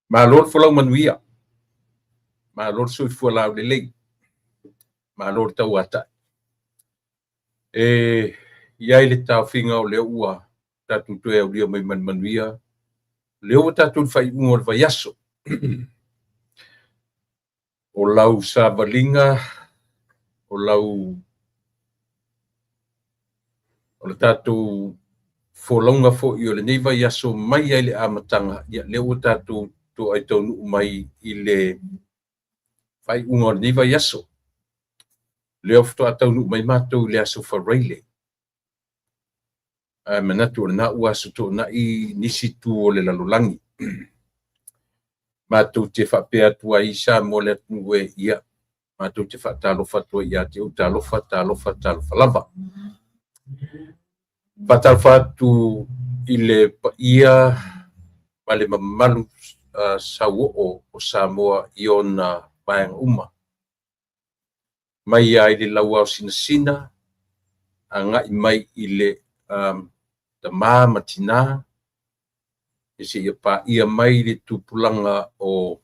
Malo le folau manuia, malo le soifua laulelei, malo le tauatai. E i ai le taofiga o lea ua tatou toe aulia mai ma le manuia, lea ua tatou i le faaiuga o le vaiaso. O lau savaliga, o lau o le tatou folauga foi o lenei vaiaso mai ai le amataga, ia lea ua tatou toai taunuu mai i le faaiuga o lenei vaiaso. Lea faatoa taunuu mai matou i le aso Faraile. Ae manatu o lena ua aso Toonai nisi itu o le lalolagi. Matou te faapea atu ai Samoa le atunuu e, ia, matou te faatalofa atu ai ia te outou, talofa, talofa, talofa lava. Faatalofa atu i le paia ma le mamalu sauoo o Samoa i ona vaega uma. Mai lava i le lauao sinasina, agai mai i le tama ma tina, seia paia mai le tupulaga o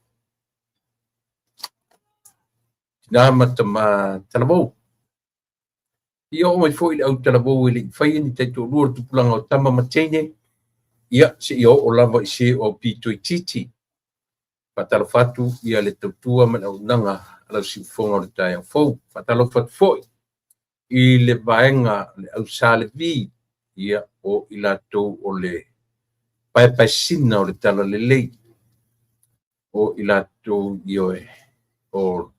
tina ma tama talavou. Ia oo mai foi i le au talavou e le i faia ni taitoalua o le tupulaga o tama ma teine, ia seia oo lava i se o aupito itiiti. Faatalofa atu ia le tautua ma le auaunaga a lau siufofoga o le taeao fou. Faatalofa atu foi i le vaega le au Sa Levi, ia o i latou o le paepaesina o le talalelei, o i latou ioe o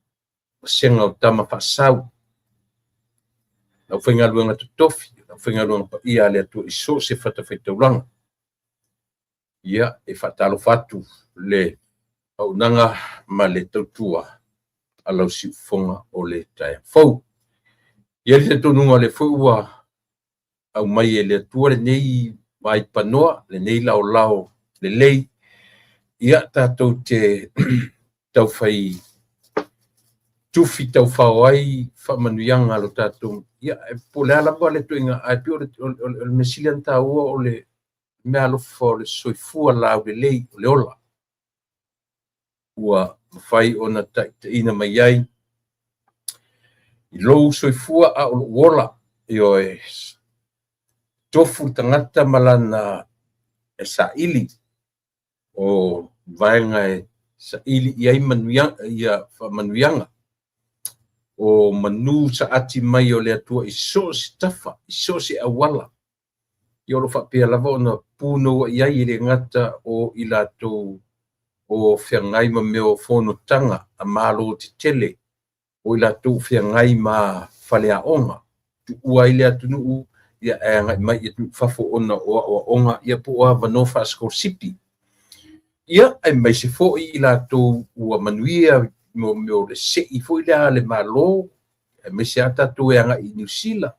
vasega o tama faasau, le aufaigaluega totofi, le aufaigaluega paia a le Atua i so o se fatafaitaulaga. Ia, e faatalofa atu le auaunaga ma le tautua a lau siufofoga o le taeao fou. E i ai le talitonuga o lea foi ua aumai e le Atua lenei vaipanoa, lenei laolao lelei, ia tatou te taufai tufi taufao ai faamanuiaga a lo tatou, ia po o le a lava le ituaiga, ae pei o le mea sili ona taua o le meaalofa o le soifua laulelei o le ola ua mafai ona taitaiina mai ai i lou soifua a o lou ola. Ioe, tofu le tagata ma lana e saili o vaega e saili i ai manuia, ia faamanuiaga o manu saati mai o le Atua i so o se tafa, i so o se auala. Ia o lo o faapea lava ona punouai ai e le gata o i latou o feagai ma mea o fonotaga a Malo tetele, o i latou o feagai ma faleaoga, tuua ai le atunuu ia ae agai mai i atunuu i fafo ona o aoaoga ia po o avanoa faasikolasipi. Ia, aemaise foi i latou ua manuia mo mea o le sei foi lea a le Malo, aemaise lava tatou e agai i Niu Sila,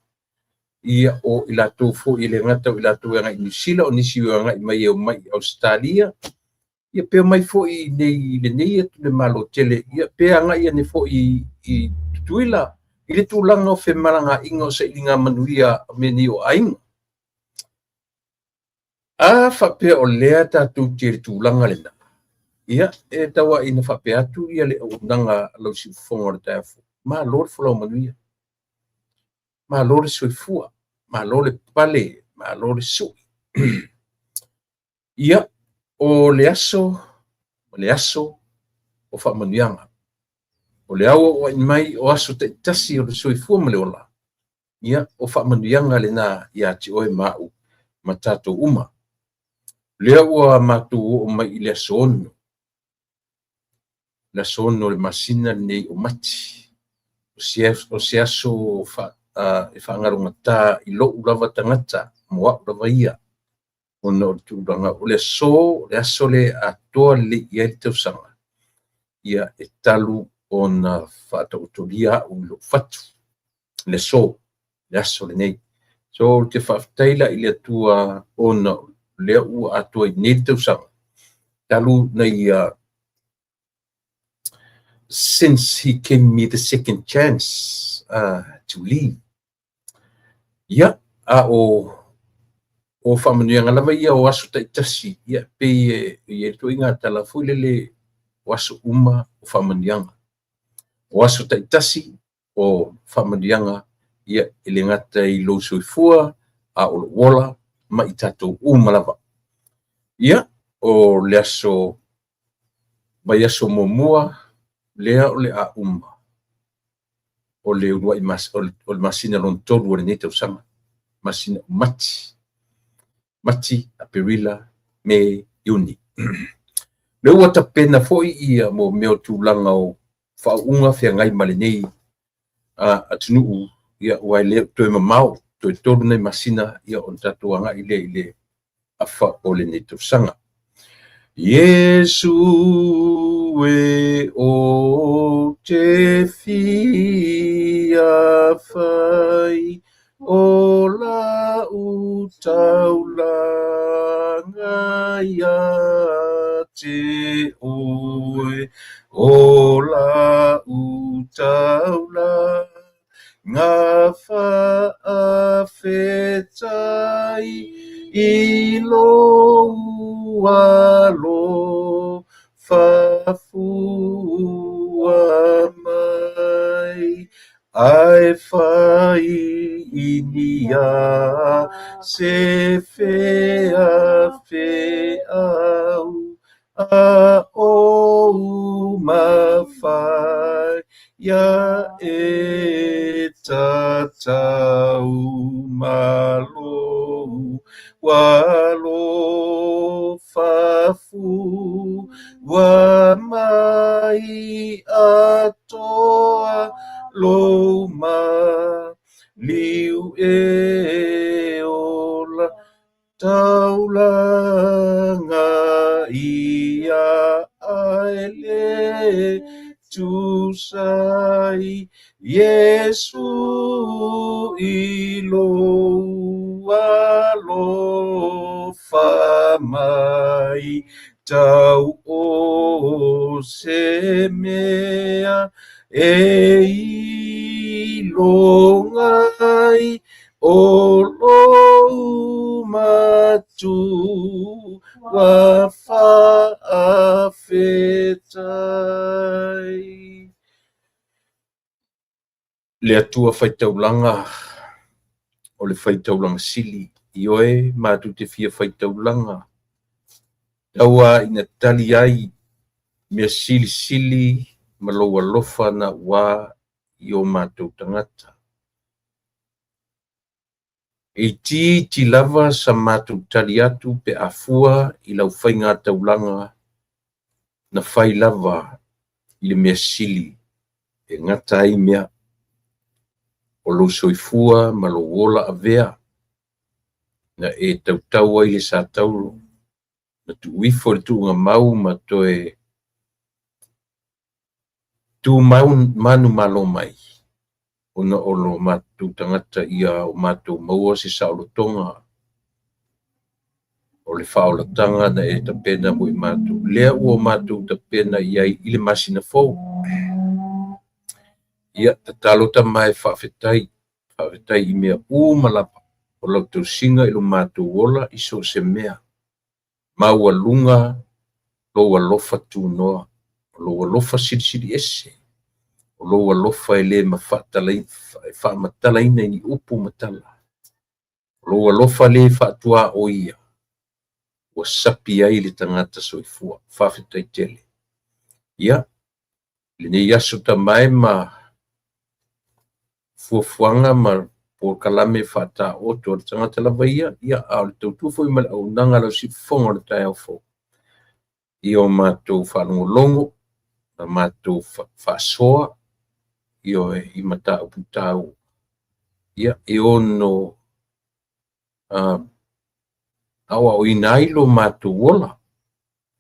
ia o i latou foi e le gata o i latou e agai i Niu Sila, o nisi e agai mai e omai i Ausetalia, ia pe omai foi i inei i lenei atu le Malo tele, ia pe agai ane foi i Tutuila i le tulaga o femalagaaiga o sailiga manuia o mea nei o aiga. A faapea o lea tatou te i le tulaga lena, ia e tauai ina faapea atu ia le auaunaga a lau siufofoga o le taeao fou, malo le folau manuia, malo le soifua, malo le pale, malo le sui. Ia, o le aso, o le aso o faamanuiaga, o le auauai mai o aso taitasi o le soifua ma le ola, ia, o faamanuiaga lena ia te oe ma au ma tatou uma. Lea ua matou oo mai i le aso 6, le aso 6 o le masina lenei o Mati, o se aso e faagalogata i lou lava tagata, mo au lava ia, ona o le tulaga o le aso, le aso le atoa lelei i ai le tausaga, ia e talu ona faataotolia au i lou fatu, le aso, le aso lenei. So, ou te faafetai la i le Atua ona lea ua atoa i nei le tausaga, talu na ia, since he gave me the second chance to leave. Ia, a o O faamanuiaga lava ia o aso taitasi, ia e pei e i ai le ituaiga tala foi lele, o aso uma o faamanuiaga. O aso taitasi o faamanuiaga, ia e le gata i lou soifua, a o lou ola ma i tatou uma lava. Ia, o le aso vaiaso muamua lea o le a uma o le uluai mas, o le masina lona tolu o lenei tausaga, masina o Mati, Mati, Aperila, Me, Iuni. Lea ua tapena foi ia mo mea o tulaga o faauuga feagai ma lenei atunuu, ia aua e le o toe mamao, toe 3 nai masina ia ona tatou agai lea i le afa o lenei tausaga. Iesu e o te fia fai o lau taulaga ia te oe, o lau taulaga faafetai i lou alofa fua mai, ae fai i nia se feafeau a ou mafai ia e tatau ma lou alofa fua mai atoa lou maliu e ola taulaga ia ae le tusai Iesu i lou alofa mai tau o se mea e iloga ai o lou matua faafetai. Le Atua faitaulaga o le faitaulaga sili, ioe matou te fia faitaulaga, taua ina tali ai mea silisili ma lou alofa na ua i o matou tagata. E itiiti lava sa matou tali atu pe a fua i lau faiga taulaga na fai lava i le mea sili e gata ai mea o lou soifua ma lou ola avea na e tautau ai le satauro na tuuifo i le tuugamau ma toe tu manumalo mai ona o lo matou tagata ia o matou maua se saolotoga o le faaolataga na e tapena mo i matou. Lea ua matou tapena i ai i le masina fou. Ia, tatalo tama e faafetai, faafetai i mea uma lava o lau tausiga i lo matou ola i so o se mea. Maualuga lou alofa tunoa, o lou alofa silisili ese, o lou alofa e le faamatalaina i ni upu ma tala. O lou alofa le faatuaoia, ua sapi ai le tagata soifua. Faafetai tele. Ia, lenei aso tama e ma fuafuaga ma polokalame faataoto a le tagata lava ia, ia a o le tautua foi ma le auaunaga a lau siufofoga o le taeao fou. Ia o matou faalogologo, ma matou faasoa, ioe, i mataupu taua. Ia, e ono aoaoina ai lo matou ola.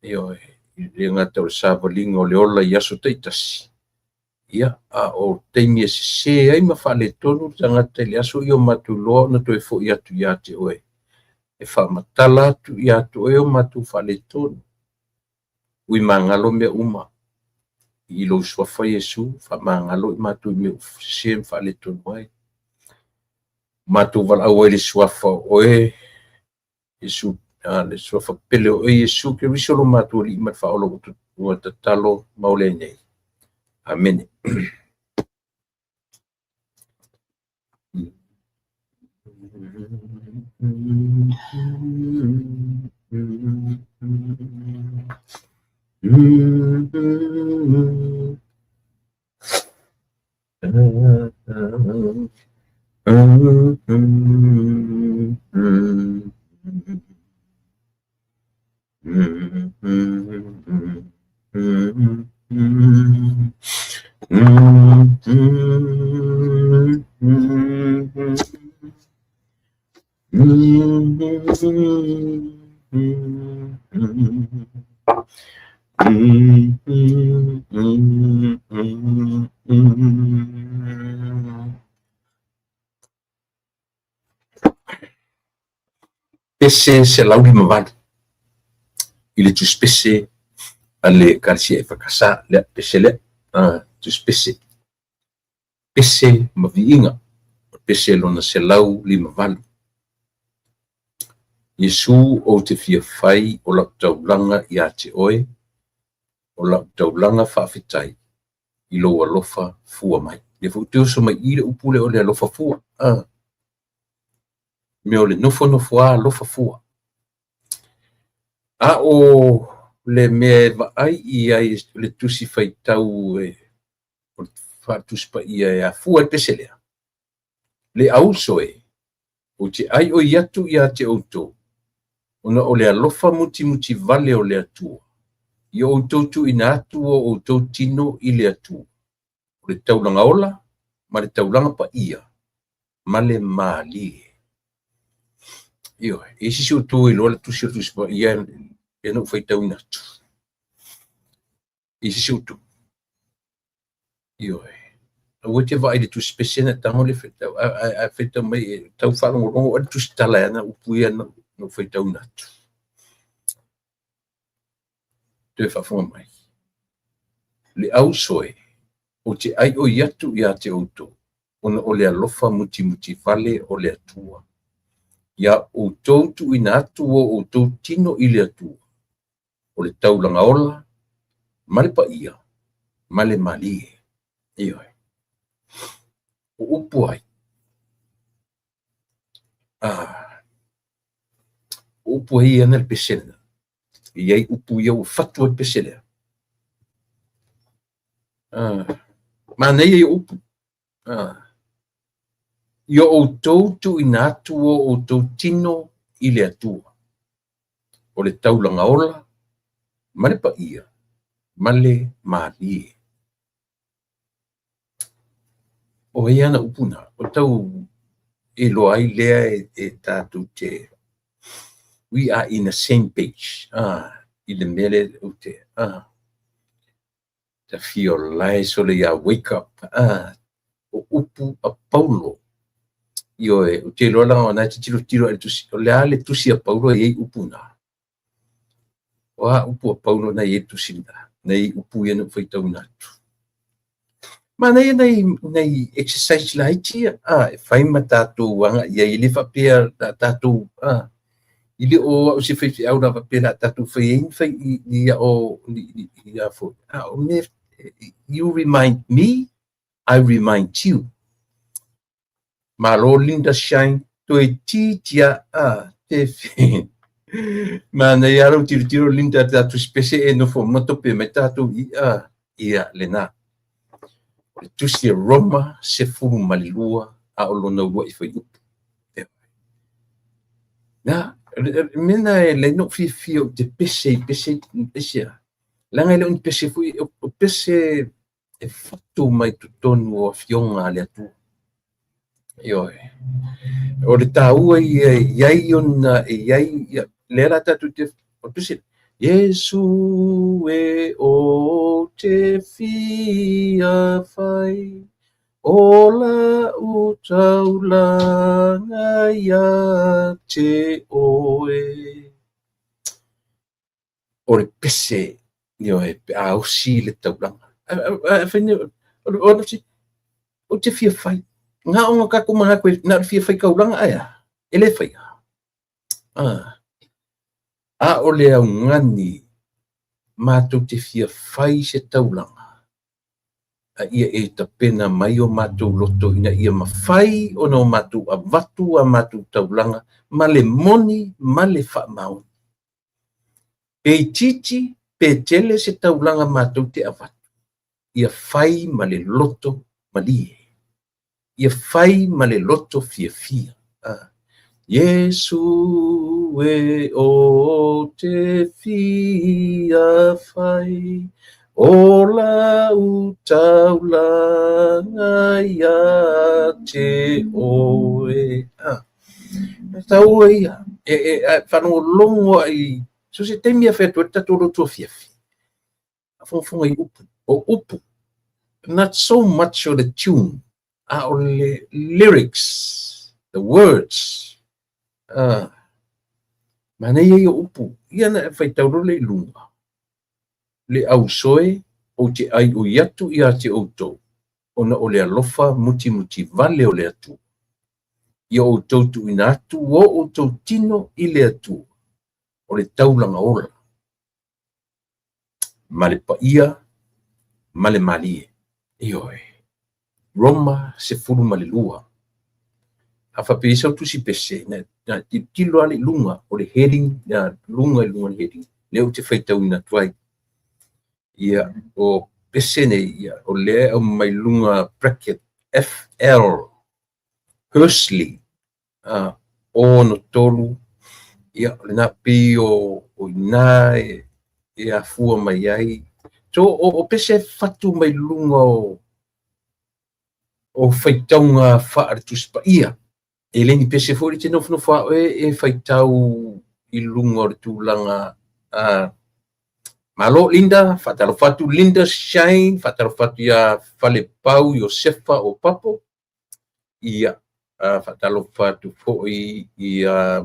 Ioe, i le gata o le savaliga o le ola i aso taitasi, ia, a o taimi e sese ai ma faaletonu le tagata i le aso ia o matou iloa ona toe foi atu ia te oe. E faamatala atu ia te oe o matou faaletonu. Ui magalo mea uma i lou suafa Iesu, faamagalo i matou i mea ua sese ma faaletonu ai. Matou valaau ai i le suafa o oe. Iesu, le Suafa pele o oe Iesu Keriso lo matou Alii ma le Faaola ua tatalo ma ole ai nei. Amene. Pese 158 i le tusipese a le Ekalesia EFKS, lea pese lea, tusipese, pese ma viiga, o le pese lona 158. Iesu ou te fia fai o lau taulaga ia te oe, o lau taulaga faafetai i lou alofa fua mai. Lea foi ou te oso mai i le upu lea o le alofa fua. Mea o le nofonofo lava alofa fua. A o le mea e vaai i ai le tusi faitau e o le faatusi paia e afua ai le pese lea, le auso e, ou te aioi atu ia te outou, ona o le alofa mutimuti vale o le Atua, i o outou tuuina atu o outou tino i le Atua, o le taulaga ola ma le taulaga paia ma le malie. Ioe, e i ai se isi o outou e iloa le tusi o le Tusi Paia lea na ou faitauina atu? E i ai se isi o outou? Ioe. Aua e te vaai i le tusi pese na tago le faitau, ae faitau mai e tau faalogologo oe le tusi tala e ana upu ia na ou faitauina atu. Toe faafofoga mai. Le auso e, ou te aioi atu ia te outou, ona o le alofa mutimuti vale o le Atua, ia outou tuuina atu o outou tino i le Atua, o le taulaga ola ma le paia ma le malie. Ioe. O upu ai? O upu ai e ana le pese lena? E i ai upu ia ua fatu ai le pese lea. Manaia ia upu. I o outou tuuina atu o outou tino i le Atua, o le taulaga ola ma le paia ma le malie. O ai ana upu na? O tau iloa ai lea e tatou te we are in the same page i le mea lea ou te ta fia olae sole ia wake up o upu a Paulo. Ioe, ou te iloa leaga o na e te tilotilo i le tusi, o le a le tusi a Paulo e i ai upu na? O a upu a Paulo na i ai le tusi lena, nei upu ia na ou faitauina atu? Manaia nai exercise laiti ia, e fai ma tatou agai i ai, e le faapea la tatou, i le o au se faifeau la faapea la tatou fai ai ni fai i o i a foi. A o mea, you remind me, I remind you. Malo Linda Shine, toeitiiti a, a, te Manaia lou tilotilo Linda te tusi pese e nofo matope mai tatou i a, ia lena. O le tusi a Roma 12 a o lona uluai fuaiupu. Na, mea na e le no fiafia ou te pese i pese, pese a. Leaga e le o ni pese foi, o pese e fatu mai totonu o afioga a le Atua. Ioe. O le taua ia e i ai ona, e i ai, ia, lea la tatou te, o le pese, Iesu e ou te fia fai, o lau taulaga ia te oe. O le pese, ioe, pe a osi le taulaga. Ou te fia fai. Na o tatou manatu na o le fia faitaulaga ae a? E le faia. A o le augani matou te fia fai se taulaga, a ia e tapena mai o matou loto ina ia mafai ona o matou avatu a matou taulaga ma le moni ma le faamaoni. Pe itiiti pe tele se taulaga matou te avatu, ia fai ma le loto malie, ia fai ma le loto fiafia. Iesu e ou te fia fai o lau taulaga ia te oe. Taua ia, e faalogologo ai, so se taimi e fai atu ai le tatou loto afiafi. Faafogafoga i upu, o upu, not so much o le tune, a o le lyrics, the words. Manaia ia o upu. Ia na faitau loa lea i luga. Le ausoe ou te aioi atu ia te outou, ona o le alofa mutimutivale o le Atua. Ia outou tuuina atu o outou tino i le Atua, o le taulaga ola, ma le paia ma le malie. Ioe. Roma 12. A faapea i sau tusi pese, na tilotilo lava i luga o le heading, na luga i luga o le heading, lea ou te faitauina atu ai. Ia, o pese nei, ia, o lea e aumai luga bracket FL Hursley, 63, ia, o lena pei o ina e afua mai ai. So, o pese fatu mai luga o faitauga faale Tusi Paia. E le ni pese foi le te nofonofo a oe e faitau i luga o le tulaga. Malo Linda, faatalofa atu Linda Shane, faatalofa atu ia Falepau Iosefa o Papo. Ia, faatalofa atu foi ia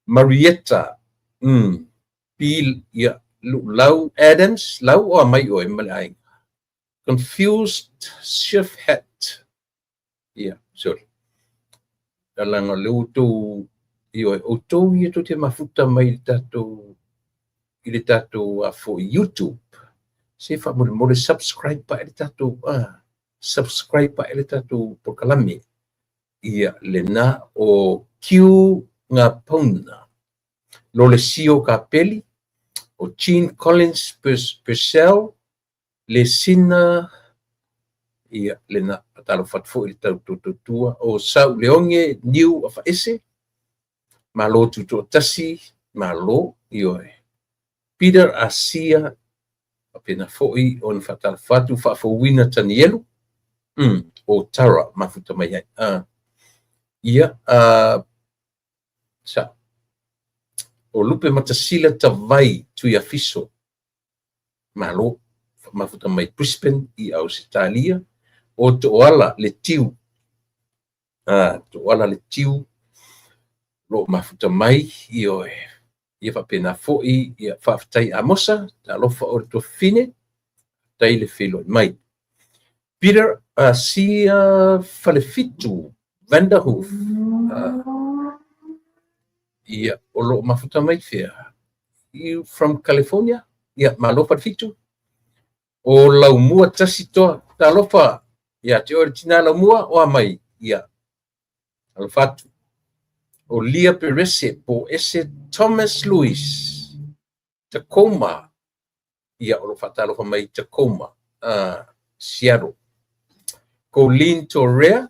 Marietta, Bill, ia, Lau Adams, lau o amai oe ma le aiga. Confused Chef Hat. Ia, sorry. Talaga le outou, ioe, outou ia tou te mafuta mai i le tatou, i le tatou foi YouTube. Se faamolemole subscribe pa e le tatou, subscribe pa e le tatou polokalame. Ia, lena o Q ngā pauna. Lolesio Kapeli, o Jean Collins Purcell, le sina, ia, lena, faatalofa atu foi i le tautua, o Sau Leonge Niu Afaese, malo tutoatasi, malo, ioe. Peter Asia, faapena foi ona faatalofa atu faafouina Tanielu, o Tara mafuta mai ai. Ia, sa, o Lupe Matasila Tavai Tuiafiso, malo, mafuta mai Brisbane i Ausetalia, o Toala le Tiu, Toala le Tiu, lo mafuta mai, ioe. Ia faapena foi, ia faafetai Amosa, talofa o le tuafafine, tai le feiloi mai. Peter Asia Falefitu Vanderhoof, ia, o lo mafuta mai fea. You from California? Ia, malo Falefitu. O Laumua tasi toa, talofa, ia te oe le tina Laumua, o amai, ia, alofa atu. O Lia Perese, po ese Thomas Lewis, Tacoma, ia, o lo faatalofa mai Tacoma, Seattle. Colleen Torea,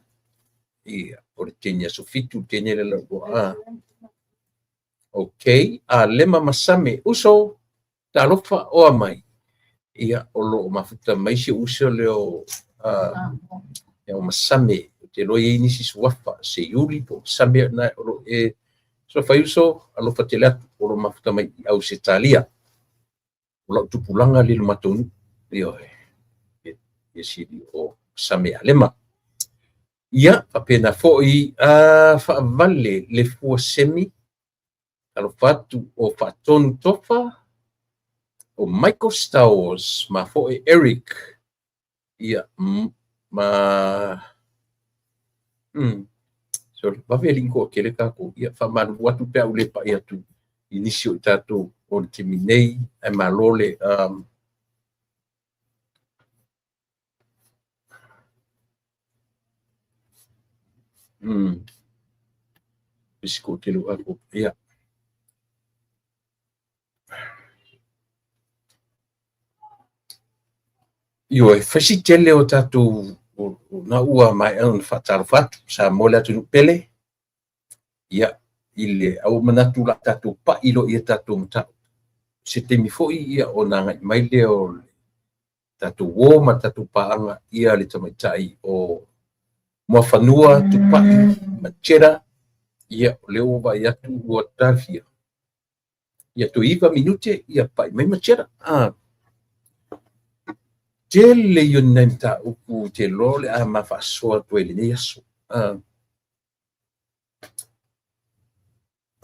ia, o le teine aso fitu, teine le lau, ok, a Lema Masame, uso, talofa o amai. Ia, o lo mafuta mai si uso leo, ia o Masame, te loa iai nisi suafa, se iuli po Masame na o lo e, so fai uso, alofa tele atu, o lo mafuta mai i Ausetalia. O lau tupulaga le matou nuu, ioe, e sili o Masame Alema. Ia, faapena foi, faavale le fua semi, alofa atu o Faatonu Tofa, o Michael Stowers, ma foi Eric, ia, ma, Sorry, vave alii toatele tatou. Ia, faamalulu atu pe a ou le pai atu i nisi o i tatou o le taimi nei, ae malo le isi toatele o tatou. Ia. Ioe, fai si tele o tatou na ua maea ona faatalofa atu Samoa le atunuu pele. Ia, i le au manatu la tatou pai loa ia tatou mataupu. Se taimi foi ia ona agai mai lea o le tatou uo ma tatou paaga ia le tamaitai o Muafanua Tupai Macheta. Ia, o lea ua vaai atu ua tafia. Ia, toe 9 minute ia pai mai Macheta. Tele ia ni nai mataupu te loa le a ma faasoa atu ai i lenei aso.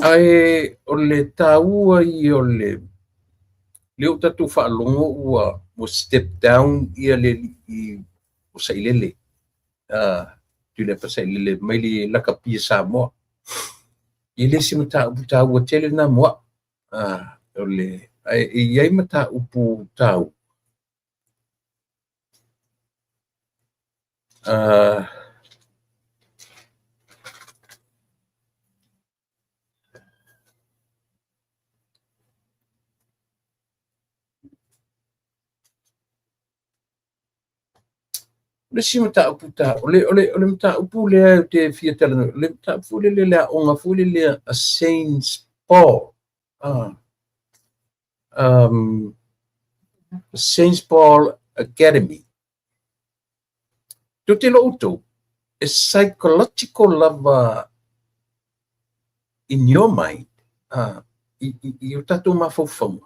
Ae o le taua ia o le lea ua tatou faalogo ua step down ia le alii o Sailele, Tuilaepa Sailele mai le lakapi a Samoa. E le se mataupu taua tele lena mo au. O le ae e i ai mataupu taua. O le isi mataupu ta, o le mataupu lea ou te fia talanoa, o le mataupu foi lele le aoga foi lele a Saint Paul. Saint Paul Academy. Tou te iloa outou, e psychological lava in your mind, i o tatou mafaufauga.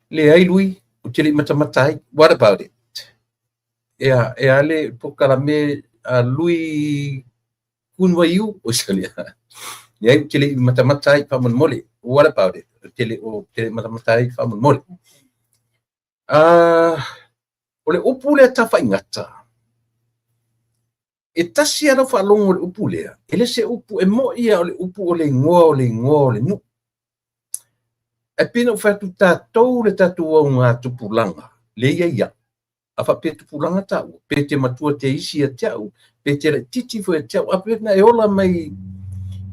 Leai Lui, ou te le i matamata ai. What about it? Ea, e a le polokalame a Lui Kunwaiu? Oi sole. Leai, ou te le i matamata ai faamolemole. What about it? Ou te le o te le i matamata ai faamolemole. O le upu lea tafaigata, e tasi lava lau faalogo i le upu lea, e le se upu, e moni lava o le upu o le igoa o le igoa o le nuu. Ae pei ona ou fai atu tatou le tatou augatupulaga lea e i ai au. A faapea tupulaga taua, pe te matua te isi ia te au, pe te laitiiti foi ia te au, a pe na e ola mai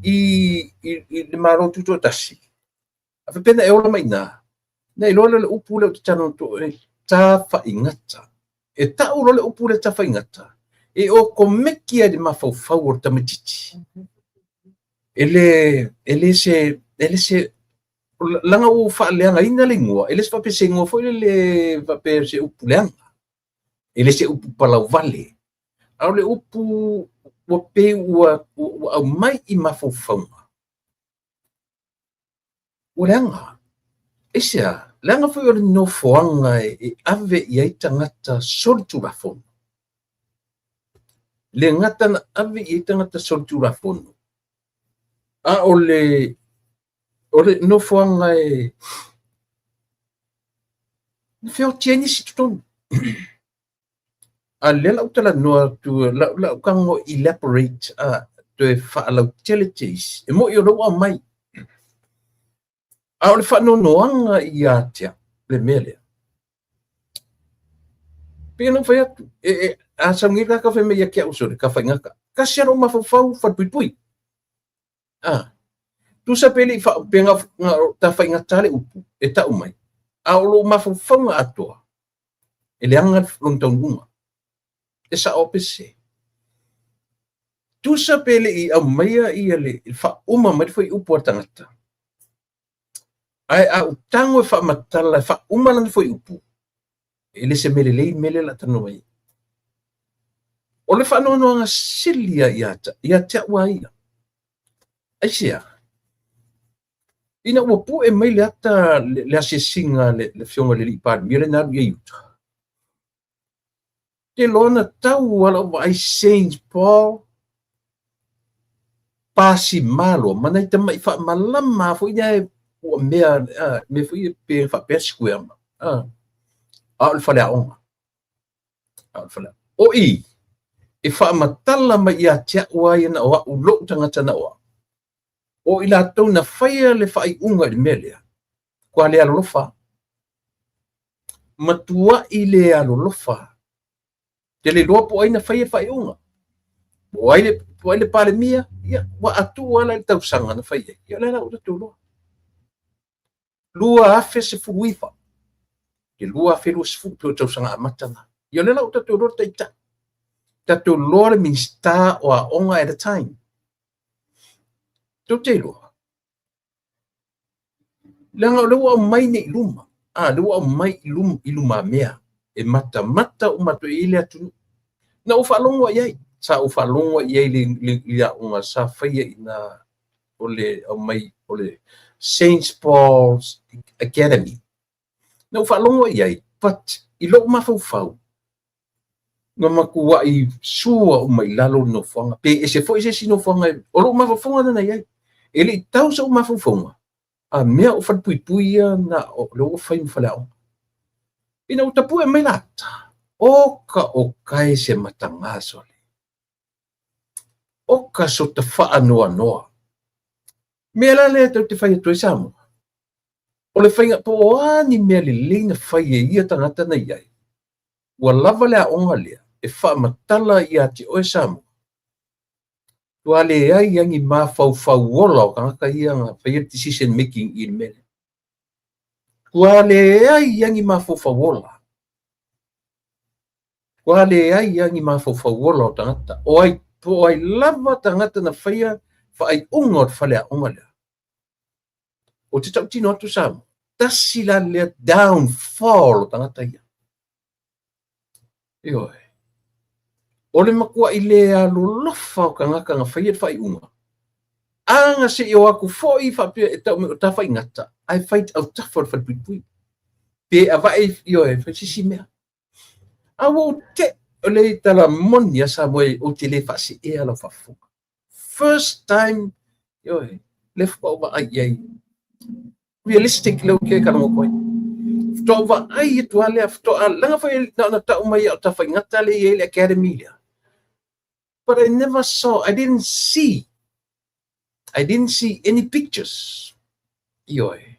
i le Malo Tutoatasi, a faapea na e ola mai i ina, na iloa lea o le upu lea ou te talanoa atu ai, tafaigata. E tau loa le upu lea tafaigata, e okomeki ai le mafaufau o le tamaitiiti. E le se, leaga ua faaleagaina le igoa, e le se faapea se igoa foi lele faapea se upu leaga, e le se upu palauvale, a o le upu ua pei ua aumai i mafaufauga. Ua leaga. Aisea? Leaga foi o le nofoaga e ave i ai tagata solitulafono. Le gata na ave i ai tagata solitulafono, a o le nofoaga e na feoti ai nisi i totonu. A lea la ou talanoa atu, la ou tago elaborate, toe faalautele te isi. E moni o lea ua aumai. A o le faanoanoaga ia te au, le mea lea. Pei ona ou fai atu, a sau nei tagata fai mai ia te au, sole, tafaigata. Tasi lava lou mafaufau falepuipui. Tusa pe le i pe na tafaigata le upu e tau mai, a o lou mafaufauga atoa, e leaga lona taunuuga. E sao pe sese. Tusa pe le i aumaia ia le faauma mai le fuaiupu a le tagata, ae a ou tago e faamatala e faauma lana fuaiupu, e le se mea lelei le mea lea o le a talanoa mai ai. O le faanoanoaga sili ia te au a ia. Aisea? Ina ua pue mai le ata le asiasiga le afioga i le alii Palemia lea na alu i ai i uta, te iloa na tau lava lau vaai Saint Paul pasi malo ma nai tamai faamalama foi lea ua mea mea foi pe faapea square ma a o le faleaoga. A o le faleaoga. O i, E faamatala mai ia te au a ia na o au lou tagata na o au. O i latou na faia le faaiuga i le mea lea, ua le alolofa. Matuai le alolofa. Te le iloa po o ai na faia le faaiuga. Po o ai le, po o ai le Palemia, ia, ua atu ala i le tausaga na fai ai. Ia o lea la ua tatou iloa. 2019 i le 2020 pei o tausaga amata na. Ia o lea la ua tatou iloa le taitai. Tatou iloa le Minisita o Aoga at the time. Tou te iloa. Leaga o lea ua aumai nei i luma. A, lea ua aumai i luma, i lumamea. E matamata uma atu i ai le atunuu. Na ou faalogo i ai. Sa ou faalogo i ai i le aoga sa faia i ina o le aumai o le Saint Paul's Academy. Na ou faalogo i ai, but i lou mafaufau, na matuai sua uma i lalo le nofoaga. Pe ese foi se isi nofoaga, o lou mafaufauga lena i ai. E le i tau sou mafaufauga, a mea o falepuipui ia na o lea ua fai ma faleaoga. Ina ua tapue mai la ata, oka o kae se mataga sole. Oka so ta faanoanoa. Mea la lea tou te fai atu ai Samoa. O le faiga po o a ni mea lelei na fai e ia tagata na i ai, ua lava le aoga lea e faamatala ia te oe Samoa. Ua leai ai ni mafaufau ola o tagata ia na faia le decision making i le mea lea. Ua leai ai ni mafaufau ola. Ua leai ai ni mafaufau ola o tagata. O ai, po o ai lava tagata na faia faaiuga o le faleaoga lea. O te tautino atu Samoa, tasi la lea downfall o tagata ia. Ioe. O le matuai le alolofa o tagata na faia le faaiuga. A na se i o atu foi faapea e tau mai o tafaigata, ae fai autafa o le falepuipui. Pe avae, ioe, fai se isi mea. A ua ou te o le tala moni a Samoa ou te le faaseea lau faafofoga. First time, ioe, le faatoa ou vaai i ai. Realistic lea ou te talanoa atu ai. Faatoa ou vaai atu lava lea, faatoa, leaga foi na ona tau mai au tafaigata lea e i ai le academy lea. But I never saw, I didn't see any pictures. Ioe.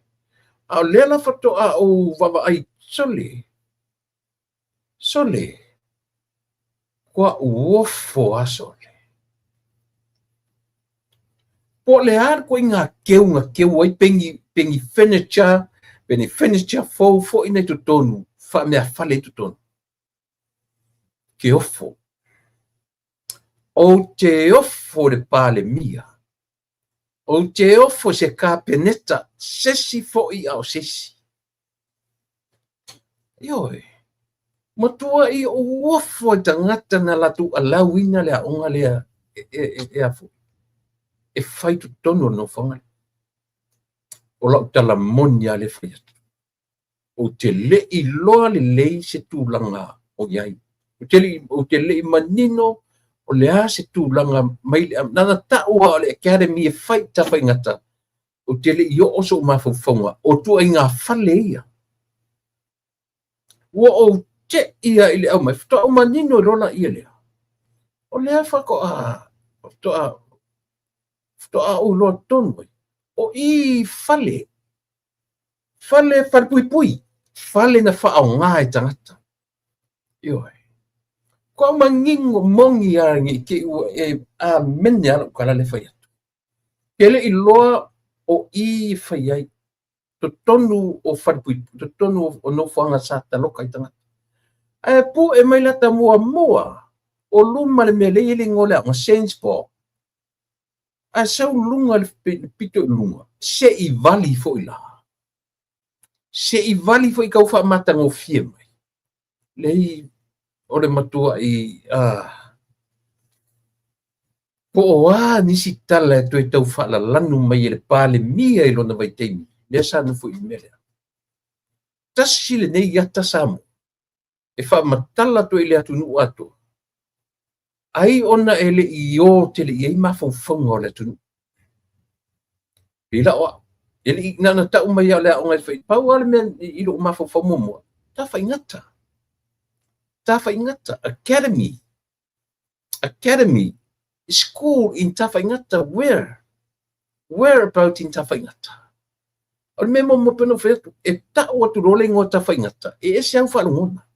A o lea la faatoa ou vaavaai, sole, sole, kua uofo a sole. Po o le a le ituaiga keu na keu ai pe ni furniture, pe ni furniture fou foi na i totonu, faameafale i totonu. Ke ofo. Ou te ofo i le Palemia. Ou te ofo i se Kapeneta, se isi foi a o se isi. Ioe, matuai ou ofo i tagata na latou alauina le aoga lea e a foi, e fai totonu o le nofoaga lea. O lau tala moni lava lea e fai atu. Ou te le i iloa lelei se tulaga o i ai. Ou te le i manino o le a se tulaga mai le, na ona tau lava o le academy e fai i tafaigata, ou te le i oo sou mafaufauga o ituaiga fale ia. Ua ou tei lava i le aumai, faatoa ou manino loa laia lea. O lea faatoa ou iloa tonu ai, o i fale, fale falepuipui, fale na faaaoga e tagata. Ioe. Faatoa ou manino moni lava ne i te i ua e amene lava lau tala lea e fai atu. Ke le i iloa o i e fai ai totonu o falepuipui, totonu o nofoaga sa taloka i tagata. Ae pue mai lata muamua o luma le mea lea e i ai le igoa o le aoga, Saint Paul. Ae sau luga le pito i luga, se i vali foi la. Se i vali foi tau faamatagofie mai. Leai, o le matuai, po o a nisi tala e toe tau faalalanu mai e le Palemia i lona vaitaimi, lea sa nofo i le mea lea. Tasi lenei ata Samoa e faamatala atu ai i le atunuu atoa, ai ona e le i o tele i ai mafaufauga o le atunuu. Pei la o au, e le i, na ona tau mai lava o le aoga e fai, pau lava le mea i lou mafaufau muamua, tafaigata, tafaigata, academy. Academy School in Tafaigata where? Where about in Tafaigata? O le mea muamua pei ona ou fai atu, e tau atu loa le igoa Tafaigata, e ese au faalogona.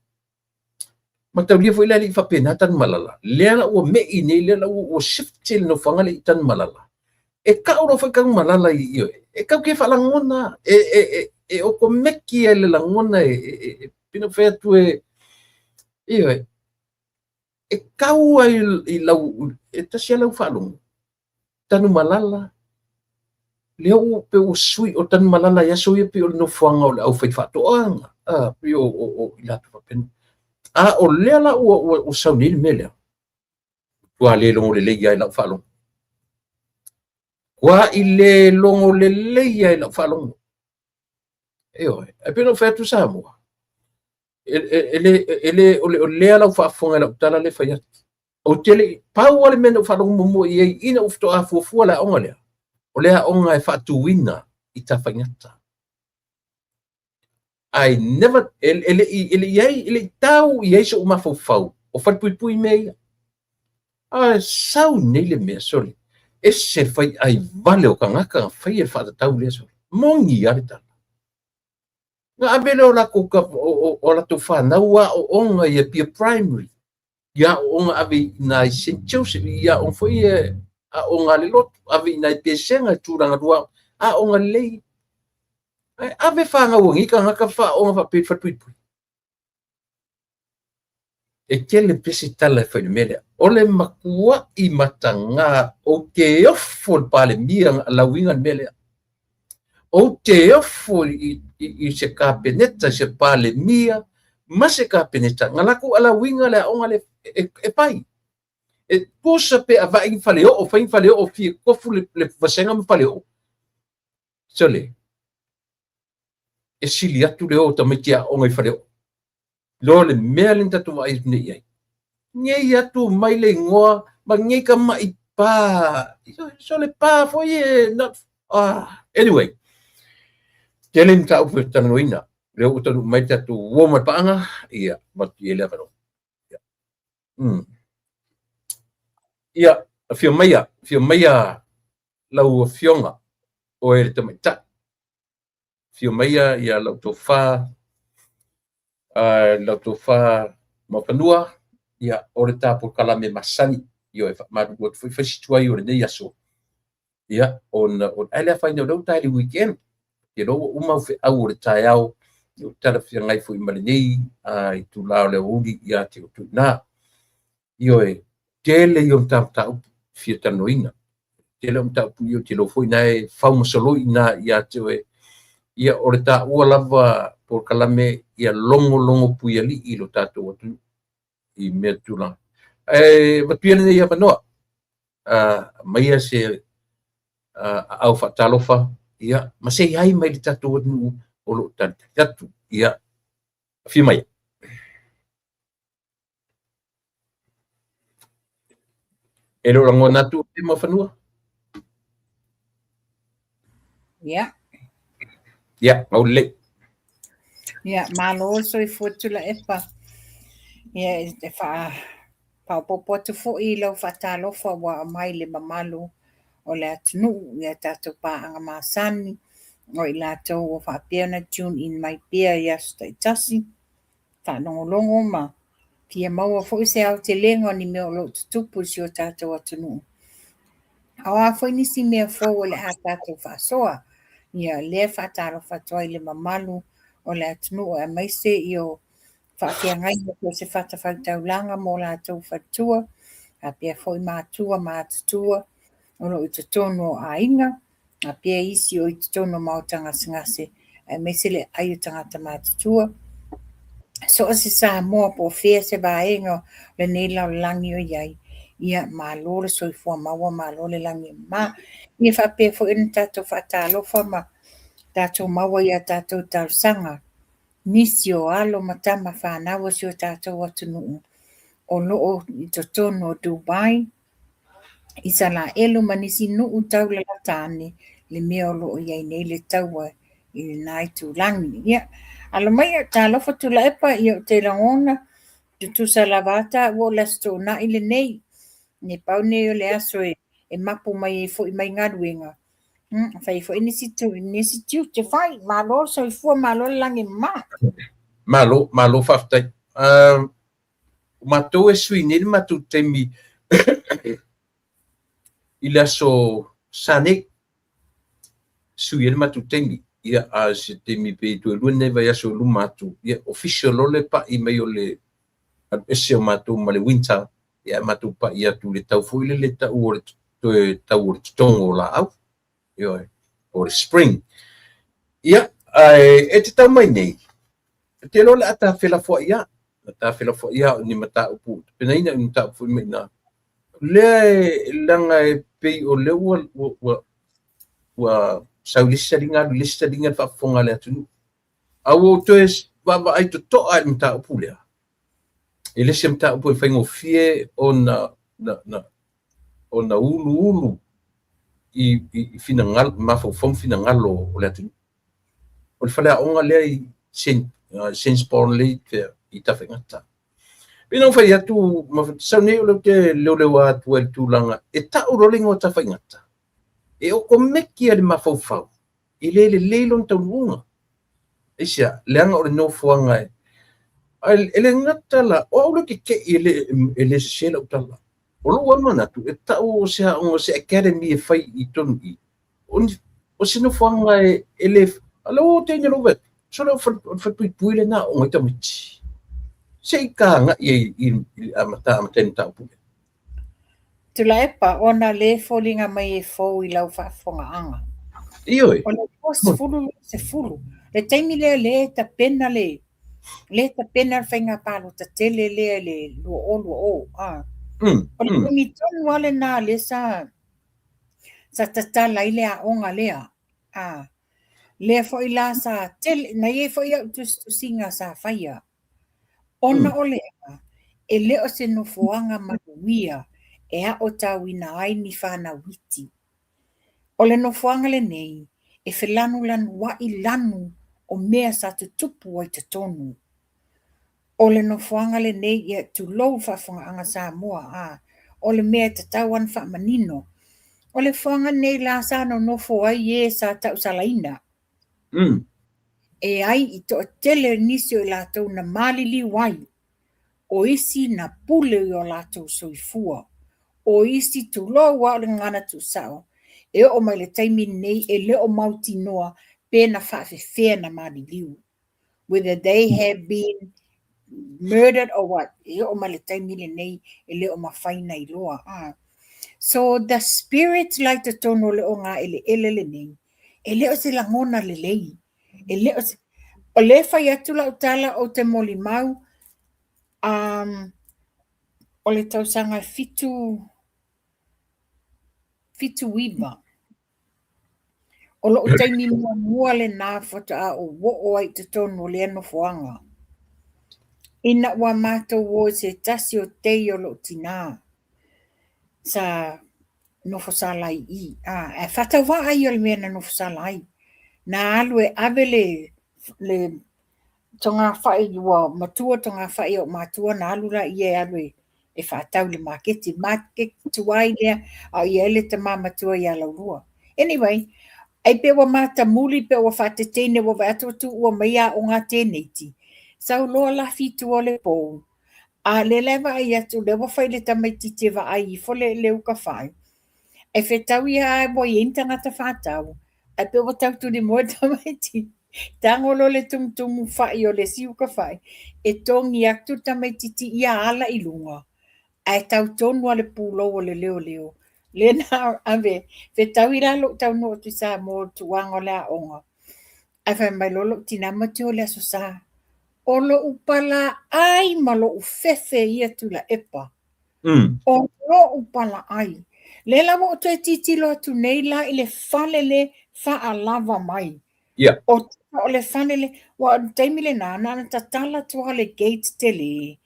Mataulia foi la e le i faapena Tanumalala, lea la ua me'i nei, lea la ua shift le nofoaga lea i Tanumalala. E tau loa foi Tanumalala i, e tau te faalagona, e okomeki ai le lagona e pei ona ou fai atu e, ioe, e tau ai i lau, e tasi lava lau faalogo, Tanumalala, lea ua pei ua sui, o Tanumalala i aso ia pei o le nofoaga o le aufaifaatoaga, pei o i latou faapena. A o lea la ua sau nei le mea lea, ua le logo lelei lava i lau faalogo. Ua i le logo lelei lava i lau faalogo. Ioe, ae pei ona ou fai atu Samoa, e le o lea lau faafofoga i lau tala lea e fai atu. Ou te le i, pau lava le mea na ou faalogo muamua i ai ina ua faatoa fuafua le aoga lea, o le aoga e faatuina i Tafaigata. I never, e le i i ai, e le i tau i ai so'u mafaufau o falepuipui mea ia. Ae sau nei le mea, sole, ese le faiai vale o tagata na faia le faatatau lea, sole. Moni lava le tala. Na ave lea o latou, o latou fanau aooga i Apia Primary, i aooga ave i ina i St. Joseph, i aooga foi e aooga a le lotu, ave i ina i Pesega i tulaga lua, aooga lelei. Ae ave fanau a nei tagata faaooga faapea i le falepuipui. E tele pea se tala e fai i le mea lea. O le matuai mataga, ou te ofo i le Palemia na allow ina le mea lea. Ou te ofo i se Kapeneta, i se Palemia ma se Kapeneta na latou allow ina le aoga lea e fai. E tusa pe avai ni faleoo, fai ni faleoo fia tofu le vasega ma faleoo. Sole, e sili atu le o o tamaiti aoga i faleoo. Lo le mea lea na tatou vaai atu nei i ai. Nei atu mai le igoa ma nei tama'i pa. Sole pa foi e not, anyway. Tele mataupu e talanoaina. Lea ua taunuu mai le tatou uo ma le paaga, ia, avatu i ai le avanoa. Ia. Ia, afio maia, afio maia lau afioga, oe le tamaitai. Afio maia ia lau tofa, lau tofa Muafanua, ia, o le ta polokalame masani, ioe, faamalulu atu foi, fai si tuai o lenei aso, ia, ona o, ae le afaina o lea ua tae i le weekend, te iloa ua uma au feau o le taeao, ua talafeagai foi ma lenei itula o le aoauli ia te outou i ina. Ioe, tele ia o mataupu fia talanoaina. Tele o mataupu ia ou te iloa foi na e faumasaloi ina ia te oe. Ia, o le taua lava polokalame ia logologo puialii i lo tatou atunuu i mea tulaga. Ae avatu ia lenei avanoa, aumaia se aao faatalofa, ia, ma se i ai mai le tatou atunuu o lo o talitali atu. Ia, afio mai. E le o lagona atu e Muafanua? Ia. Ia, mau lelei. Ia, malo le soifua Tuilaepa. Ia, e faaopoopo atu foi i lau faatalofa ua aumai i le mamalu o le atunuu i a tatou paaga masani o i latou ua faapea ona tune in mai pea i aso taitasi, faalogologo ma fia maua foi se aotelega o ni mea o lo o tutupu i si o tatou atunuu. A o a foi nisi mea fou o le a tatou faasoa, ia lea faatalofa atu ai i le mamalu o le atunuu aemaise i o faafeagaiga po o se fatafaitaulaga mo latou faletua, faapea foi matua ma atutua o lo o i totonu o aiga, faapea isi o i totonu o maota gasegase, aemaise le ai o tagata matutua. So o se Samoa po o fea se vaega o lenei lalolagi o i ai, ia malo le soifua maua, malo le lagi e mama. Ia faapea foi ona tatou faatalofa ma tatou maua i a tatou talosaga nisi o alo ma tama fanau a si o tatou atunuu o lo o i totonu o Dubai, Isalaelu ma nisi nuu taulalata ane le mea o lo o i ai nei le taua i lena itulagi. Ia, alo maia, talofa Tuilaepa, ia ou te lagona, tutusa lava a taua o le Aso Toonai lenei. Ne pau nei o le aso e, e mapu mai ai foi mai galuega. Fai foi nisi tu, nisi tiute fai. Malo le soifua, malo le lagi mama. Malo, malo faafetai. O matou e sui nei le matou taimi i le aso Sa nei, sui ai le matou taimi. Ia, a o se taimi pe toe lua nei vaiaso i luma atu, ia, official loa le pai mai o le alu ese o matou ma le winter, ia ae matou pai atu i le tau foi lele tau o le toe tau o le totogo o laau. Ioe, o le spring. Ia, ae e te tau mai nei, ou te iloa o le a ta felafoai lava, o le a ta felafoai lava o ni mataupu, tapenaina ni mataupu foi mai i ina. O lea e leaga e pei o lea ua, ua, ua, ua sau i le isi taliga alu i le isi taliga le faafofoga a le atunuu. A ua ou toe vaavaai totoa i le mataupu lea, e le se mataupu e faigofie ona na, na, ona uluulu i, i, i finagalo, mafaufau ma finagalo o le atunuu. O le faleaoga lea i Saint, Saint Paul lea i Tafaigata. Pei ona ou fai atu, ma sau nei o lea ou te leoleoa atu ai i le tulaga, e tau loa le igoa Tafaigata, e okomeki lava le mafaufau e le lelei lona taunuuga. Aisea? Leaga o le nofoaga e, e le gata la, o au lea ou te tei e le, e le sese lau tala. O lou lava manatu, e tau o se aoga, o se academy e fai i totonu i i, o, o se nofoaga e, e le, a lea ua teine lou vaai atu, sole o le falepuipui lena aoga ai tamaiti. Se i ta agai i, i, i amata amata i le mataupu lea. Tuilaepa, ona lē foliga mai e fou i lau faafofogaaga. Ioe. O le 20 20, le taimi lea lē tapena le lē tapena le faiga palota tele lea i le 2020, a. O le taimi tonu lava lenā lea sa sa tatala ai le aoga lea, a. Lea foi la sa tele, na i ai foi au tusitusiga sa faia. Ona o le a? E le o se nofoaga manuia e aotauina ai ni fanau iti. O le nofoaga lenei e felanulanuai lanu o mea sa tutupu ai totonu. O le nofoaga lenei, ia tulou le faafofogaaga Samoa, a, o le mea e tatau lava ona faamanino. O le foaga lenei la sa nonofo ai e sa tausalaina. E ai i toatele nisi o i latou na maliliu ai, o isi na pule i o latou soifua, o isi tulou lava o le gagana tuusao, e oo mai le taimi lenei e le o mautinoa pe na faafefea na maliliu, whether they have been murdered or what, e oo mai le taimi lenei e le o mafai na iloa. So the spirit la i totonu o le ogaeleele lenei, E le o se lagona lelei. E le o se... O lea e fai atu lau tala ou te molimau, um, o le tausaga 7, 79. O lou taimi muamua lenā faatoa ou oo ai i totonu o lea nofoaga. Ina ua matou o i se tasi o tei o lou tinā, sa nofo sala i i, a, ae faatauvaa ia o le mea na nofo sala ai. Na alu e ave le, le togafai, ua matua togafai a ou matua, na alu la ia e alu e, e faatau i le maketi. Maketi tuai lea, a o i ai le tama matua ia Laulua. Anyway, ai pe ua matamuli pe ua faateteine ua vaai atu ua tuua mai aoga a teineiti. Sau loa lafi i tua o le pou, A lea la e vaai atu, lea ua fai le tamaitiiti e vaai ifo le, le uka fai. E fetau ia a ua i ai ni tagata faatau, ae pei ua tau tulimoa le tamaitiiti. Tago loa le tumutumu fai o le isi uka fai, e togi atu le tamaitiiti ia ala i luga, ae tau tonu lava le pulou o le leoleo. Lea na ave, fetaui la lou taunuu atu i Samoa i le tulaga o le aoga, ae fai mai loa lou tinā, matou te o i le Aso Sa. O lou palaai ma lou fefe ia Tuilaepa. O lou palaai. Lea la ua ou toe tilotilo atu nei la i le fale le faalava mai. Yeah. O, o le fale le, ua o le taimi lenā, na ona tatala atu lava le gate tele.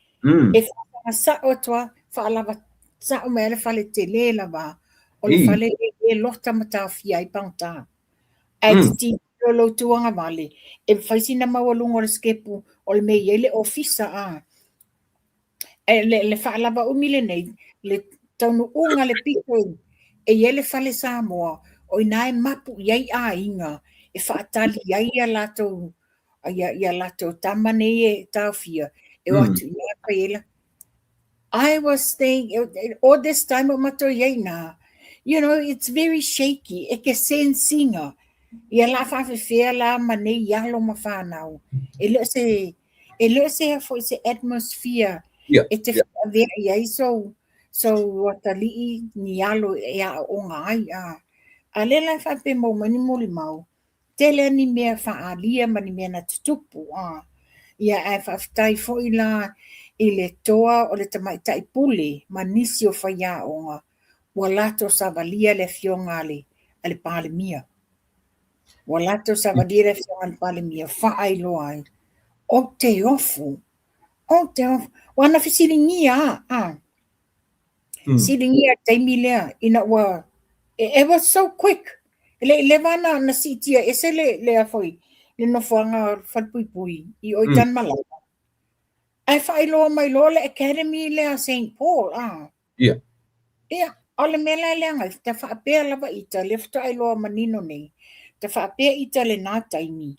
E faasaga sao atu lava, faalava sao mai lava le fale tele lava. O le fale le e lota ma taofia ai pagota. Ae te tilotilo i lou tuagavale, e mafai sina maualuga o le sikepu o le mea e i ai le ofisa a. Ae le, le faalava umi lenei, le Taunuuga le pito e i ai le fale Samoa, o i ina e mapu i ai aiga e faatali ai ia latou ia latou tama nei e taofia e o atu i ina fai ai la. I was staying all this time o matou i ai i ina, you know, it's very shaky, e ke sense ina ia la faafefea la ma nei alo ma fanau. E le o se E le o se foi se atmosphere e te avea i ai sou sou atalii ni alo e aooga ai. A a lea la e faapea maua mai ni molimau, tele lava ni mea faaalia ma ni mea na tutupu. A ia ae faafetai foi la i le toa o le tamaitai pule ma nisi o faiaoga ua latou savalia le afioga a le a le Palemia. Ua latou savalia le afioga a le Palemia faailoa ai, Ou te ofo, ou te ofo. Ua na fesiligia a, a. Fesiligia i le taimi lea ina ua, it was so quick. E le i leva na, na siitia ese le, le a foi, le nofoaga falepuipui i o i Tanumalala. Ae faailoa mai loa le Academy lea a Saint Paul, a. Ia. Ia, o le mea la e leaga ai, ta faapea lava ita, lea faatoa iloa manino nei, ta faapea ita lena taimi,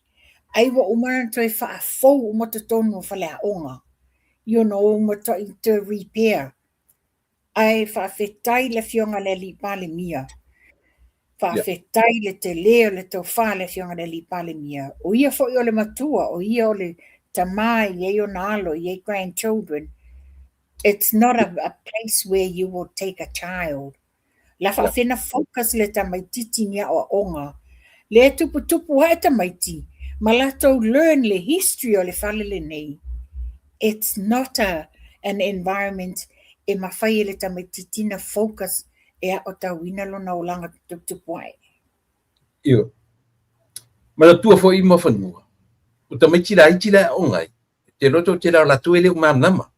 ai ua uma ona toe faafou uma totonu o faleaoga, you know, ua matuai toe repair. Ae faafetai i le Afioga i le Alii Palemia, faafetai le tele o le tofa a le Afioga i le Alii Palemia, o ia foi o le matua, o ia o le tama e i ai ona alo, e i ai grandchildren. It's not a place where you will take a child. La faafefea na focus le tamaititi ni aoaoga. Lea e tuputupu ae tamaiti ma latou learn le history o le fale lenei. It's not a an environment e mafai e le tamaititi na focus e aotauina lona olaga tuputupu ae. Ioe. Manatua foi ma fanua, o tamaiti laiti la e aoga ai, te loto te la latou e le o malamalama.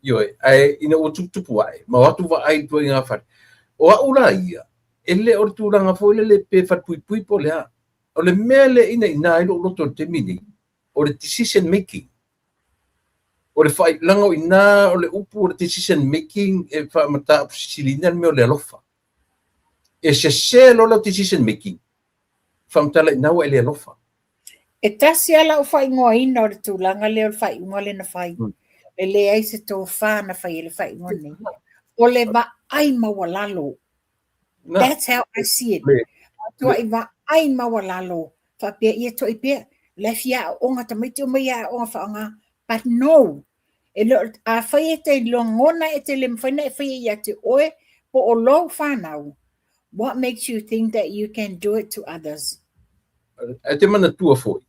Ioe, ae ina ua tuputupu ae, ma o atu vaai i ituaiga fale. O au la ia, e le o le tulaga foi lele pe falepuipui po o le a. O le mea lea e inaina ai lou loto i le taimi nei, o le decision making. O le faailaga o i ina o le upu o le decision making e faamataupu sisiliina le mea o le alofa. E sese loa lau decision making, faamatala i ina ua e le alofa. E tasi lava lau faaigoaina o le tulaga lea o le faaiuga lea na fai. E leai se tofa na fai ai le faaiuga lenei. O le vaai maualalo. That's how I see it. Matuai vaai maualalo faapea ia to'i pea. O la e fia aooga tamaiti omai e aooga faaaoga. But no! E le o, afai e te lagona e te le mafai ona e faia ia te oe po o lou fanau, what makes you think that you can do it to others? Ae te manatua foi,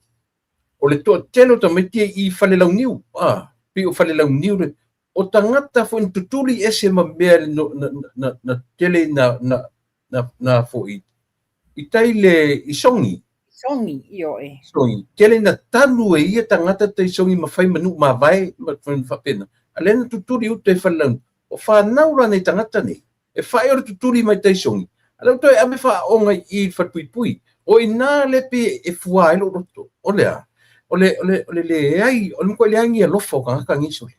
o le toatele o tamaiti e i Falelauniu, a, pei o Falelauniu le, o tagata foi na tutuli ese ma mea na, na, na, na tele na, na, na, na foi i tai le i Songi. Songi, ioe. Songi. Tele na tanu e ia tagata tai Songi ma fai ma nuu mavae ma faapena. A lea na tutuli uta i Falelauniu. O fanau la nei tagata nei, e whai o le tutuli mai tai Songi. A lea ua toe ave faaoga i i le falepuipui. O i ina lea pei e fua ai lou loto. O le a? O le, o le, o le leai, o le matuai leai ni alofa o tagata nei sole.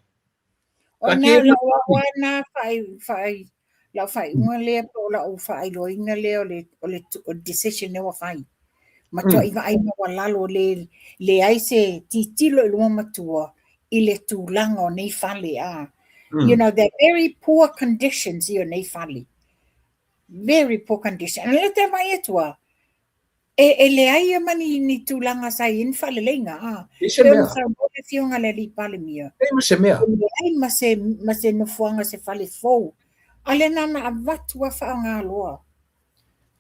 O na lau au lava na whai, whai, lau faaiuga lea po o lau faailoaina lea o le, o le, o le decision lea ua fai. Matuai vaai maualalo le, leai se titilo i luma matua i le tulaga o nei fale. A. You know, they're very poor conditions i o nei fale. Very poor condition. And le te vaai atu a, e leai ia ma ni, ni tulaga sa i ai ni faaleleiga. A. E se mea. Saunoa le afioga i le Alii Palemia. E ma se mea. E leai ma se, ma se nofoaga se fale fou. A lea na na avatu a faaaoga loa.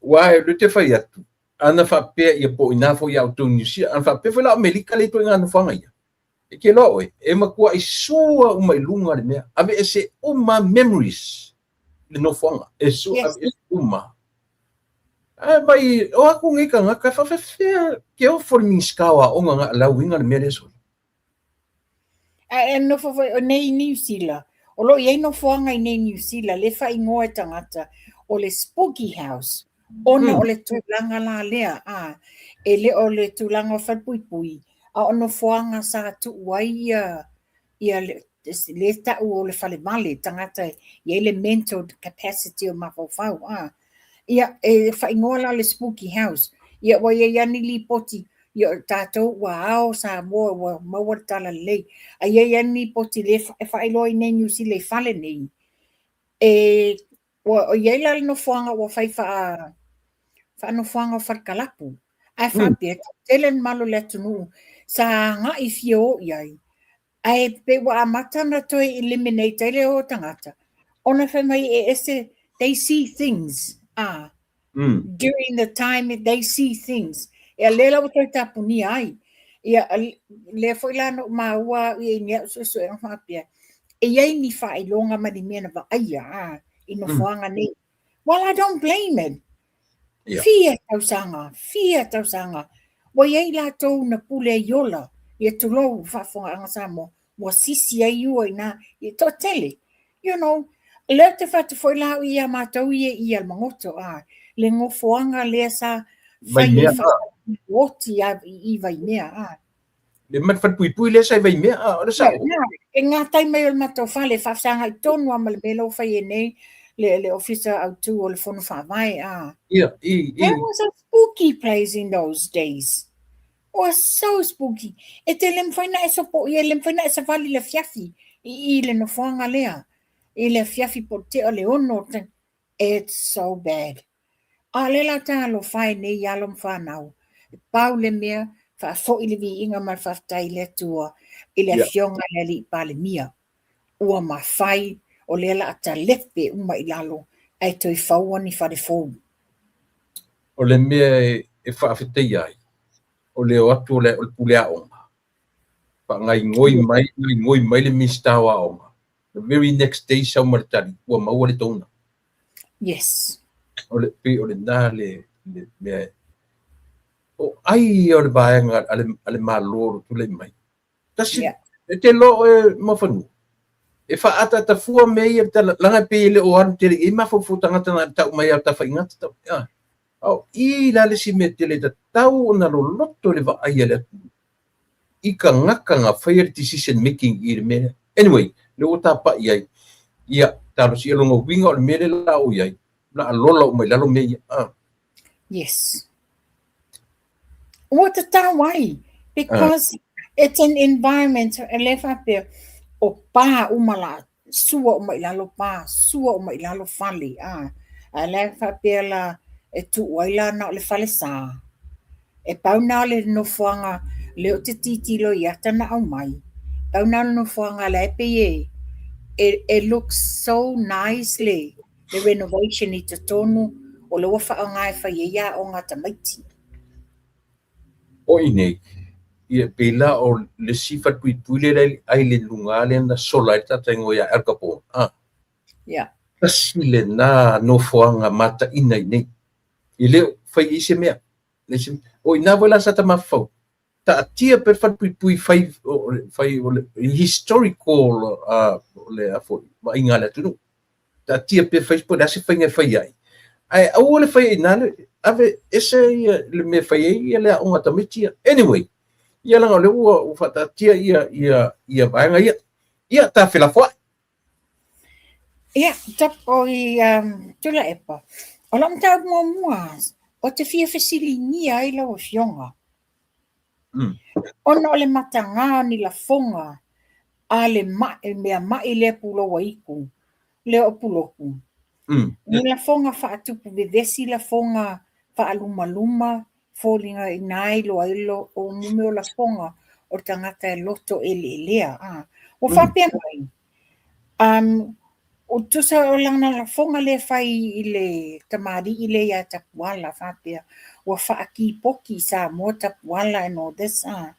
Ua e te fai atu, ana faapea ia po o ina foi ia outou Niu Sila, ana faapea foi la o Amerika le ituaiga nofoaga ia. E ke loa oe, e matuai sua uma i luga le mea, aveese uma memories le nofoaga, e sua aveese uma. Ae mai, o aku nei tagata, e faafefea ke ofo le Minisita o Aoga na lauina le mea lea sole. Ae nofo foi o nei Niu Sila, o lo o i ai nofoaga i nei Niu Sila, le faaigoa e tagata o le Spooky House, ona o le tulaga la lea, a, e le o le tulaga o falepuipui, a o nofoaga sa tuu ai ia, ia le, lea ta'u o le falevale, tagata e i ai le mental capacity o mafaufau, a. Ia, e faaigoa la o le spooky house. Ia, ua i ai lava ni lipoti, ia o tatou ua ao Samoa ua maua le talalelei. Ae i ai lava ni lipoti lea e faailoa i inei i Niu Sila i fale nei, e ua i ai la le nofoaga ua fai faa faanofoaga o falekalapu. Ae faapea, tele le mamalu o le atunuu sa agai fia o i ai, Ae pei ua amata ona toe eliminate ai le o tagata, ona fai mai e ese, they see things, ah, during the time they see things. Ia lea la ua toe tapunia ai. Ia, lea foi la na ou maua au i ni au suesuega faapea, e i ai ni faailoga ma ni mea na vaaia, ah, i nofoaga nei. Well, I don't blame it. Yeah. Fia tausaga, fia tausaga. Ua i ai latou na pule ai ola, ia tulou faafofogaaga Samoa, ua sisi ai ua i nā, i toatele. You know, lea ou te fai atu foi la au ia matou ia i Alamagoto, a, le nofoaga lea sa fai ai oti a i Vaimea, a. Le falepuipui lea sa i Vaimea, a, o le sao. E gatai mai o le matou fale, e faafesagai tonu lava ma le mea la ua fai ai nei le, le Ofisa Autu o le Fono Faavae, a. Ia, i, i. There was a spooky place in those days. It was so spooky. E te le mafai na e sopoia, e le mafai na e savali i le afiafi i, i le nofoaga lea. I le afiafi po o le tea o le 6. It's so bad. A o lea la talofa e nei alo ma fanau, e pau le mea, faafoi le viiga ma le faafetai i le Atua i le Afioga i le Alii Palemia. Ua mafai, o lea la a talepe uma i lalo ae toe faua ni fale fou. O le mea e faafetaia ai, o le o atu o le pule aoga, faagaoioi mai, gaoioi mai le Minisita o Aoga, the very next day sau ma le tali, ua maua le donor. Yes. O le, pei o lena le, le mea o ai ia o le vaega a le, a le Malo o lo tulai mai. Tasi, yeah. E te lo e Muafanua. E faaataata fua mea ia tala, laga e pei e le o alu tele i ai mafaufau tagata na tau mai au tafaigata tau. Ah. O i la le isi mea tele tatau ona loloto le vaai a le atunuu i tagata na faia le decision making i le mea lea. Anyway, lea ua tapai ai, ia, talosia lona uiga o le mea lea la o i ai, la a lola uma i lalo mea ia. Ah. Yes. Ua tatau ai, because it's an environment, e le faapea, o pā uma la, sua uma i lalo pā, sua uma i lalo fale, a. Ae la e faapea la, e tuu ai la na o le falesa. E pau na o le nofoaga lea ou te tilotilo i ata na aumai, pau na o le nofoaga la e pei e, e, e looks so nice le, le renovation i totonu, o lea ua faaaoga e fai ai aoga a tamaiti. O i nei, ia pei la o le isi falepuipui lea la ai le luga lea na sola ai le tagata igoa ia Al Capone. Ah. Yeah. Tasi lena nofoaga mataina i nei. E le o fai ai se mea. O i ina foi la sa ta mafaufau, taatia pea le falepuipui fai, fai o le historical uh, le a foi, vaaiga a le atunuu. Taatia pea fai po o le a se faiga e fai ai. Ae aua le fai ai i ina, ave ese ia le mea e fai ai ia le aoga a tamaiti ia. Anyway, ia leaga o lea ua, ua faataatia ia, ia, ia vaega ia. Ia, ta felafoai. Ia, o i um, Tuilaepa, o lau mataupu muamua, ou te fia fesiligia ai lau afioga. Ona o le mataga o ni lafoga a le ma'i, mea ma'i lea pulou aiku, lea o Puloku. Ni lafoga faatupu vevesi, lafoga faalumaluma, foliga ina iloa ai lo, o mea o lafoga o le tagata e loto eleelea. A. Ua faapea mai, um, o tusa o lana lafoga lea e fai i le tamalii lea ia Tapuala, faapea, ua faakipoki i Samoa Tapuala and all this, a.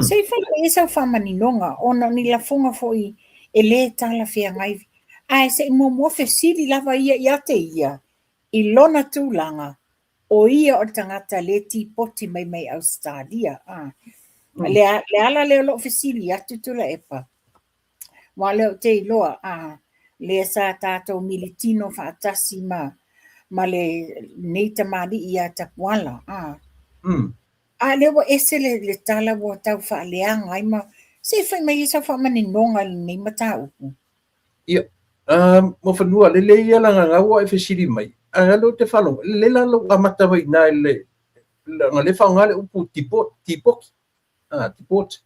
Se i fai mai ai sau faamaninoga, ona o ni lafoga foi e le talafeagai. Ae se i muamua fesili lava ia ia te ia, i lona tulaga, o ia o le tagata lea tipoti mai mai Ausetalia. A. Le, le ala lea o lou fesili atu Tuilaepa, Aua o lea ou te iloa, a, lea sa tatou militino faatasi ma, ma le, nei tamalii ia Tapuala, a. A lea ua ese le, le tala ua tau faaleaga ai ma Se i fai mai ai sau faamaninoga i lenei mataupu. Ia, Muafanua, lelei ia leaga ua e fesili mai, a o lea ou te faalogo, lelei la lou amata mai i ina i le, leaga o lea e faaaoga le upu deport, tipoti, deport.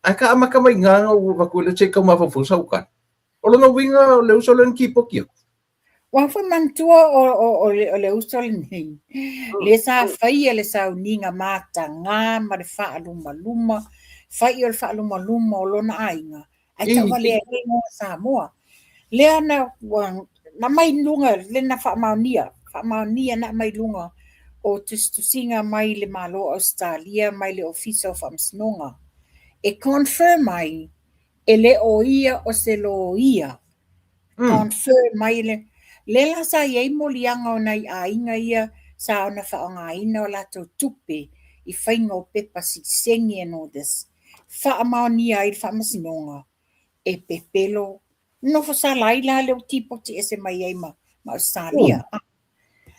Ae ka amata mai i ina na ou avatu ai lea se i tau mafaufau sau tala. O lona uiga o le uso lea na tipoti atu. Ua foi manatua o le uso lenei, lea sa faia le sauniga mataga ma le faalumaluma, fai o le faalumaluma o lona aiga, ae tauvalea ai le igoa Samoa. Lea na aumai i luga, lea na faamaonia, faamaonia na aumai i luga o tusitusiga mai le Malo o Ausetalia mai le Ofisa o Faamasinoga, e confirm ai e le o ia o se loia. Confirm mai le lea la sa i ai moliaga o nai aiga ia sa ona faaaogaina o latou tupe i faiga o pepa sitiseni and all this, faamaonia ai le faamasinoga e pepelo nofo sala ai la lea ua tipoti ese mai ai ma Ausetalia. A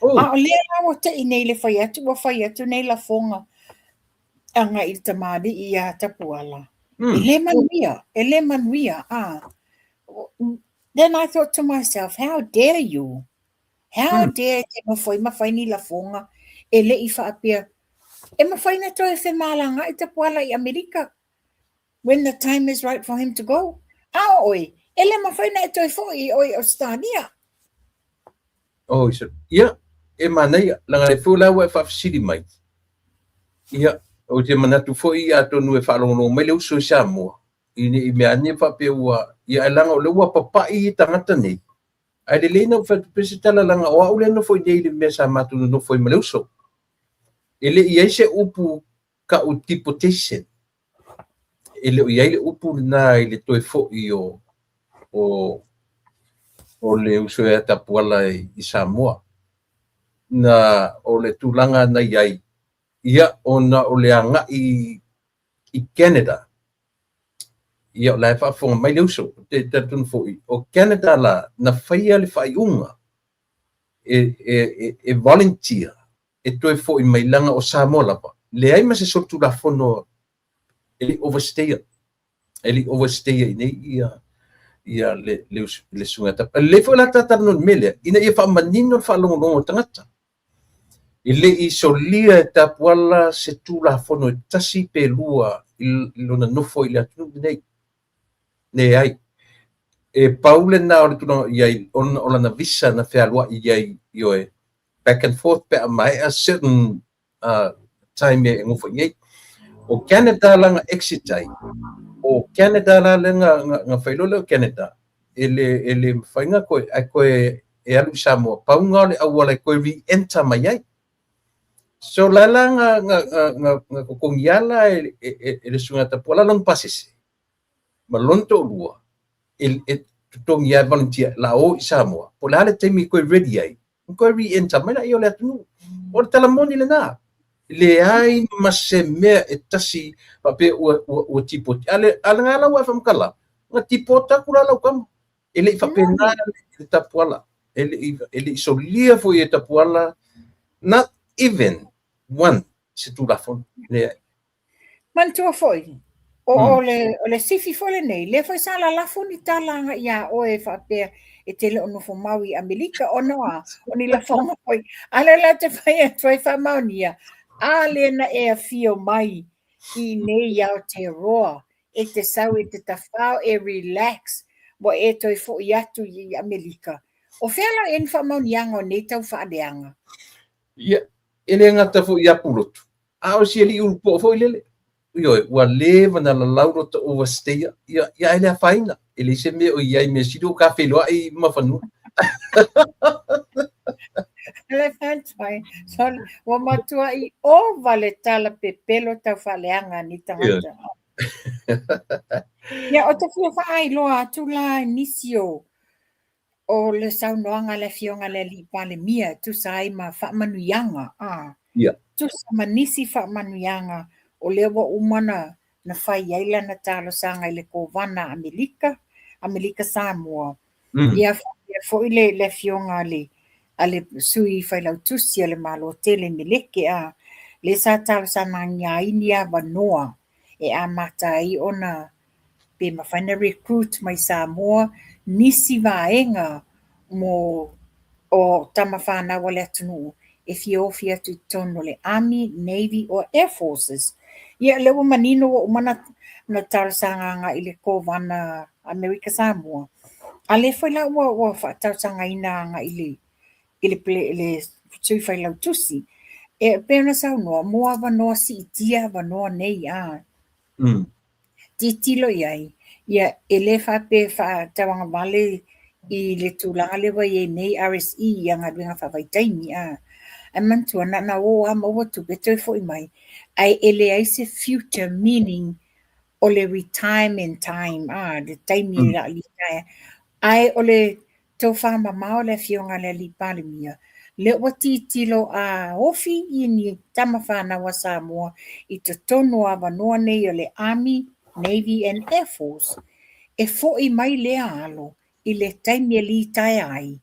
o lea la ua tei nei le fai atu, ua fai atu nei lafoga agai i le tamalii ia Tapuala. E le manuia, e le manuia. Then I thought to myself, how dare you? How dare e te nofo ai ma fai ni lafoga e le i faapea e mafai na toe femalagaai Tapuala i Amerika when the time is right for him to go. A o oe, e le mafai na e toe foi i oe i Ausetalia. Oh, ia, e manaia, leaga lea foi la ua e faafesili mai. Ia, ou te manatu foi atonu e faalogologo mai le uso i Samoa, ina ne i mea ane faapea ua, ia ae leaga o lea ua papai tagata nei, ae lelei na ou fai atu pea se tala leaga o au lea e nofo i inei i le mea sa matou nonofo ai ma le uso. E le i i ai se upu tau deportation. E le o i ai le upu lena i le toe foi o le uso ia Tapuala i Samoa. Na o le tulaga na i ai, ia ona o le agai i Canada, ia o la e faafofoga mai le uso, te talitonu foi, o Canada la na faia le faaiuga e volunteer e toe foi mai leaga o Samoa lava, leai ma se solitulafono e le i overstay-a, e le i overstay-a i inei ia le susuga ia Tapuala. E lelei foi la ta talanoa i le mea lea, ina ia faamanino le faalogologo a tagata. E le i solia e Tapuala se tulafono e tasi pe lua i lona nofo i le atunuu lenei. Leai. E pau lena o le tulaga i ai, ona o lana visa na fealuai i ai, ioe, back and forth pe a maea certain time e nofo i inei. O Canada la na exit ai, o Canada la lea na fai loa lea o Canada, e le mafai ona toe, ae toe e alu i Samoa, pau lena o le auala e toe re-enter mai ai. So la la na totogi lava la e le susuga ia Tapuala lona pasese ma lona toalua, e totogi lava e volunteer la o i Samoa, po o le a le taimi e toe ready ai, ona toe re-enter mai lea o le atunuu. O le tala moni lena, leai ma se mea e tasi faapea ua deport. A lena la ua e faamatala, na deport atu la lau tama. E le i faapena le Tapuala, e le i solia foi e Tapuala, not even one se tulafono. Leai. Manatua foi, o le sifi foi lenei, lea foi sa lalafo ni tala agai ia oe e faapea e te le o nofo mau i Amerika, ona o a, o ni lafoga foi. A lea la te fai atu ai faamaonia, a lea na e afio mai i inei i Aotearoa, e te sau e te tafao, e relax, ua e toe foi atu i Amerika. O fea la ea ni faamaoniaga o nei tau faaleaga? Ia, e le gata foi ia Pulotu, a o si alii ulupoo foi lele. Ioe, ua leva ona lalau lota overstay-a, ia, ia ae le afaina. E leai se mea o i ai, mea sili ua ta feiloai ma fanua. Le fai, so, ua matuai ova le tala pepelo tau faaleaga a ni tagata. Ia, o te fia faailoa atu la i nisi o o le saunoaga a le Afioga i le Alii Palemia e tusa ai ma faamanuiaga, a, tusa ma nisi faamanuiaga o lea ua uma na fai ai lana talosaga i le Kovana a Amerika, Amerika Samoa. Ia faapea foi le Afioga a le Sui Failautusi a le Malo tele Meleke, a, lea sa talosagaina ai ni avanoa e amata ai ona pe mafai ona recruit mai Samoa nisi vaega mo o tama fanau a le atunuu e fia ofi atu i totonu o le Army, Navy or Air Forces. Ia, lea ua manino ua uma ona talosaga agai i le Kovana Amerika Samoa, a lea foi la ua faatalosagaina agai i le Sui Failautusi. E pei ona saunoa, mo avanoa siitia avanoa nei a. Tilotilo i ai, ia e le faapea e faatauagavale i le tulaga lea ua i ai nei RSE i galuega faavaitaimi a. Ae manatua na ona o lava maua tupe toe foi mai, ae e leai se future meaning o le retirement time a, le taimi o le a litaea. Ae o le tofamamao a le Afioga i le Alii Palemia, lea ua tilotilo a ofi i ni tama fanau a Samoa i totonu o avanoa nei o le Army, Navy and Air Force, e foi mai lea alo i le taimi e litaea ai,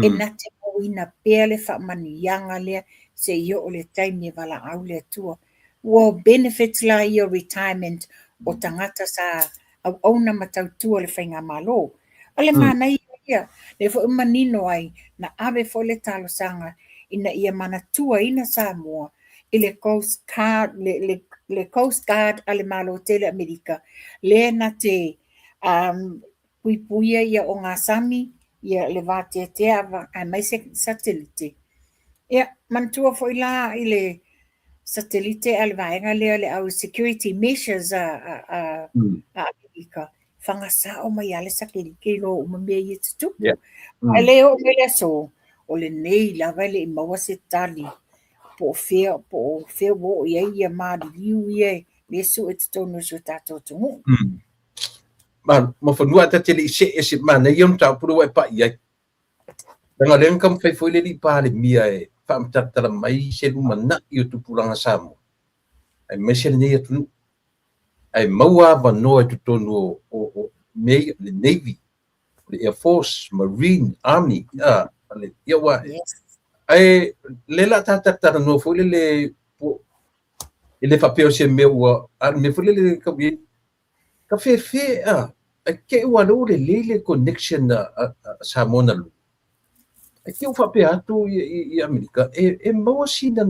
e na te mauina pea le faamanuiaga lea seia oo i le taimi e valaau le Atua. Ua benefits la ia o retirement o tagata sa auauna ma tautua le faigamalo. O le manaia ia, lea foi ua manino ai, na ave foi le talosaga ina ia manatuaina Samoa i le Coast Guard, le Coast Guard a le Malo Tele o Amerika, lea na te puipuia ia ogasami, ia le vateatea aemaise satelite. Ia, manatua foi la i le satelite a le vaega lea o le au security measures a Amerika, fagasao mai lava le satelite i lo uma mea ia e tutupu. Ae le oo mai le aso, o lenei lava e le i maua se tali po o fea, po o fea ua oo i ai ia maliliu ia e sue i totonu o si o tatou atunuu. Ma fanua ta te le i see ese manaia o mataupu lea ua e pai ai. Leaga o lea na taumafai foi le alii Palemia e faamatalatala mai se lumanai o tupulaga Samoa, aemaise lenei atunuu, ae maua avanoa i totonu o mea ia, le Navy, le Air Force, Marine, Army, ia ua, ae lea o le a ta talatalanoa foi lele, e le faapea o se mea ua, a o le mea foi lele e tau i ai, Ka fefe a, ae te i ua lea ua lelei le connection a Samoa na lua. Ae te i ua faapea atu i Amerika, e maua sina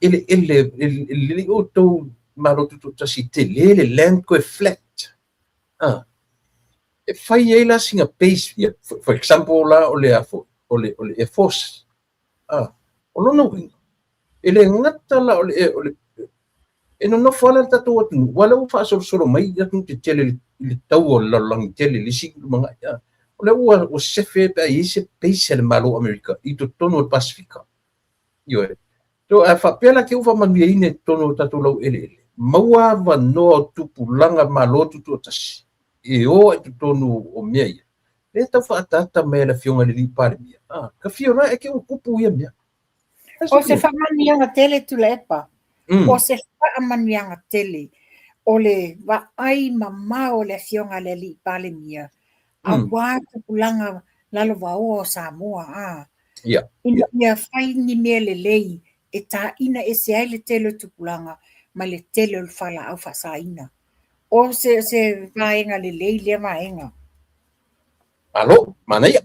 eleele e lelei outou Malo Tutoatasi tele le land toe flat. E fai ai la sina base, for example la o le a foi, o le Air Force. O lona uiga, e le gata la o le, o le e nonofo lava le tatou atunuu, aua o lea ua faasolosolo mai atunuu tetele i le taua o le lalolagi tele i le isi lumanai. O lea ua sefe pe a i ai se base a le Malo o Amerika i totonu o le Pasefika. Ioe. So, a faapea la te i ua faamanuiaina i totonu o tatou laueleele, maua avanoa o tupulaga Malo Tutoatasi e o ai i totonu o mea ia, lea e tau faaataata mai e le Afioga i le Alii Palemia, ka fia loa e te ua tupu ia mea. O se faamanuiaga tele Tuilaepa, o se faamanuiaga tele o le vaai mamao o le Afioga i le Alii Palemia, aua tupulaga lalovaoa o Samoa, a ina ia fai ni mea lelei e taina ese ai le tele o tupulaga ma le tele o le falaau faasaina. O se se vaega lelei lea vaega. Malo, manaia.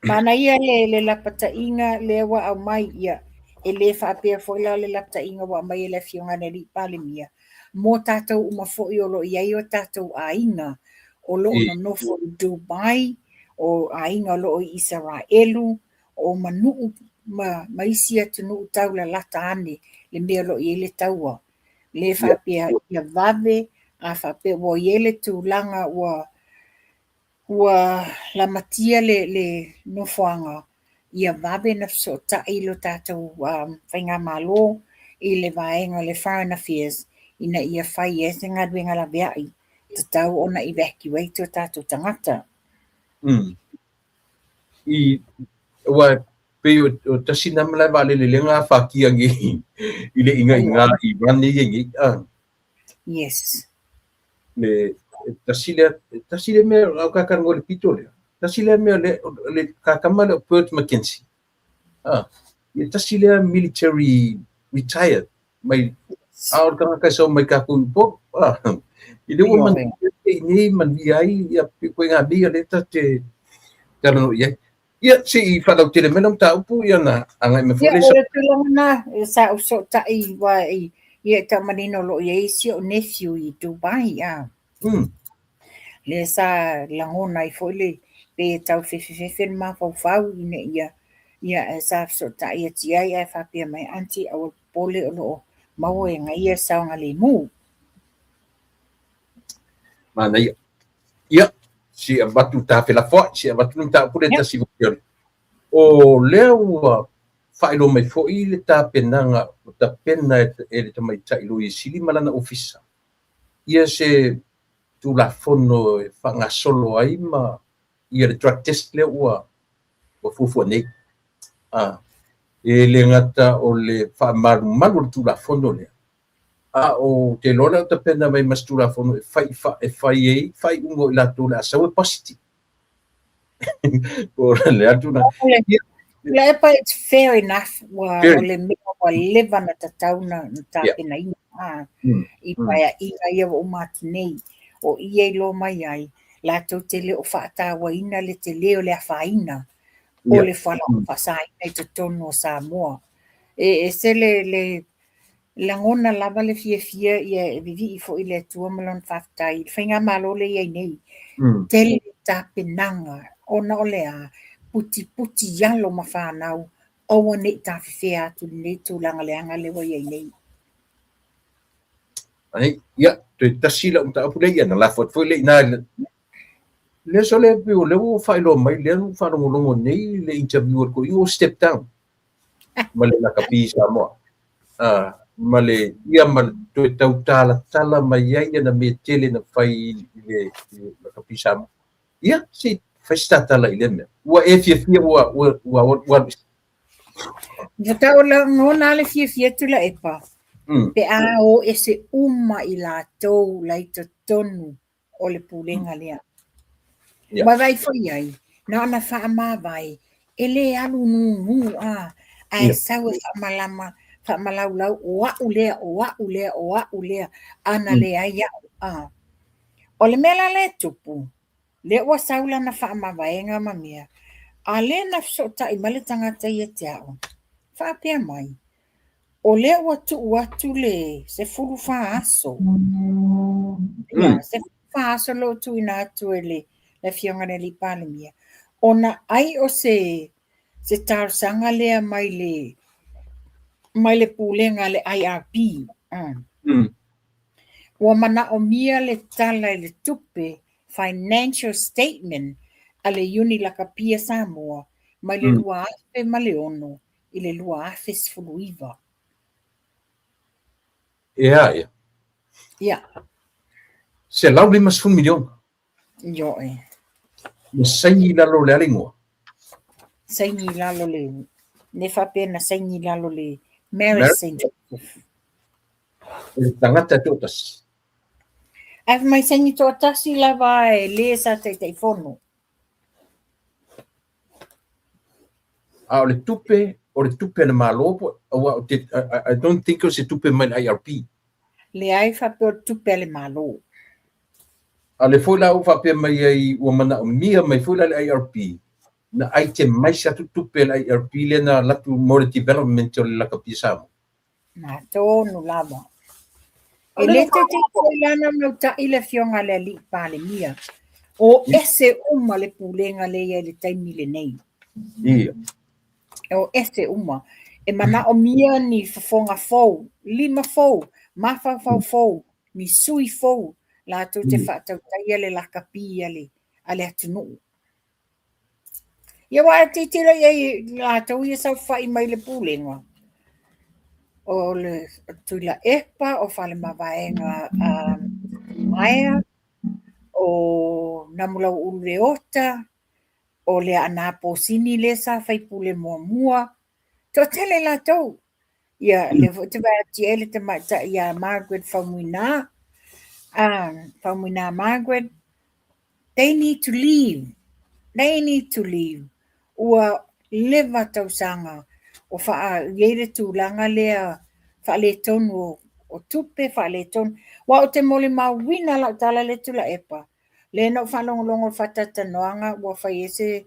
Manaia le lapataiga lea ua aumai ia, e le faapea foi la o le lapataiga ua aumai e le Afioga i le Alii Palemia, mo tatou uma foi o lo o i ai o tatou aiga o lo o nonofo i Dubai, o aiga o lo o i Isaraelu, o Manuu ma isi atunuu taulalata ane le mea o lo o i ai le taua. Le faapea ia vave, a faapea ua i ai le tulaga ua lamatia le nofoaga, ia vave ona fesootai lo tatou faigamalo i le vaega o le Foreign Affairs ina ia fai ai se galuega laveai, tatau ona evacuate o tatou tagata. I aua pei o tasi na malae vaalele lea na afatia nei i le ināinā i Iran lea e i ai nei. Yes. Le tasi lea mea au ka talanoa i le pito lea. Tasi lea mea le le kakama lea o Bert McKenzie. Ia tasi lea military retired mai. A o le tagata e sau mai tatou i Upolu. I le ua manuia i nei manuia ai ia ituaiga mea ia lea tatou te talanoa i ai. Ia, se i faalautele mai lau mataupu ia ona agai mai foi lea. Ia, o le tulaga lena, sa ou fesootai aua ia e tau manino o lo o i ai si ou nephew i Dubai. Lea sa lagona ai foi le pei e tau fefefefe le mafaufau ina ia ia ae sa fesootai atu i ai ae faapea mai, Aunty aua le popole o lo o maua e ia le saogalemu. Manaia. Ia, se i avatu ta felafoai, se i avatu le mataupu lea tasi i O lea ua faailoa mai foi le tapenaga ua tapena e le tamaitai Loia Sili ma lana ofisa ia se Tulafono e faagasolo ai ma ia le drug test lea ua fuafua nei. E le gata o le faamalumalu o le Tulafono lea, a o te iloa lea ua tapena mai ma se Tulafono e fai, e fai ai faaiuga o i latou o le a sau e positive. Po o le a tulaga. Tuilaepa, it's fair enough, ua o le mea ua leva na tatau na tapenaina i paeaiga ia ua uma atu nei. O i e iloa mai ai, latou te le o faatauaina le tele o le afaina o le fualaau faasaina i totonu o Samoa. E ese le lagona lava le fiafia ia e vivii foi i le Atua ma Lona faafetai i le faigamalo lea e i ai nei. Tele tapenaga ona o le a? Putiputi alo ma fanau aua ne i tafefea atu i lenei tulaga leaga lea ua i ai nei. Ai, ia, toe tasi lau mataupu lea, ia na lafo atu foi lea i ina i le le aso lea pei o lea ua faailoa mai lea ua faalogologo nei le interview a le toeaina ua step down ma le lakapi i Samoa. Ma le ia ma le toe tautalatala mai ai ana mea tele na fai i le lakapi i Samoa. Ia, se i fai se tatala i lea mea. Ua e fiafia ua ua ua ua alu ese. Ua tau lagona le fiafia Tuilaepa pe a o ese uma i latou la i totonu o le pulega lea. Ua vaai foi i ai, na ona faamavae, e le alu nūnū a, ae sau e faamalama, faamalaulau, o au lea, o au lea, o au lea, ana leai au a. O le mea la lea e tupu, lea ua sau lana faamavaega ma mea, a lea na fesootai mai le tagata ia te au, faapea mai, O lea ua tuu atu le 14 aso. Ia, 14 aso lea ua tuuina atu e le Afioga i le Alii Palemia, ona ai o se se talosaga lea mai le mai le pulega a le IRB. Ua manaomia le tala i le tupe, financial statement, a le Iuni Lakapi a Samoa mai le 2006 i le 2019. Ea, ia. Ia. $150 miliona. Ioe. Na saini i lalo o le a le igoa? Saini i lalo le, le faapea na saini i lalo le Maris St. Joseph. O le tagata toatasi. Ae fai mai saini toatasi lava e le sa Taitaifono. A o le tupe, o le tupe a le Malo po, aua ou te, I don't think o se tupe mai le IRP. Leai, faapea o le tupe a le Malo. A o lea foi la ua faapea mai ai ua manaomia mai foi la le IRP, na itemize atu tupe a le IRP lea na alu atu mo le development o le lakapi a Samoa. Na tonu lava. E le taitai foi la na mauta'i le afioga a le Alii Palemia. O ese uma le pulega lea i ai i le taimi lenei. Ia. O ese uma. E manaomia ni fofoga fou, lima fou, mafaufau fou, ni sui fou latou te faatautaia le lakapi a le, a le atunuu. Ia aua a tilotilo i ai latou ia saofai mai le pulega, o le Tuilaepa, o Faleomavaega Titimaea, o Namulauulu Leota, o Leaana Posini lea sa faipule muamua, toatele latou. Ia, lea foi ou te vaai atu i ai le tamaitai ia Margaret Faumuina, Faumuina Margaret, They need to leave. They need to leave. Ua leva tausaga o faa, i ai le tulaga lea faaletonu o, o tupe faaletonu. Aua ou te molimauina lau tala lea Tuilaepa, lea na ou faalogologo i le faatalatalanoaga ua fai ai se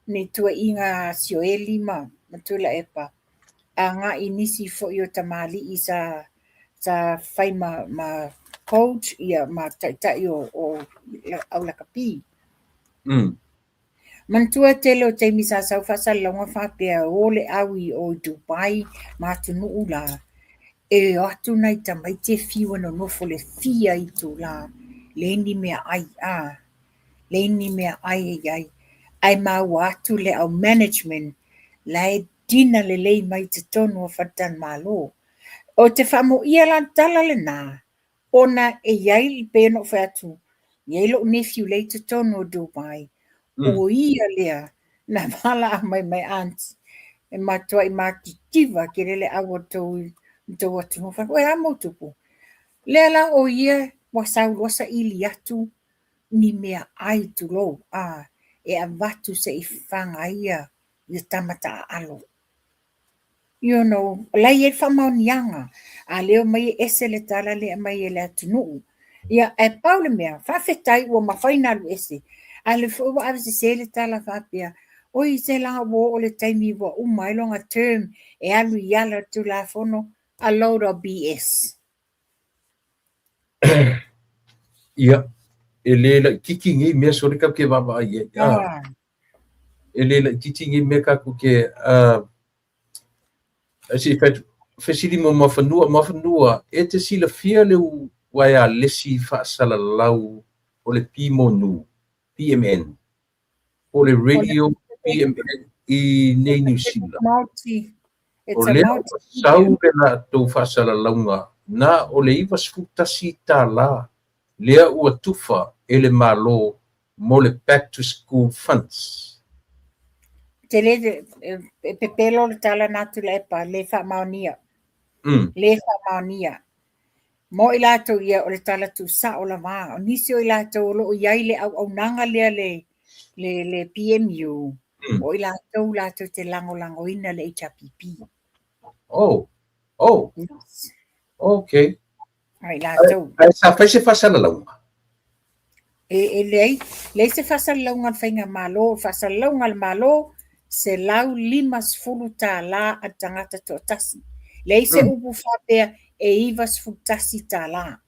ni tuuaiga a Sioeli ma Tuilaepa agai i nisi foi o tamalii sa sa fai ma ma coach ia ma taitai o o au lakapi. Manatua tele o taimi sa sau faasalalauga faapea o le au i o i Dubai ma atunuu la, e o atu nai tamaiti e fiu e nonofo i le fia itula, leai ni meaai a, leai ni meaai e i ai, ae maua atu le au management la e dinner lelei mai i totonu o faletalimalo. Ou te faamoia la le tala lena, Ona e i ai, e pei ona ou fai atu, e i ai lou nephew lea i totonu o Dubai, o ia lea na valaau mai my aunt, e matuai matitiva tele le au o le tou atunuu. Ou fai atu, oi a mau tupu? Lea la o ia ua sau loa saili atu ni meaai tulou, a, e avatu se i faga ai ia tama taaalo. You know, o la e i ai le faamaoniaga, a lea e omai e ese le tala lea e aumai e le atunuu. Ia, ae pau le mea, faafetai ua mafai ona alu ese, a o lea foi ua avesese le tala faapea, oi se leaga ua oo i le taimi ua uma ai lona term e alu i ala o le Tulafono, a load of BS. Ia, e le laitiiti nei mea sole tatou te vaavaai i ai. Ah. E le laitiiti nei mea tatou te se i fai atu, fesili mo Muafanua, Muafanua, e te silafia le uaealesi faasalalau o le Pimonu, PMN, po o le radio PMN i nei Niu Sila? O lea ua sau le latou faasalalauga na o le $91 lea ua tufa e le Malo mo le Back to School Funds. Tele e pepelo le tala na Tuilaepa, le faamaonia. Le faamaonia. Mo i latou ia o le tala tuusao lava. O nisi o i latou o lo o i ai le auaunaga lea le le le PMU, o i latou latou te lagolagoina le HRPP. Oh, oh. Yes. Okay. A i latou. Ae sa fai se faasalalauga? E, e leai, leai se faasalalauga a le Faigamalo, o le faasalalauga a le Malo, $150 a le tagata toatasi. Leai se upu faapea e $91.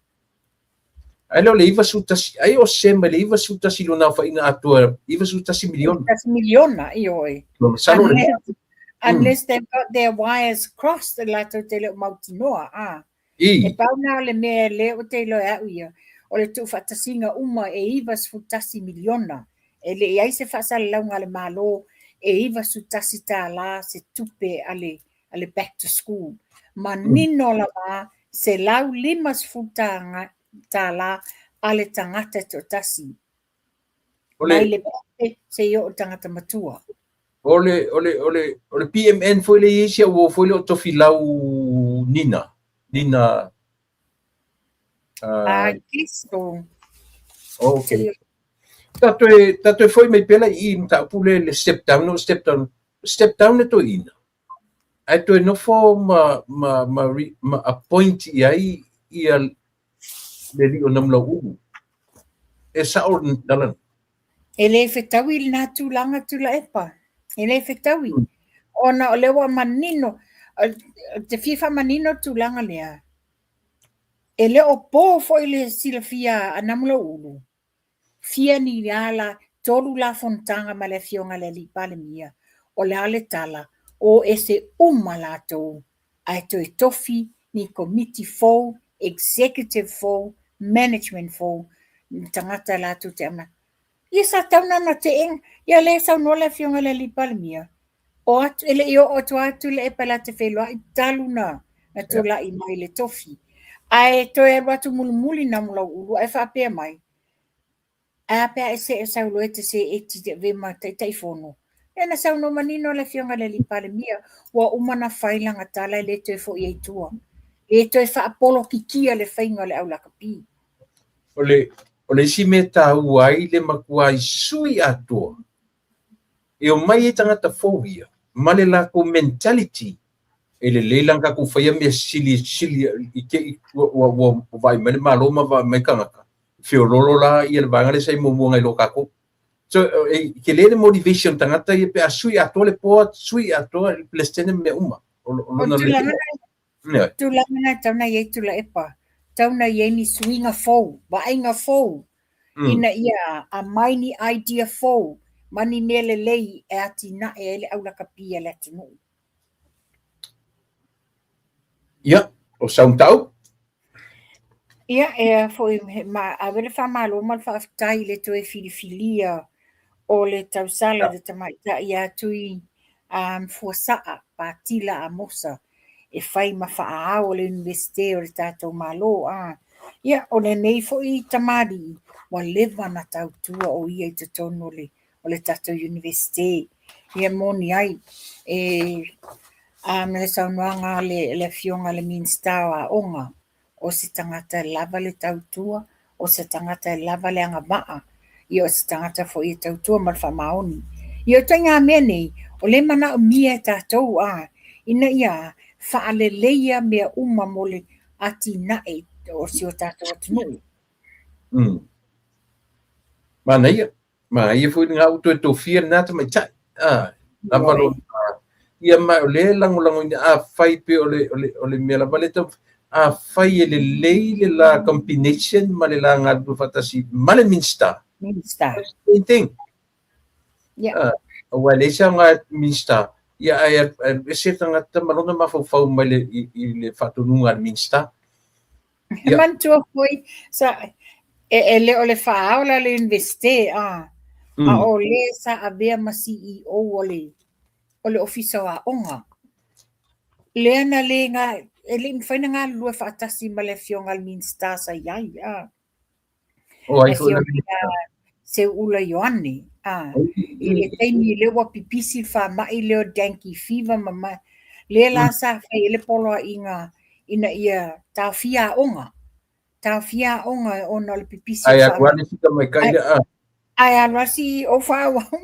Ai lea o le 91, ai o se mai le 91 i lona aofaiga atoa, 91 miliona. 91 miliona, ioe. Masalo le... Unless they've got their wires crossed, latou te le o mautinoa, a. I. E pau na o le mea lea ou te iloa e au ia, o le tuufaatasiga uma e 91 miliona. E le i ai se faasalalauga a le Malo e $91 se tupe a le, a le back to school. Manino lava $150 a le tagata e toatasi. Mai le pepe seia oo i le tagata matua. O le, o le, o le, o le PMN foi lea e i ai si au uo foi lea o Tofilau Nina. Nina. I guess so. Okay. Ta toe, ta toe foi mai pea la i i mataupu le, le step down, no step down, step down le toeaina. Ae toe nofo ma, ma, ma, ma appoint i ai ia le alii o Namulau'ulu. E sa'o le tala lena. E le fetaui lena tulaga Tuilaepa. E le fetaui. Ona o lea ua manino, te fia faamanino le tulaga lea. E le o po foi le silafia a Namulau'ulu Fia ni ala, tolu la fonotaga ma le Afioga i le Alii Palemia, o le a le tala, o ese uma latou, ae toe tofi ni komiti fou, executive fou, management fou, ni tagata latou te aumai. Ia sa tau na ona teena, ia lea e saunoa le Afioga i le Alii Palemia, o atu, e le i oo atu lava Tuilaepa la te feiloai talu na na tulai mai le tofi. Ae toe alu atu mulimuli Namulau'ulu ae faapea mai, Ae a pe a e see sau loa e te seeti te ave ma Taitaifono? Ia na saunoa manino le Afioga i le Alii Palemia, ua uma ona fai lana tala e le toe foi ai i tua. Le toe faapolokikia le faiga o le au lakapi. O le, o le isi mea e taua ai le matuai sui atoa e omai ai tagata fou ia ma le latou mentality. E lelei la ona tatou faia mea sili sili i te i ua ua ua vaai mai le Malo ma vaai mai tagata, feololo la ia le vaega lea sa i muamua nai lo tatou. So e tele le motivation o tagata ia pe a sui atoa le board, sui atoa le Peresetene ma mea uma. O O lona tulaga na, tulaga na e tatau ona i ai Tuilaepa, tatau ona i ai ni suiga fou, vaaiga fou, ina ia aumai ni idea fou ma ni mea lelei e atinae ai le aulakapi a le atunuu. Ia, o sau mataupu. Ia, e foi, ma ave le faamalo ma le faafetai i le toe filifilia o le tausala i le tamaitai ia Tui Fuasaa Patila Amosa e fai ma faaao o le Iunivesite o le tatou Malo. Ia, o lenei foi tamalii ua leva ona tautua o ia i totonu o le o le tatou Iunivesite. Ia moni ai, e a le saunoaga a le Afioga i le Minisita o Aoga, o se tagata e lava le tautua, o se tagata e lava le agavaa, ia o se tagata foi e tautua ma le faamaoni. Ia o ituaiga mea nei, o lea e manaomia e tatou a, ina ia faaleleia mea uma mo le atinae o si o tatou atunuu. Manaia. Manaia foi lena ua toe tofia lena tamaitai. Ah, lava lona ia ma o lea e lagolagoina afai pe o le o le o le mea lava lea taumafai afai e lelei le la combination ma le la galulue faatasi ma le Minista. Minista. Same thing. Yeah. Ah, aua e leai se aoga Minista ia ae alu ese le tagata ma lona mafaufau mai le i, i le faatonuga a le Minista. E manatua foi sa e le o le faaao la le Iunivesite a a o le sa avea ma CEO o le o le Ofisa o Aoga. Lea na le ga e le i mafai ona galulue faatasi ma le Afioga i le Minisita sa i ai a. O ai foi le Seuula Ioane a i le taimi lea ua pipisi le faamai lea o dengue fever ma ma lea la sa fai ai le poloaiga ina ia taofia aoga, taofia aoga ona o le pipisi o le faamai. Ae alu lava le isi tamaitai lea a. Ae alu lava le CEO faaauau.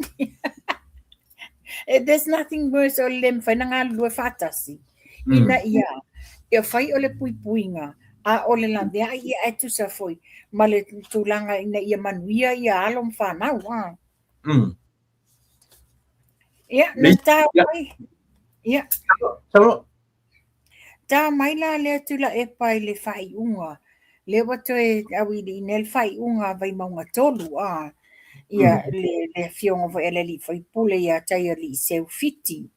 There's nothing worse o le le mafai ona galulue faatasi ina ia ia fai o le puipuiga a o le laveai ia ae tusa foi ma le tulaga ina ia manuia ia alo ma fanau a. Ia, na tau mai. Ia. Ta mai la lea Tuilaepa i le faaiuga, lea ua toe auiliili nei le faaiuga a Vaimauga 3, a, ia le, le afioga foi a le alii faipule ia Taialii Seu Fiti.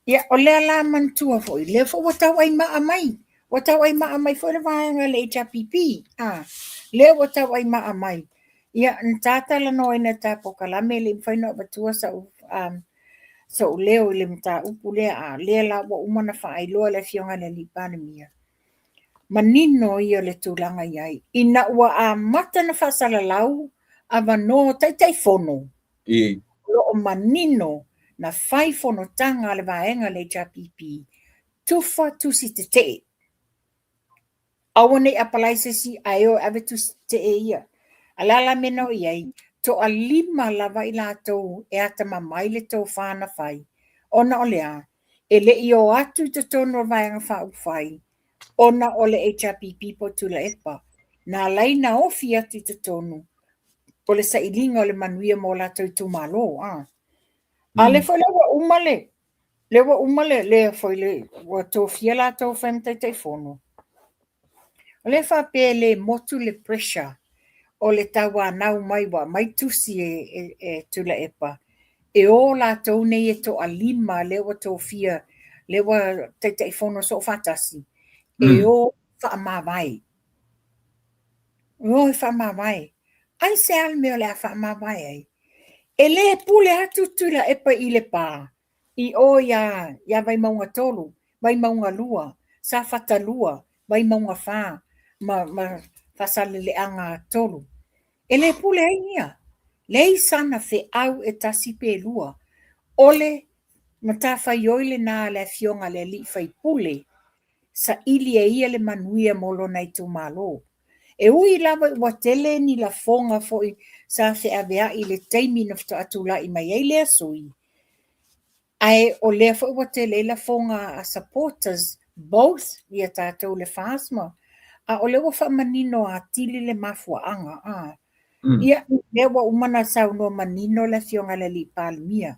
Ia, o lea la manatua foi, lea foi ua tauaimaa mai, ua tauaimaa mai foi le vaega a le HRPP, a, lea ua tauaimaa mai. Ia, na ta talanoaina e ta polokalame, e le i mafai ona avatua sau, sou leo i le mataupu lea, a o lea la ua uma ona faailoa e le Afioga i le Alii Palemia, manino ia o le tulaga i ai, ina ua amata ona faasalalau avanoa o Taitaifono, o lo o manino na fai fonotaga a le vaega a le HRPP, tufa tusi tetee. Aua ne i apalai se isi ae o e ave tusi tetee ia. A o le a la le mea na oo i ai? Toalima lava i latou e atamamai le tofa na fai, ona o le a? E le i o atu i totonu o le Vaega Faaupufai ona o le HRPP po o Tuilaepa, na ala ai ona ofi atu i totonu o le sailiga o le manuia mo latou itumalo. A o lea foi la ua uma le Lea ua uma le, le foi le, ua tofia latou e fai ma Taitaifono. O lea e faapea e le motu le pressure o le tauanau mai ua aumai tusi e, e, e Tuilaepa, e o latou nei e toalima lea ua tofia, lea ua Taitaifono soofaatasi, e o faamavae. E o e faamavae. Aisea le mea o le a faamavae ai? E le pule atu Tuilaepa i Lepa, i o iā, iā Vaimauga 3, Vaimauga 2, Safata 2, Vaimauga 4, ma, ma Faasaleleaga 3. E le pule ai ia. Leai sana feau e tasi pe lua. O le matafaioi lena a le afioga a le alii faipule, saili e ia le manuia mo lona itumalo. E ui lava ua tele ni lafoga foi sa feaveai i le taimi na faatoa tulai mai ai lea sui, Ae o lea foi ua tele ai lafoga a supporters both ia tatou le FAST ma a o lea ua faamanino atili le mafuaaga a. Ia, lea ua uma ona saunoa manino le Afioga i le Alii Palemia,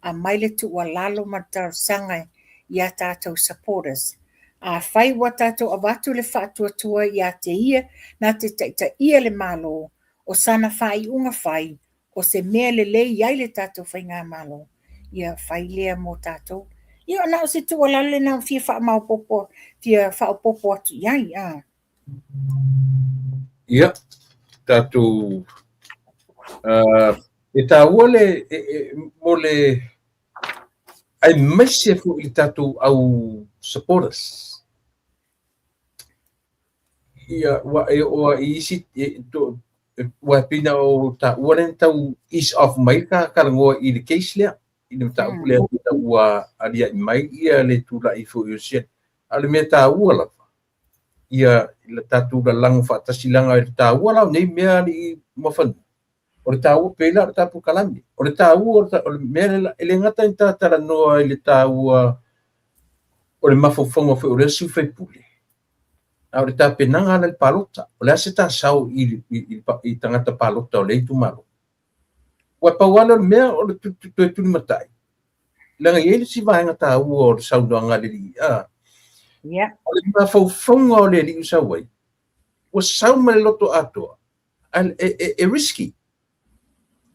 aumai le tuualalo ma le talosaga i a tatou supporters. Afai ua tatou avatu le faatuatua ia te ia na te taitaia le Malo, o sana faaiuga fai, o se mea lelei ai le tatou faigamalo, ia fai lea mo tatou. Ia na o se tuualalo lena ua fia faamaopoopo, fia faaopoopo atu i ai. A. Ia, tatou e taua le e, e, mo le aemaise foi i le tatou au supporters. Ia, ua e oo i isi, e, to, ua e pei na o taua lea na tau ease off mai ka talanoa i le case lea, i le mataupu lea ua alia'i mai ia le tula'i foi o se. A o le mea taua lava, ia le tatou lalago faatasi leaga e taua la o nei mea alii ma fanua. O le taua pei la o le tatou kalame. O le taua o le mea lea, e le gata ina ta talanoa i le taua o le mafaufauga foi o lea sui usufono, a o le tapenaga la i le palota. O le a se ta sao i tagata palota o lea itumalo? Ua pau lava lea o le mea o le toe tulimatai, leaga e i ai le isi vaega taua o le saunoaga a le alii. O le mafaufauga o le alii ua sau ai, ua sau ma le loto atoa, e risky.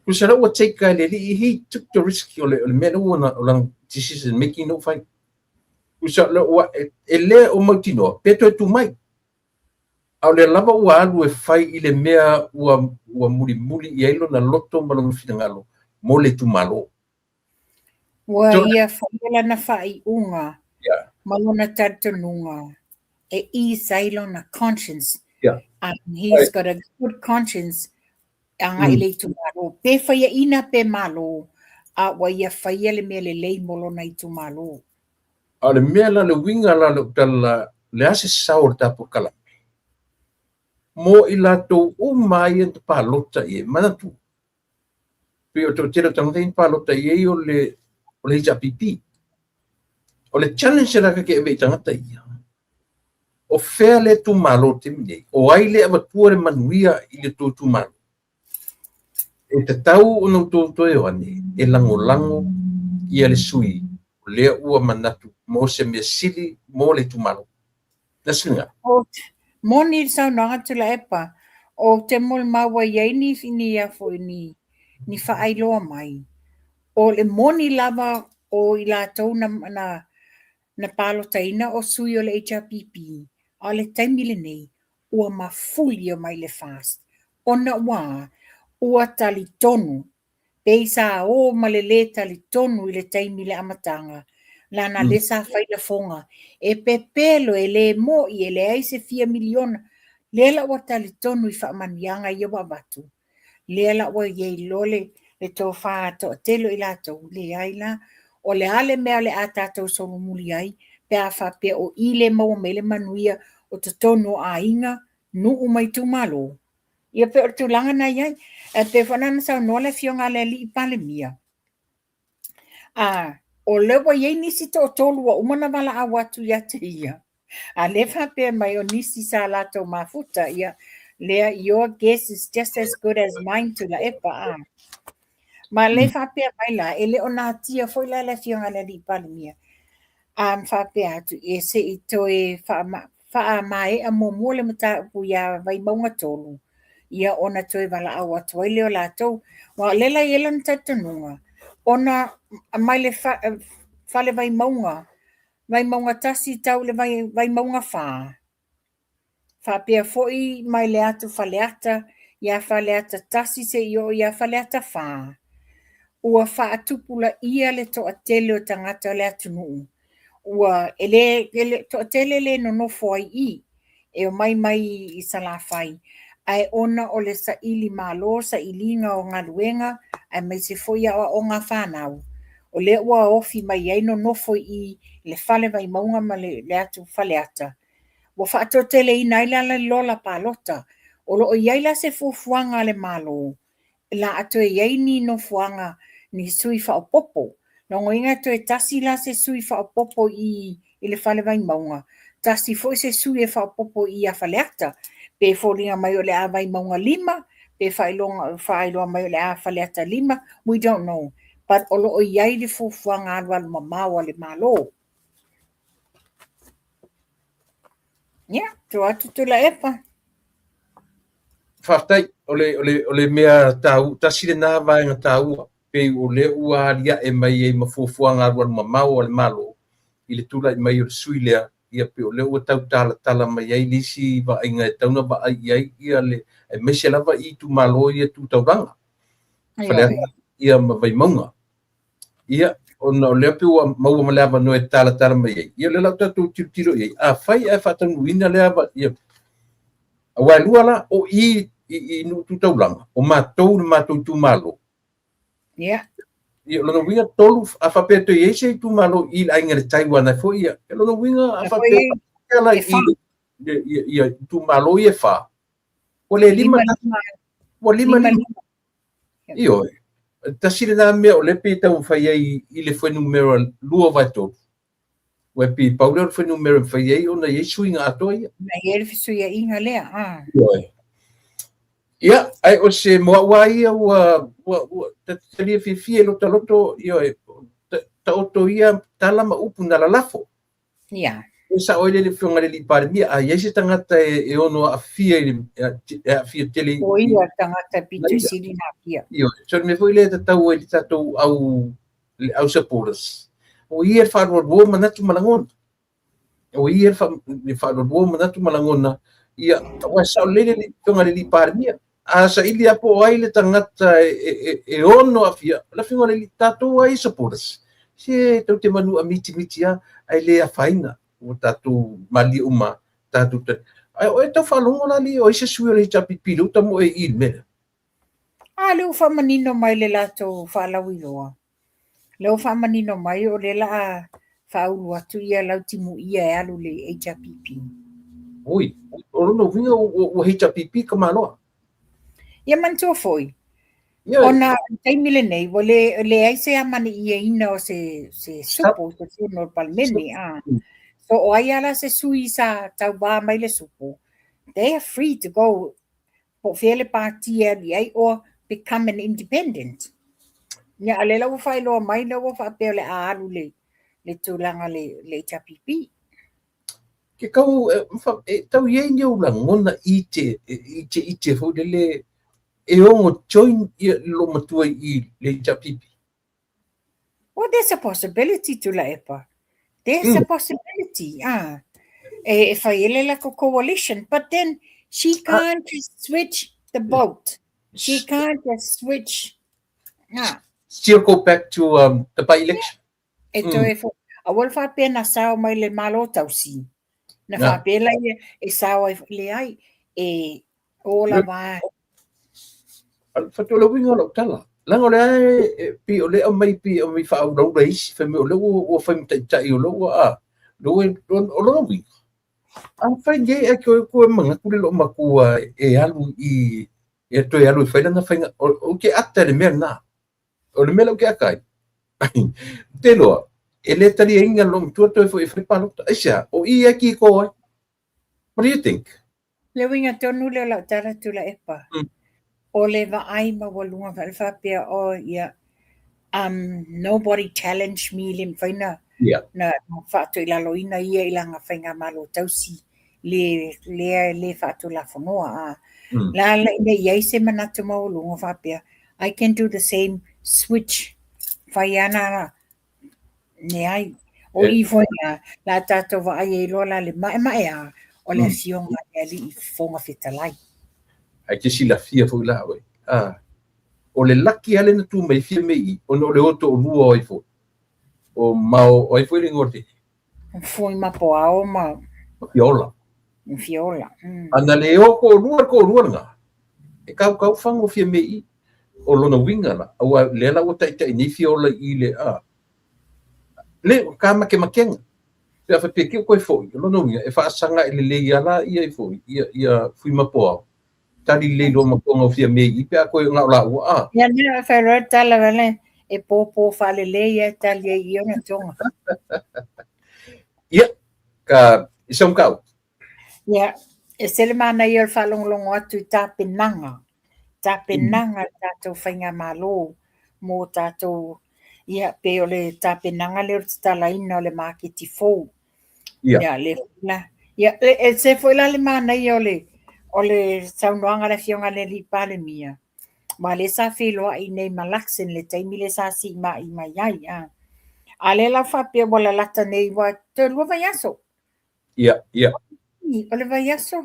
Tusa la ua take e le alii, he took the risk o le mea lea ua o lana decision making lea ua fai. Tusa ua e le o mautinoa pe toe tu mai. A o lea lava ua alu e fai i le mea ua mulimuli i ai lona loto ma lona finagalo mo le itumalo. Ua ia faia lana faaiuga ma lona talitonuga e ease ai lona conscience. And he's got a good conscience agai i le itumalo. Pe faiaina pe malo, a ua ia faia le mea lelei mo lona itumalo. A o le mea la, le uiga la o lau tala la, le a se sao o le tatou kalame mo i latou uma ia na palota i ai, manatua, pei o le toatele o tagata ia na palota i ai o le HRPP. O le challenge la ta te ave i tagata ia, o fea le itumalo i le taimi nei, o ai le avatua le manuia i le tou itumalo? E tatau ona outou toe o ane e lagolago ia le sui o lea ua manatu mo se mea sili mo le itumalo. Nasrina. Moni le saunoaga Tuilaepa, ou te molimau ai i ai ni ni a foi ni ni faailoa mai. O le moni lava o i latou na na na palotaina o sui o le HRPP, a o le taimi lenei ua mafuli mai le FAST ona ua a? Ua talitonu pei sa o ma le lē talitonu i le taimi i le amataga, lana lea sa fai lafoga e pepelo e lē mo'i e leai se fia miliona. Lea la ua talitonu i faamanuiaga ia ua avatu, lea la ua i ai loa le le tofa toatele o i latou, leai la, o le a le mea o le a tatou solomuli ai pe a faapea o i lea e maua mai ai le manuia o totonu o aiga, nuu ma itumalo. Ia pei o le tulaga na i ai. Ae pei foi la ona saunoa le Afioga a le Alii Palemia, a, o lea ua i ai nisi toatolu ua uma ona valaau atu ia te ia, a lea faapea mai o nisi sa latou mafuta, ia, lea, your guess is just as good as mine, Tuilaepa, a. Ma lea faapea mai la, e le o natia foi la le Afioga a le Alii Palemia, a ma faapea atu, e se i toe faamaea muamua le mataupu iā Vaimauga 3, ia ona toe valaau atu ai lea o latou. Aua o lea la e i ai lona talitonuga, ona mai le fale Vaimauga, Vaimauga 1 tau i le Vaimauga 4, faapea foi mai le atu Faleata ia Faleata 1 seia oo ia Faleata 4, ua faatupulaia le toatele o tagata o le atunuu, ua e le, e le toatele le nonofo ai i, e omai mai i Salafai, ae ona o le saili malo, sailiga o galuega, aemaise foi aoaoga a fanau, o lea ua ofi mai ai nonofo i i le fale Vaimauga ma le atu Faleata, ua faatoateleina ai la le lola palota. O lo o i ai la se fuafuaga a le Malo, la a toe i ai ni nofoaga, ni sui faaopoopo. Lona uiga e toe tasi la se sui faaopoopo i i le Fale Vaimauga, tasi foi se sui e faaopoopo i ia Faleata, pe foliga mai o le a Vaimauga 5, pe faailoga, faailoa mai o le a Faleata 5, we don't know. But o lo o i ai le fuafuaga alualu mamao a le Malo. Ia, tuu atu Tuilaepa. Faafetai, o le, o le, o le mea tāu, tasi lena vaega taua, pei o lea ua aliae mai ai ma fuafuaga alualu mamao a le Malo i le tulai mai o le sui lea, ia pei o lea ua tau talatala mai ai le isi vaaiga e tatau ona vaai i ai ia le, aemaise lava i itumalo ia tu taulaga, Faleata ia ma Vaimauga. Ia, ona o lea pei ua maua ma le avanoa e talatala mai ai, ia o lea la ua tatou tilotilo i ai, afai ae faataunuuina lea, ia, aua e lua la, o i i nuu tu taulaga, o matou le matou itumalo. Ia. Ia, o lona uiga tolu, a faapea toe i ai se itumalo i le Aiga i le Tai aua na foi ia, o lona uiga a faapea la i ia itumalo ia e fa, ua le lima, ua lima lima. Ioe, tasi lena mea o lea pei e taumafai ai i le fuainumera 2/3. Ua e pei pau lea o le fuainumera e mafai ai ona i ai suiga atoa ia. Na i ai le fesuiaiga lea, a. Ioe. Ia, ae o se mo au lava ia ua, ua, ua talia fiafia i lota loto, ioe, taoto ia tala ma upu na lalafo. Ia. E sao ai le Afioga i le Alii Palemia, a i ai se tagata e ono aafia i le, e aafia tele i... O ia tagata pito i sili na aafia. Ioe, so le mea foi lea e tatau ai i le tatou au, le au supporters, o ia le faaloaloa manatu ma lagona. O ia le faaloaloa manatu ma lagona, ia, aua e sao lelei le Afioga i le Alii Palemia. A saili lava po o ai le tagata e ono aafia, o le Afioga i le Alii, tatou lava ia supporters, se tou te manua mitimiti lava, ae le afaina, ua tatou malilie uma, tatou te... Ae o e tau faalogo la alii o ai se sui o le HRPP lea ua tamoe i i le mea lea? A, lea ua faamanino mai le latou faalauiloa. Lea ua faamanino mai o lea la a faaulu atu ia Lautimuia e alu i le HRPP. Ui, o lona uiga ua HRPP ka maloa. Ia manatua foi, ona i le taimi lenei, ua le, leai se amanaia o se, se supo i totonu o le Palemene. A. So o ai lava la se sui sa tauva mai le supo, they are free to go po o fea le pāti e alu i ai or become an independent. Ia, a o lea la ua faailoa mai lea ua faapea o le a alu le, le tulaga le, le HRPP. Ke kau, e, e tau i ai ni ou lagona i te, i te ite foi lele e ono join ia le matua i le HRPP. Well, there's a possibility, Tuilaepa. There's a possibility. Ah. E, e fai ele lako coalition, but then she can't just switch the boat. She can't just switch. Ah. Still go back to the by-election. E toe mm. Aua le faapea na sao mai le Malo tausi. Na faapea la ia e sao ai, leai, e o lava. Fatu o le uiga o lau tala. Leaga o lea e pei o lea e aumai pei e aumai faaulaula e isi, fai mai o lea ua fai ma taitai o lea ua a, lea ua o lona uiga. Afai nei ae toe toe manatu le loomatua e alu i e toe alu e fai lana faiga, ou te ata i le mea lena. O le mea lea ou te ata ai, ou te iloa e le taliaina le loomatua toe foi e fai palota. Aisea? O i e ki ko ai. What do you think? Le uiga tonu lea o lau tala Tuilaepa, o le vaai maualuga foi le faapea, oh ia, nobody challenge me, le mafai na, na faatoilaloina ia i lana faigamalo tausi le, lea e le faatulafonoa. A. La la ina i ai se manatu maualuga faapea, I can do the same switch, fai ana Leai. O i foi la, la tatou vaai ai loa la le maemaea o le Afioga i le Alii Fofoga Fetalai. Ae te silafia foi la oe, a, o le laki lava lea na tu mai Fiame i, ona o le o toalua o ai foi, o Mao, o ai foi le igoa o le teine? Fuimapoao ma. Fiola. Fiola. A na le o toalua le toalua lena, e kaukau fagu o Fiame i. O lona uiga la, aua lea la ua taitai nei Fiola i le, a, le, ka makemakega. Pe a faapea ke ua toe foi, o lona uiga, e faasaga i lelei lava la ia i foi, ia, ia Fuimapoao, tali lelei loa ma toga o Fiame i pe a toe na o laua, a. Ia, lea e fai loa le tala, e pōpō faalelei e tali ai i ona toga. Ia, ka i sau kau. Ia, e se le manaia o le faalogologo atu i tapenaga, tapenaga a le tatou faigamalo mo tatou, ia, pei o le tapenaga lea o le tatalaina o le maketi fou. Ia, le la, ia, e se foi la le manaia o le saunoaga a le Afioga i le Alii Palemia, aua lea sa feiloai nei ma Luxon le taimi lea sa siimai mai ai. A, a lea la faapea ua lalata nei, ua toe 2 vaiaso. Ia, ia. O le vaiaso,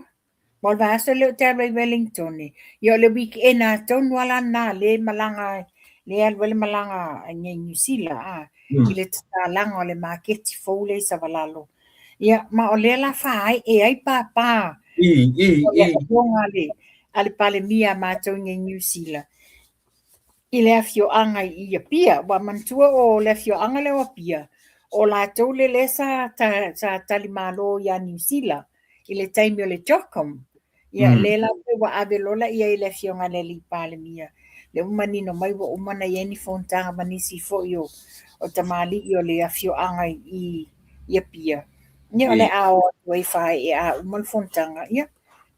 ma o le vaiaso lea ou te alu ai i Wellington. Ia o le weekend atonu lava la lena lea e malaga, lea e alu ai le malaga i Niu Sila, a, i le tatalaga o le maketi fou lea i Savalalo. Ia, ma o lea la faaee ai pāpā I, o le i. afioga a le Palemia a matou i Niu Sila i le afioaga i Apia. Ua manatua o le afioaga lea o Apia, o latou lea lea sa, ta, sa talimalo ia Niu Sila i le taimi o le CHOGM. Ia, lea la ua ave loa la i ai le afioga i le Alii Palemia. Lea ua manino mai ua uma ona i ai ni fonotaga ma nisi foi o tamalii o le afioaga i Apia. Ia, o le a o atu ai faaee a uma le fonotaga. Ia,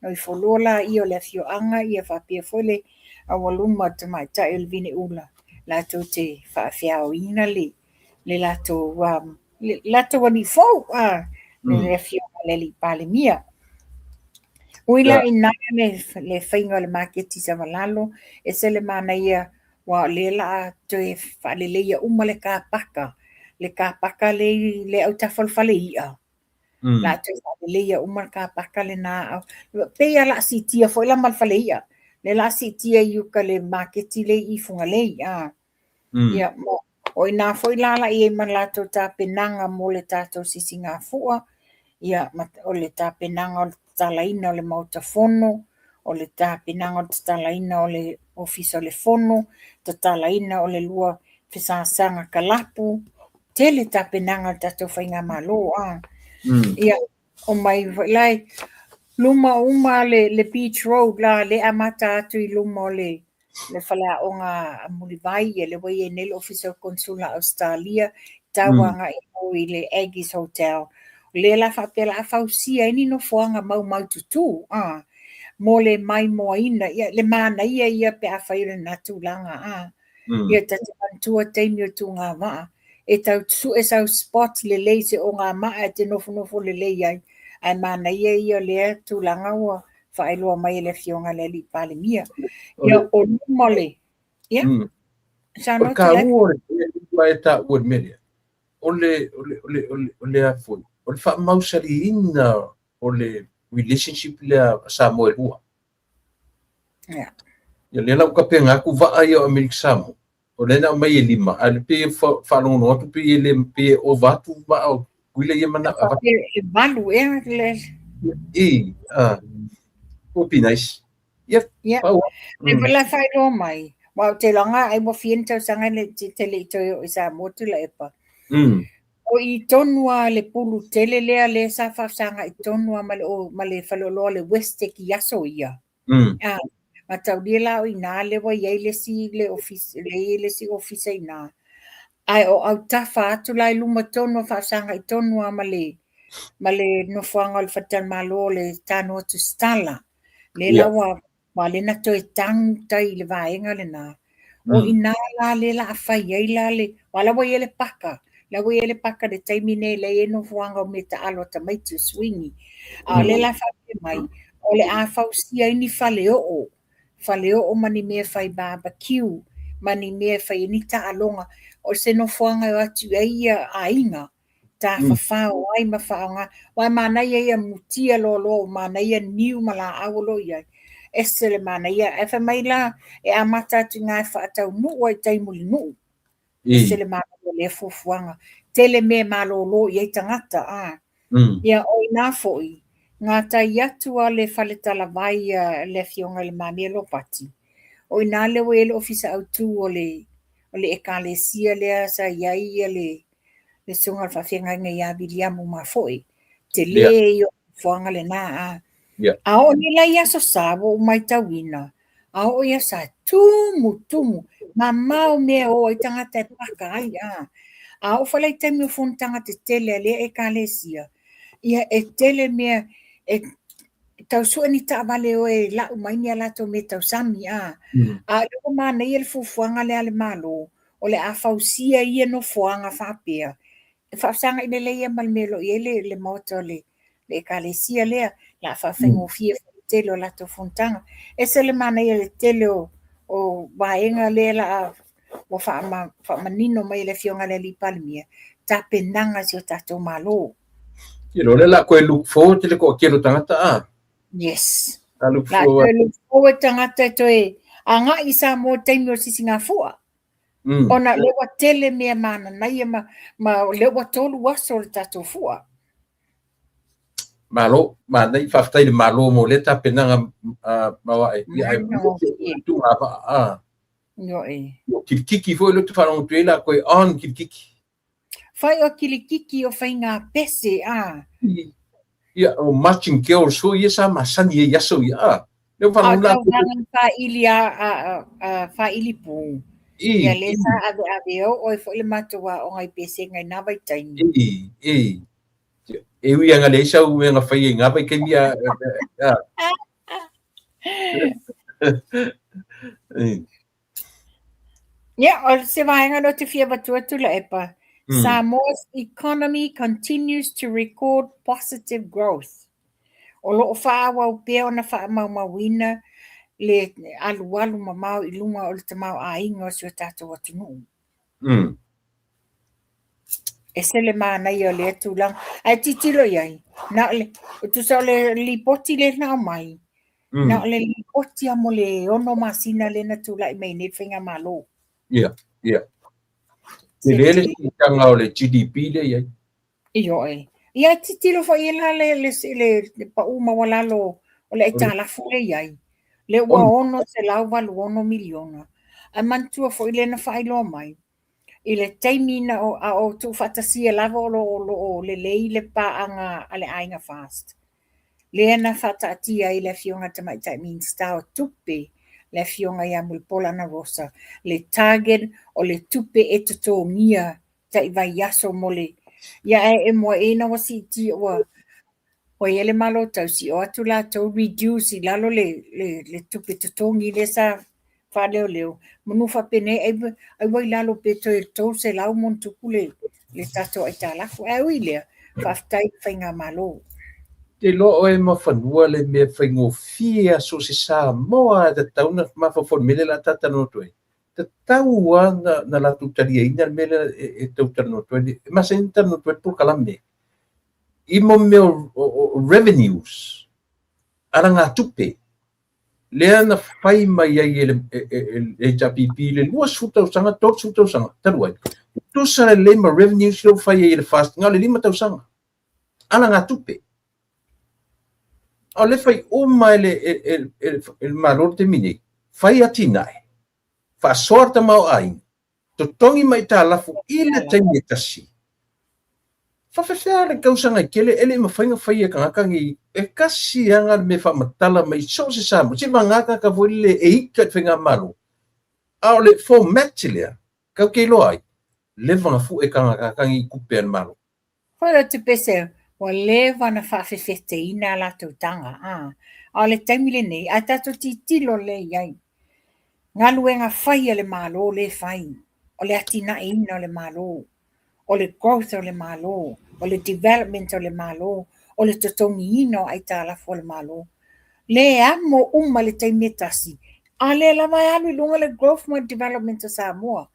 no ifo loa la ia o le afioaga, ia faapea foi le aualuma o le tamaitai o le Vineula, latou te faafeaoina le latou le latou alii fou, a, le afioga i le Alii Palemia. Ui la ina le faiga o le maketi i Savalalo, e se le manaia, ua o lea la a toe faaleleia uma le kapaka, le kapaka le i le autafa o le fale i'a. La a toe faaleleia uma le kapaka lena. Pei lava o le a siitia foi la ma le fale i'a. Lea la a siitia i uka le maketi le i Fugalei. A. Ia, ma, o ina foi la la i ai ma le latou tapenaga mo le tatou sisigafua, ia, ma, o le tapenaga o le tatalaina o le Maota Fono, o le tapenaga o le tatalaina o le Ofisa o le Fono, tatalaina o le lua fesasaga kalapu, tele tapenaga a le tatou faigamalo, a. Ia, o mai foi la i luma uma le Beach Road la, le amata atu i luma o le faleaoga a Mulivai, ia lea ua i ai nei le Ofisa o Konsula a Ausetalia, tau agai i le Aggies Hotel. O lea la faapea la a fausia ai ni nofoaga maumaututu, a, mo le maimoaina, ia le manaia ia pe afai o lena tulaga, a. Ia ta te manatua taimi o tugavaa, e tau sue sau spot lelei se ogama'a e te nofonofo lelei ai, ae manaia ia o lea tulaga ua faailoa mai e le Afioga i le Alii Palemia. Ia, o luma o le... Ia, O le taua o le mea e taua i le mea lea, o le, o le, o le, o le, o le a foi, o le faamausaliina o le relationship lea a Samoa e lua. Ia. Ia lea la ua tapena atu vaa ia o Amerika Samoa, o lea na aumai e 5, ae pei e faalogologo atu pei e le, pei e ova atu vaa o Tutuila ia manao. E 8 ea le... I, would be nice. Yep. Yeah. Le mm. la faailoa mai, wa o te langa ai ua fia ni tausaga le te le i toe o i Samoa Tuilaepa. O i tonu a le pulu tele lea le sa faafesagai tonu a ma le, o, ma le faleoloa le Westec i aso ia. A, mataulia la o ina le ua i ai le isi le ofisa, le i ai le isi ofisa ina. Ae o autafa atu la i luma tonu a faafesagai tonu a ma le, ma le nofoaga o le faletalimalo o le Tanoa Tusitala. Le la ua ua le na toe tanu tai i le vaega lena. O ina la le la a fai ai la le, wa la ua i ai le paka, la ua i ai le paka le taimi nei lea e i ai nofoaga o mea taalo a tamaiti o swingi. A o lea la faapea mai, o le a fausia ai ni faleoo, faleoo ma ni mea fai barbecue, ma ni mea fai ai ni taaloga, o se nofoaga e o atu i ai ia aiga, tafafao ai ma faaaoga. Aua e manaia ia mutia loaloa, ua manaia niu ma laau o lo o i ai, ese le manaia. Ae fai mai la, e amata atu i ina e faataunuu ai i tai Mulinuu. Ese le manaia o lea fuafuaga. Tele mea e malolo i ai tagata, a. Ia, o ina foi, gatai atu a le faletalavai a le Afioga i Le Mamea Ropati, o ina lea ua i ai le Ofisa Autu o le Ekalesia lea sa i ai ia le le susuga o le faafeagaiga ia Viliamu Mafoe. Tele ia o fuafuaga lena. A, a oo nei la i Aso Sa, ua ou matauina, a oo i Aso Sa, Tumu, tumu, mamao mea e o ai tagata e paka ai, a. A oo foi la i taimi o fonotaga tetele a lea Ekalesia, ia e tele mea e tau sue ni taavale e o e lau mai ni a latou mea tausami, a. A o lea ua manaia le fuafuaga lea a le Malo, o le a fausia ia nofoaga faapea, e faafesagai lelei ai ma le mea o lo o i ai le, le maota o le, le ekalesia lea, la a faafaigofie foi le tele o latou fonotaga. Ese le manaia le tele o, o vaega lea la a ua faamanino mai e le Afioga i le Alii Palemia, tapenaga a si o tatou Malo. Ia, o lea la koe look forward le toatele o tagata a. Yes. A look forward. La look forward tagata e toe agai i Samoa taimi o sisigafua. Ona lea ua tele mea mananaia ma, ma lea ua tolu aso o le tatou fua. Malo, manai, faafetai le Malo mo lea tapenaga uh, maoae. Ia, ai, tunga va a. Ioe. O kilikiki foi lea te faalogo atu ai la koe on kilikiki. Fai o kilikiki o faiga pese a. Ia, o marching girls foi ia sa masani ai aso ia a. Lea ua faalogo la. A faili a, a, a, faili pū. Ia le sa ave ave o oi foi le matou aoga i pesega i nā vaitaimi. I, i. E ui anga leai sau mea na faia i ngā vaitaimi a, a. Ia, o se vaega lea ou te fia avatua Tuilaepa. Samoa's economy continues to record positive growth. O lo o faaauau pea ona faamaumauina le alualu mamao i luga o le tamaoaiga o si o tatou atunuu. Ese le manaia o lea tulaga. Ae tilotilo i ai, na o le, tusa o le lipoti lea na aumai, na o le lipoti lava mo le 6 masina lea na tulai mai nei le Faigamalo. Ia, ia. Tele le siitaga o le GDP lea i ai. Ioe. Ia tilotilo foi i la le, le, le, le pau maualalo o le aitalafu lea i ai. Lea ua $686 miliona. Ae manatua foi lea na faailoa mai, i le taimi na o, a o tuufaatasia lava o lo o, lo o lelei le paaga a le Aiga FAST. Lea na faataatia ai le Afioga i le Tamaitai Minisita o Tupe, le Afioga ia Mulipola Anarosa, le target o le tupe e totogia tai vaiaso mo le ia ae e moa ina ua siitia ua ua i ai le Malo tausi o atu latou reduce i lalo le, le, le tupe totogi lea sa faaleoleo manu faapenei ai, ai ua i lalo pe toe 300 ma ona tupu le, le tatou aitalafu. Ae ui i lea, faafetai i le Faigamalo. Te iloa oe ma fanua le mea faigofie a so o se Samoa e tatau ona mafaufau i le mea lea o le a ta talanoa atu ai. Tatau lava na, na latou taliaina le mea lea e, e tau talanoa atu ai. E masani ona talanoa atu ai le polokalame i mo mea o, o, o revenues, alagatupe, lea na fai mai ai e le, e, e, e HRPP i le 20 tausaga, 30 tausaga talu ai. Tusa lelei ma revenues lea ua fai ai e le FAST, na o le 5 tausaga. Alagatupe. A o lea fai uma e le, e, e, e, e le Malo le taimi nei, fai atinae, faasoa le tamaoaiga, totogi mai aitalafu i le taimi e tasi. Faafefea le tausaga e tele e le i mafai ona faia e tagata nei e tasi lava le mea e faamatala mai so o se Samoa, se vagana tagata foi lele e ita i le faigamalo. A o le format lea, tatou te iloa ai, leva ona fue tagata nei i tupe a le Malo. Foi o tupe se ua leva ona faafefeteina a latou taga, a. A o le taimi lenei, a tatou tilotilo lelei i ai, galuega fai a le Malo lea e fai, o le atinaeina o le Malo, o le growth o le Malo, o le development o le Malo, o le totogiina o aitalafu a le Malo. Le amo uma i le taimi e tasi, a lea lava e alu i luga le growth ma le development o Samoa.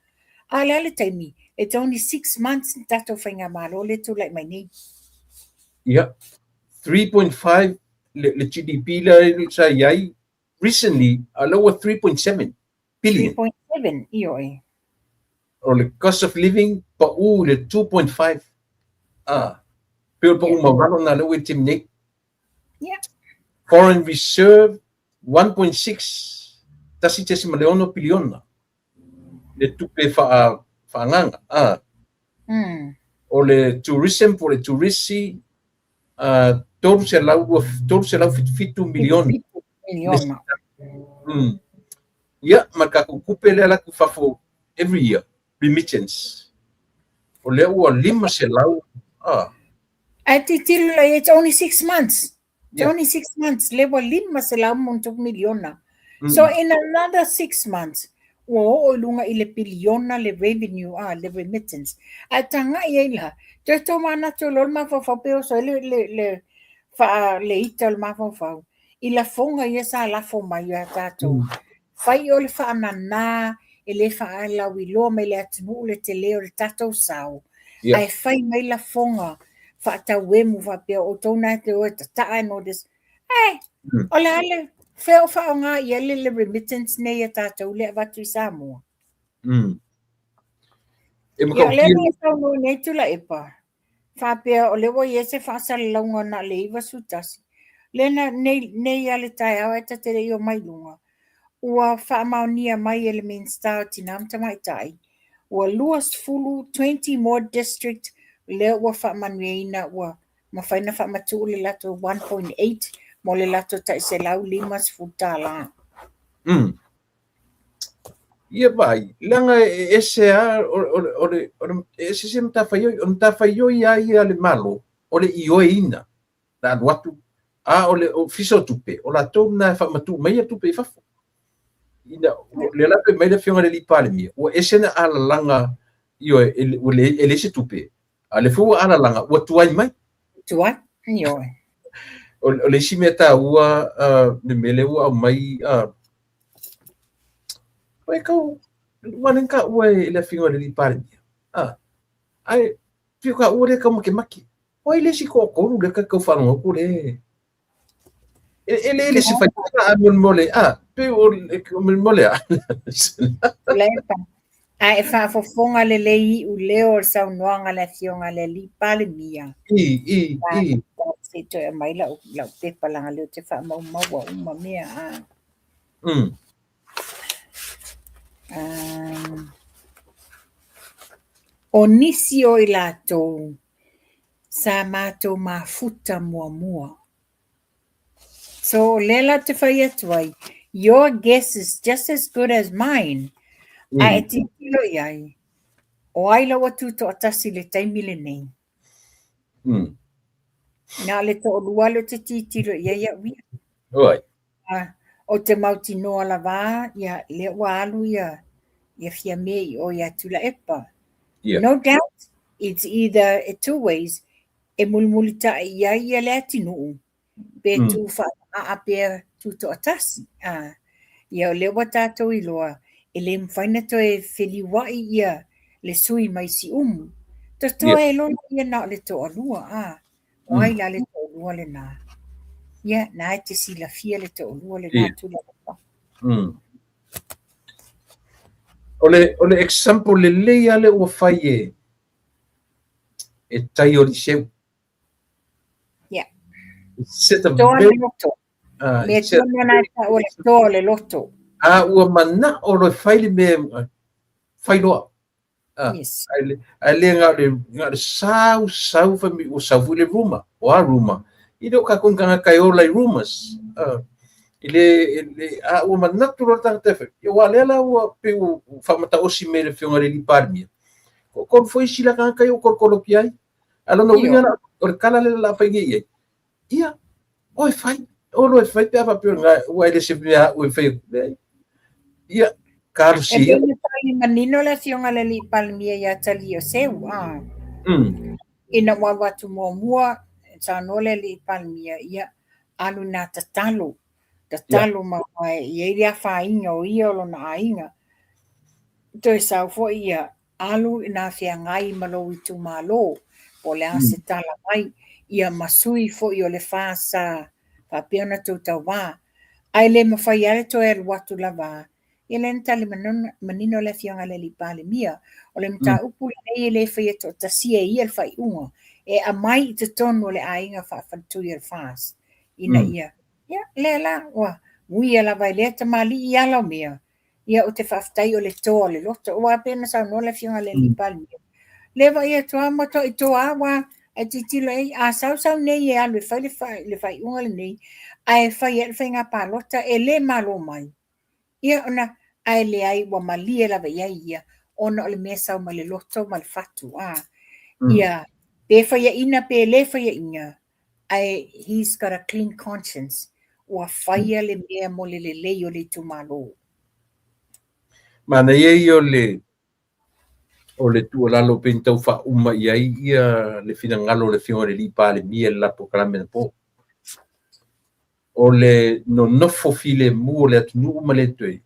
A o le a le taimi? It's only 6 months le tatou faigamalo lea e tulai mai nei. Ia, 3.5 le, le GDP lea sa i ai recently, a lea ua 3.7 billion. 3.7, ioe. O le cost of living pau i le 2.5. Ah, pei o le pau maualalo lena lea ua i le taimi nei. Yeah. Foreign reserve 1.6, 1.6 piliona. Le tupe faa, faaagaga. Ah. O le tourism po o le turisi, uh, 377 miliona. Miliona. Ia, ma le tatou tupe lea alu atu i fafo every year, remittance. O lea ua 500, ah. Ae tilotilo la i ai, it's only 6 months. It's only 6 months. Lea ua $500 miliona. So in another 6 months, ua oo i luga i le piliona le revenue, a le remittance. Ae tagai ai la, toe tomanatu loa le mafaufau pe oso ai le le ita o le mafaufau i lafoga ia sa lafo mai ia tatou. Fai o le faanana e le faalauiloa mai le atunuu le tele o le tatou sao, ae fai mai lafoga faatauemu faapea o outou na te o e tataa and all this. Ae, o le a le fea o faaaoga i ai le remittance nei a tatou le avatu i Samoa? E Ia, o matautia. lea na saunoa nei Tuilaepa, faapea o lea ua i ai se faasalalauga na o le 91. Lea na nei, nei lava le taeao ae ta te le i omai i luga, ua faamaonia mai e le Minisita o Tina ma Tamaitai, ua 20, 20 more district lea ua faamanuiaina ua mafai ona faamatuu le latou 1.8 mo le latou tai $150. Ia vai, leaga e ese lava o le e ese se matafaioi, o le matafaioi lava ia a le Malo, o le ioeina le alu atu, a o le Ofisa o Tupe, o latou lena e faamatuu mai tupe i fafo. Ina, lea la fai mai le afioga i le Palemia, ua ese na alalaga, ioe, ua e leai se tupe, a o lea foi ua alalaga, ua tuai mai. Tuai, ioe. O le isi mea taua, le mea lea ua aumai, e kau, ua le taua e le afioga i le Palemia. Ae, pei o taua lea e tau makemake. O ai le isi toatolu lea ta te tau faalogo atu le e le se faitaga a mo le a pe o mo le a. Tuilaepa. Ae faafofoga lelei iu leo o le saunoaga a le afioga i le alii Palemia. I i i. Se i toe aumai lau pepa leaga lea ou te faamaumaua uma mea. A. O nisi o i latou sa matou mafuta muamua. So o lea la te fai atu ai, your guess is just as good as mine. Ae tilotilo i ai, o ai la ua tutoatasi i le taimi lenei? Na o le toalua lea ou te tilotilo i ai au ia. Oi. O te mautinoa lava, ia, lea ua alu ia Fiame i o ia Tuilaepa. No doubt, it's either two ways, e mulimulitai i ai ia le atunuu, pe tu faamaa pea tutoatasi. Ia o lea ua tatou iloa, e le mafai ona toe feliuai ia le sui mai Siumu. Totoe loa ia na o le toalua. O ai la le toalua lena? Ia, na e te silafia le toalua lena Tuilaepa. O le example lelei lava lea ua fai e tai o Liseu. Set a Toa very le loto. Mea tonu na e tau o le toa o le loto. A ua manao loa e fai le mea, fai loa. Ae le na o le sau sau fai mai ua sau foi le rumor. O a rumor? E le o tatou ni tagata e ola i rumors. I le a ua manatu loa le tagata e fai. Ia aua lea la ua pei ua faamataosi mai e le afioga i le Palemia. Toatolu foi isi la tagata ia ua kolokolo atu i ai. A lona uiga la, o le tala lea o le a fai nei i ai. Ia, o e fai, o loa e fai pe a faapea ua e le se mea au e fai atu. Leai. Ia, talosia. E pei ona tali manino le afioga i le alii Palemia ia Talioseu. Ina ua alu atu muamua, saunoa le alii Palemia, ia, alu ina tatalo. Tatalo ma e i ai le afaina o ia o lona aiga. Toe sau foi ia, alu ina feagai ma lou itumalo, po o le a se tala mai, ia ma sui foi o le FAST sa faapea ona tou tauva. Ae le mafai lava le toe alu atu lava. Ia lea na tali manino le afioga i le alii Palemia. O le mataupu lenei e le faia toatasia e ia le faaiuga, e aumai i totonu o le aiga faafaletui o le FAST. Ina ia, ia, lea la, ua uia lava e lea tamalii ala o mea. Ia, ou te faafetai o le toa o le loto. Aua pei ona saunoa le afioga i le alii Palemia. Le vaai atu lava matuai toa lava, ae tilotilo i ai, a sau sau nei e alu e fai le faaiuga lenei, ae fai ai le faiga palota e le malo mai. Ia ona Ae leai, ua malie lava i ai ia, ona o le mea e sau mai le loto ma le fatu, a. Ia, pe faiaina pe le faiaina, ae he's got a clean conscience, ua faia le mea mo le lelei o le itumalo. Manaia ia o le tuualalo pe ni tau faauma i ai ia le finagalo o le Afioga i le Alii Palemia i le la polokalame anapo. O le nonofo filemu o le atunuu ma le toe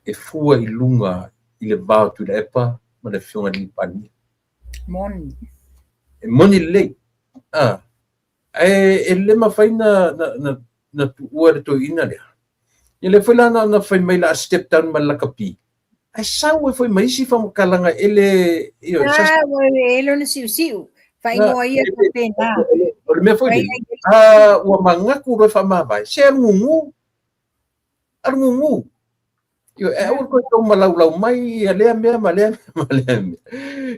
e fua i luga i le va o Tuilaepa ma le Afioga i le Alii Palemia. Moni. E moni lelei. Ah, ae e le mafai na tuua le toeaina lea. Ia lea foi la na fai mai la step down ma le lakapi. Ae sau ai foi ma isi faamatalaga e le ioe. Ah, ua e lona siusiu. Faaigoa ia faapena. O le mea foi lele, a ua manatu loa e faamavae, se alugugu, alugugu. Ioe, ae aua le toe tau malaulau mai ia lea mea ma lea mea ma lea mea.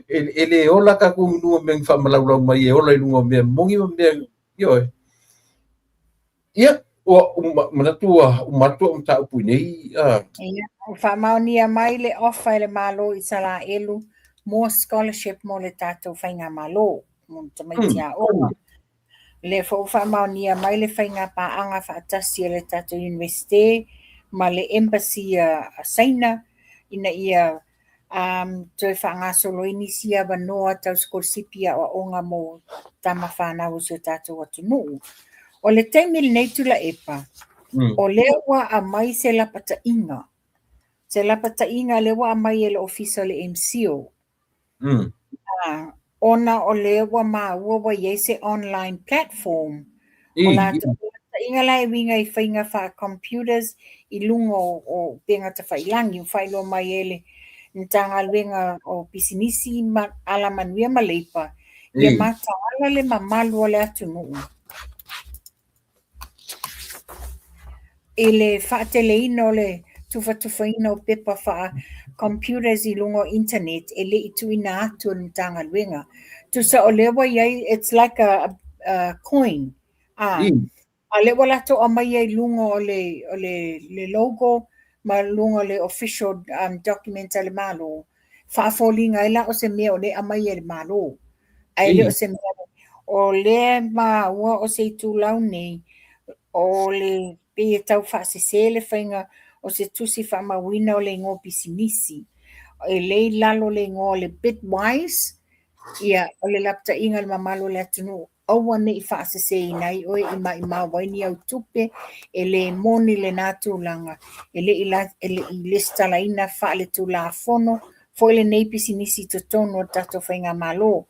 E le ola tatou i luga o mea ni faamalaulau mai, e ola i luga o mea moni ma mea, ioe. Ia, ua manatu ua uma atu au mataupu i nei. Ia, ua faamaonia mai le offer e le Malo i Isaraelu mo scholarship mo le tatou faigamalo, mo tamaiti aoga. Lea foi ua faamaonia mai le faiga paaga faatasi a le tatou Iunivesite ma le Embassy a Saina ina ia toe faagasolo ai nisi avanoa tau sikolasipi aoaoga mo tama fanau o si o tatou atunuu. O le taimi lenei Tuilaepa, o lea ua aumai se lapataiga. Se lapataiga lea ua aumai e le Ofisa o le MCIL. Ona o lea ua maua ua i ai se online platform. O latou lapataiga la e uiga i faiga faa-computers i luga o upega tafailangi. Ua faailoa mai e le Matagaluega o Pisinisi ma Alamanuia ma Leipa, ia mataala le mamalu o le atunuu i le faateleina o le tufatufaina o pepa faa-computers i luga o internet e le i tuuina atu e le Matagaluega. Tusa o lea ua i ai, it's like a coin. A lea ua latou aumaia i luga o le logo ma luga o le official document a le Malo, faafoliga ai la o se mea o lea e aumai e le Malo. Ae le o se mea, o lea maua o se itulau nei, o le pei e tau faasese le faiga o se tusi faamauina o le igoa pisinisi. E le i lalo le igoa o le Bitwise, ia o le lapataiga i le mamalu o le atunuu, aua ne i faaseseina ai oe i maimau ai ni au tupe, e le moni lena tulaga, e le i lesitalaina faaletulafono foi lenei pisinisi i totonu o le tatou faigamalo.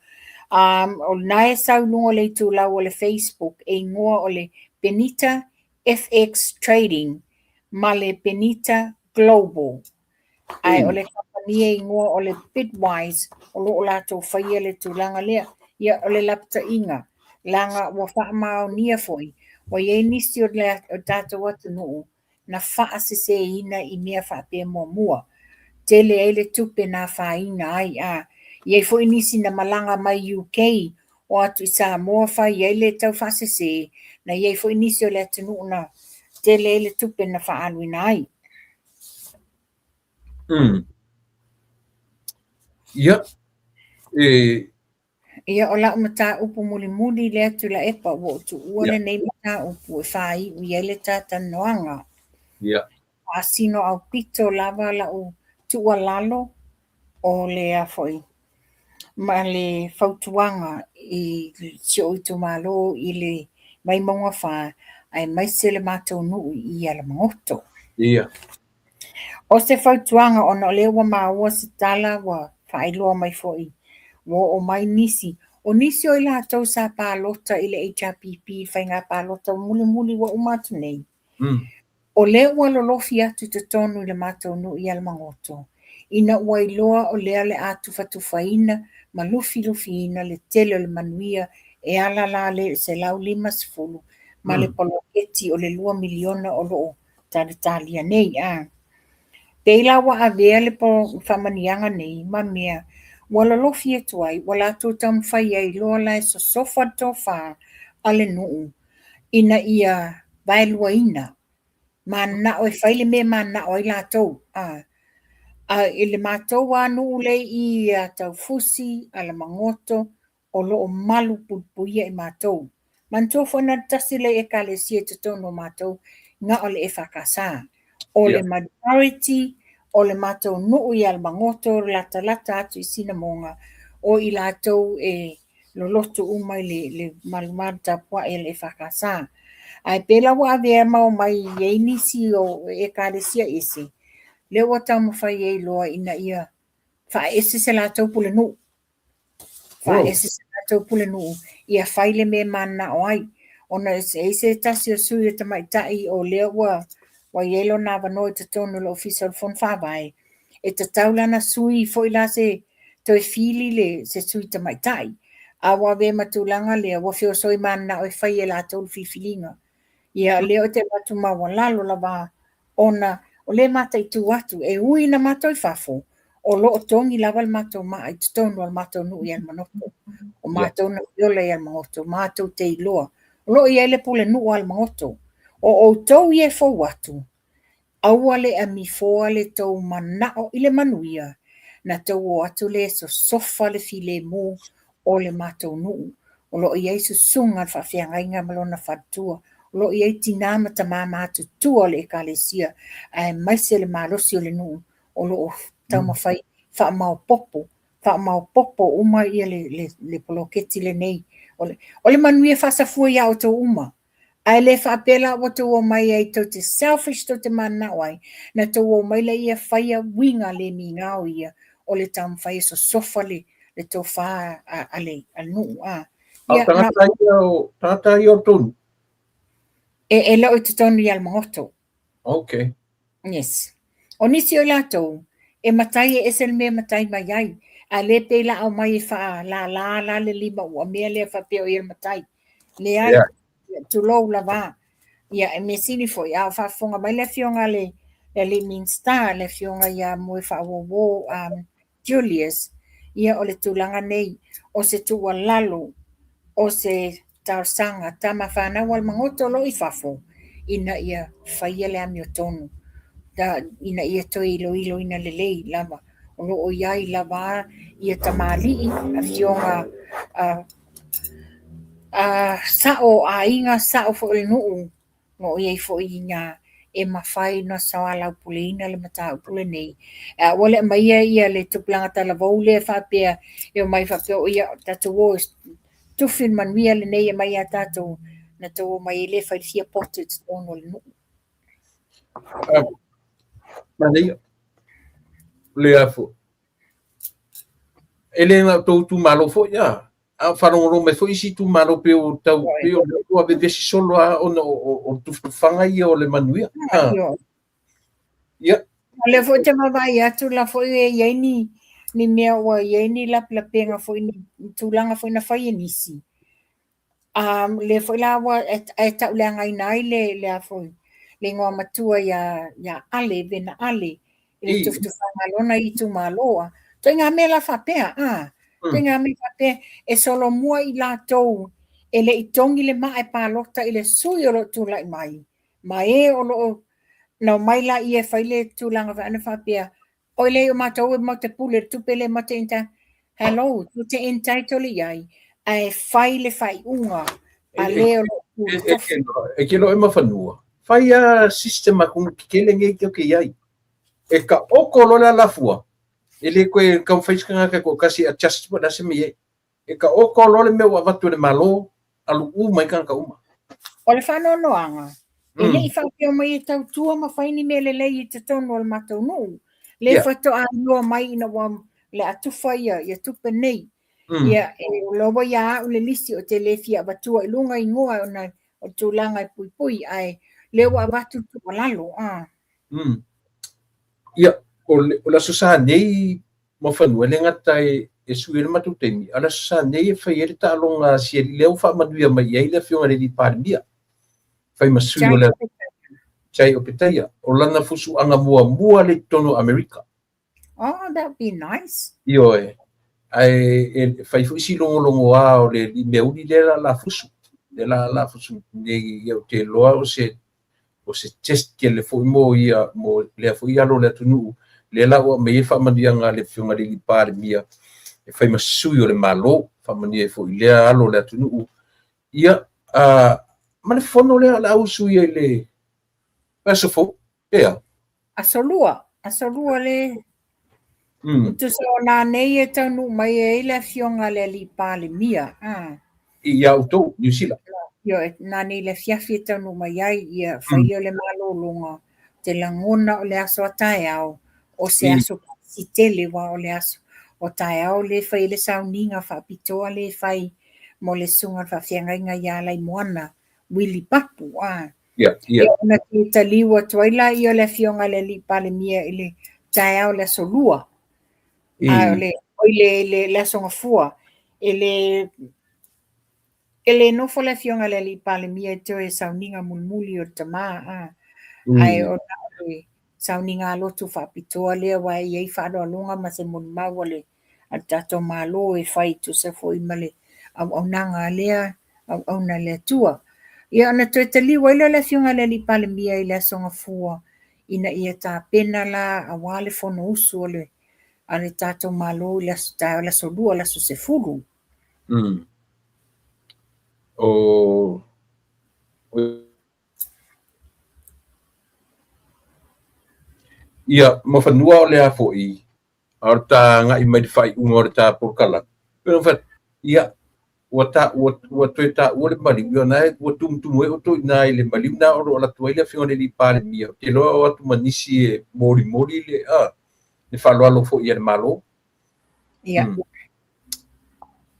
O lena e sau i luga o le itulau o le Facebook e igoa o le Benita FX Trading ma le Benita Global. Ae o le kamupani e igoa o le Bitwise o lo o latou faia le tulaga lea. Ia, o le lapataiga, leaga ua faamaonia foi, ua i ai nisi o le tatou atunuu na faaseseina i mea faapea muamua. Tele ai le tupe na afaina ai. A i ai foi nisi na malaga mai UK o atu i Samoa fai ai le tau faasese, na i ai foi nisi o le atunuu na tele ai le tupe na faaaluina ai. Ia, e Ia, o lau mataupu mulimuli lea Tuilaepa, ua ou tuua lenei mataupu e faaiu i ai le talanoaga. Faasino aupito lava lau tuualalo o le a foi ma le fautuaga i si ou itumalo i le Vaimauga 4 aemaise le matou nuu i Alamagoto. O se fautuaga ona o lea ua maua se tala ua faailoa mai foi ua oo mai nisi. O nisi o i latou sa palota i le HRPP i faiga palota mulimuli ua uma atu nei. O lea ua lolofi atu i totonu i le matou nuu i Alamagoto, ina ua iloa o lea o le a tufatufaina ma lufilufiina le tele o le manuia e ala la le 150 ma le poloketi o le $2 miliona o lo o talitalia nei. A pei la ua avea le faamanuiaga nei ma mea ua lolofi atu ai, ua latou taumafai ai loa la e sosofa le tofa a le nuu ina ia vaeluaina. Mananao e fai le mea e mananao ai latou. A, a i le matou lava nuu lea i i ia Taufusi, Alamagoto, o lo o malu puipuia i matou. Manatua foi na o le tasi le ekalesia i totonu o matou, na o le EFKS. O le majority o le matou nuu i Alamagoto, latalata atu i Sinamoga, o i latou e loloto uma i le, le malumalu tapuai a le EFKS. Ae pei la ua avea ma omai i ai nisi o ekalesia ese, lea ua taumafai ai loa ina ia faaese se latou pulenuu. Faaese se latou pulenuu ia fai le mea e mananao ai. Ona e i ai se tasi o sui o tamaitai o lea ua ua i ai lona avanoa i totonu o le Ofisa o le Fono Faavae, e tatau la ona sui foi la se toe fili le se sui tamaitai. A ua avea ma tulaga lea, ua feosoi mananao e fai e latou le filifiliga. Ia o lea ou te avatu maualalo lava ona o lea e mataitu atu, e ui ina matou i fafo, o lo o togi lava le matou maa i totonu o le matou nuu i Alamagoto. O matou na fiola i Alamagoto, matou te iloa. O lo o i ai le pulenuu a Alamagoto. O outou ia e fou atu, aua le amifoa le tou manao i le manuia, na tou o atu lea e sosofa le filemu o le matou nuu. O lo o i ai susuga i le faafeagaiga ma lona faletua. O lo o i ai tina ma tama matutua o le Ekalesia, aemaise le malosi o le nuu o lo o taumafai faamaopopo, faamaopopo uma ia le, le, le poloketi lenei. O le, o le manuia faasafua ia outou uma. Ae le faapea la ua tou omai ai tou te selfish tou te mananao ai, na tou omai laia faia uiga le migao ia o le taumafai e sosofa le, le tofa a, a le, a le nuu. A. A o tagata ia o, tagata ia o tonu? E, e le o i totonu i Alamagoto. Okay. Yes. O nisi o i latou, e matai e ese le mea e matai mai ai, a le pei la aumai e faalālā la le lima ua mea lea faapea o ia le matai. Leai, yeah. Tulou lava. Ia, e mea sili foi, a o faafofoga mai le afioga a le, le alii Minisita, le afioga ia Moefaauouo Julius, ia o le tulaga nei, o se tuualalo, o se talosaga, tama fanau a le magoto o lo o i fafo, ina ia faia le amiotonu, ina ia toe iloiloina lelei lava. O lo o i ai lava ia tamalii, afioga sao o aiga, sao foi o le nuu, o lo o i ai foi i ina e mafai ona soalaupuleina le mataupu lenei. A ua le aumaia ia le tupulaga talavou lea faapea e omai faapea o ia tatou o tufi le manuia lenei e aumai ia tatou, na tou omai ai lea e fai le fia poto i totonu o le nuu. Manaia. Le afo. E le na o tou itumalo foi a. A o faalogologo mai foi isi itumalo pei o tau pei o lea ua vevesi solo lava ona o le tufatufaga ia o le manuia. Ia. O lea foi ou te vaavaai atu la foi e i ai ni ni mea ua i ai ni lapelapega foi ni tulaga foi na fai e nisi. Lea foi la ua e tauleagaina ai le le a foi le igoa matua ia ia Ale Vena Ale i le tufatufaga a lona itumalo. Ituaiga mea la faapea, ituaiga mea faapea e solomua i latou e le i togi le maa e palota i le sui o lo o tulai mai, ma e o lo o na omai laia e fai le tulaga faapea Oi leai o matou e matou te pule i le tupe lea matou te entitle. Hello, tou te entitle i ai, ae fai le faaiuga a le o lo o tofi. E ke loa e mafanua. Fai a system a kung kele nei ke ke iai. E ka oko loa le alafua, e le koe taumafai se tagata e toatasi e adjust po o le a se mea e i ai. E ka oko loa le mea ua avatu e le Malo, alu uma ai tagata uma. O le faanoanoaga, e le i faapea mai e tautua ma fai ni mea lelei i totonu o le matou nuu. Lea faatoa iloa mai ina ua le a tufa ia, ia tupe nei. Ia, e loa ia au le lisi ou te le fia avatua i luga igoa ona o le tulaga e puipui, ae lea ua avatu le tuualalo. Ia, o le, o le Aso Sa nei Muafanua, e le gata e sui ai le matou taimi, a o le Aso Sa nei e fai ai le taaloga a Sialii lea ua faamanuia mai i ai le Afioga i le Alii Palemia, fai ma sui o le Jai Opetaia. O lana fusuaga muamua lea i totonu o Amerika. Oh, that would be nice. Ioe. Ae e fai foi si logologoa o le alii meauli lea la la fusu. Lea la la fusu nei, ia ou te iloa o se o se test tele foi mo ia mo lea foi alo o le atunuu, lea la ua aumai ai le faamanuiaga a le Afioga i le Alii Palemia e fai ma sui o le Malo, faamanuia ai foi i lea alo o le atunuu. Ia, ma le fono lea o le a usu ia i le aso fou, pe a? Aso Lua, Aso Lua le Tusa o nanei e taunuu mai ai le Afioga a le Alii Palemia. Ia outou, Niu Sila. Ioe, nanei i le afiafi e taunuu mai ai, ia fai lea o le malologa, ou te lagona o le aso a taeao, o se aso pisi tele, aua o le aso o taeao lea e fai ai le sauniga faapitoa lea e fai mo le susuga i le faafeagaiga ia Alaimoana Wili Papu. Ia. Ona toe taliu atu ai laia o le Afioga i le Alii Palemia i le taeao o le Aso Lua. A o le, oi le Aso Gafua, e le nofo le Afioga i le Alii Palemia e toe sauniga mulimuli o le tama, ae o le sauniga lotu faapitoa lea aua e i ai faaaloaloga ma se molimau a le tatou Malo e fai e tusa foi ma le auaunaga a lea auauna a le Atua. Ia ona toe taliu ai lea o le Afioga i le Alii Palemia i le Aso Gafua ina ia tapena la aua le Fonousu a le tatou Malo i le aso taeao, le Aso Lua, le aso 10. O Ia, ma fanua o lea foi, a o le ta agai mai i le faaiuga o le ta polokalame, pei ona fai atu, ia, ua ta, ua, ua toe taua le maliu, ia na e, ua tumutumu ai outou i ina i le maliu na o lo o alu atu ai le Afioga i le Alii Palemia, ou te iloa e o atu ma nisi e molimoli le, a, le faaaloalo foi a le Malo. Ia.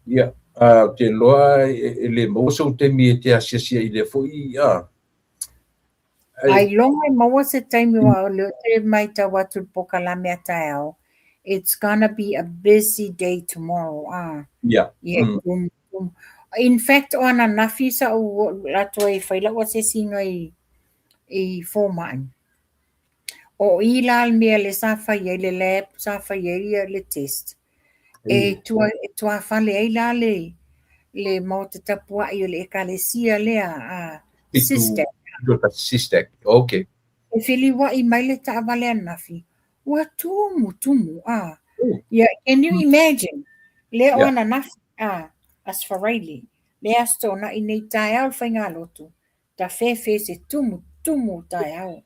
Ia, ou te iloa e le maua sou taimi e te asiasi ai i lea foi, a. Ailoga e maua se taimi aua o lea ou te matau atu i le polokalame a taeao, it's gonna be a busy day tomorrow. Yeah. Yeah. In fact, o ananafi sa ou alu atu ai e fai lau asiasiga i fomai. O i la le mea lea sa fai ai le lab, sa fai ai le test. E tua, e tuafale ai la le maota tapuai o le ekalesia lea a SISTAC. SISTAC, okay. E feliuai mai le taavale ananafi, ua tumu tumu, a. Yeah, can you imagine? Lea o ananafi, a, Aso Faraile, le Aso Toonai nei taeao le faigalotu, tafefe se tumu tumu o taeao.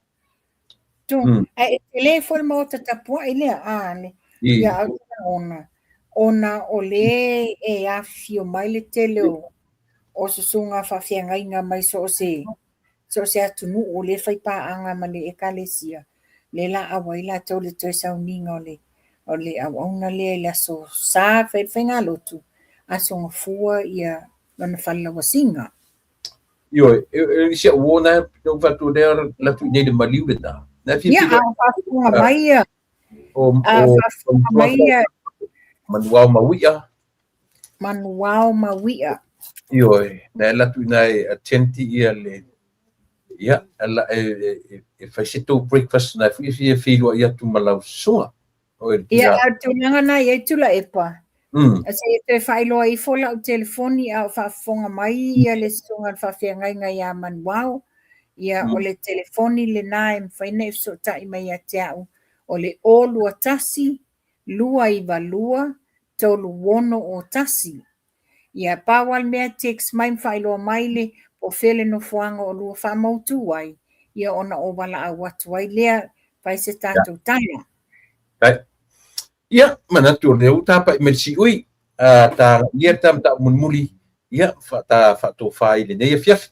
Ae e tele foi le maota tapuai lea, a, le, ia au te lagona, ona o le e afifio mai le tele o susuga faafeagaiga mai so o se atunuu o lea e fai paaga ma le ekalesia, lea la auai latou i le toe sauniga o le auauna lea i le aso Sa fai le faigalotu, Aso Gafua ia lona falelauasiga. Ioe, e si au uo na ou fai atu lea alu atu i inei i le maliu lena. Na fia Ia, a o faafofoga mai ia. O A o faafofoga mai ia. Manuao ma Uia. Manuao ma Uia. Ioe, na alu atu i ina e attend ia le ia, e fai se tou breakfast na e fia feiloai atu ma lau susuga. Ia, a o le tulaga na i ai Tuilaepa, se i toe faailoa ifo lau telefoni a o faafofoga mai ia le susuga i le faafeagaiga ia Manuao, ia o le telefoni lena e mafai ona e fesootai mai ia te au, o le 021 292 3601. Ia, pau lava le mea text mai ma faailoa mai le po o fea le nofoaga o lua faamautu ai, ia ona ou valaau atu ai lea, fai se tatou tala. Ia, manatu o lea ua tapai mai le siui, a ta ia ta mataupu mulimuli, ia, ta faatofa i lenei afiafi.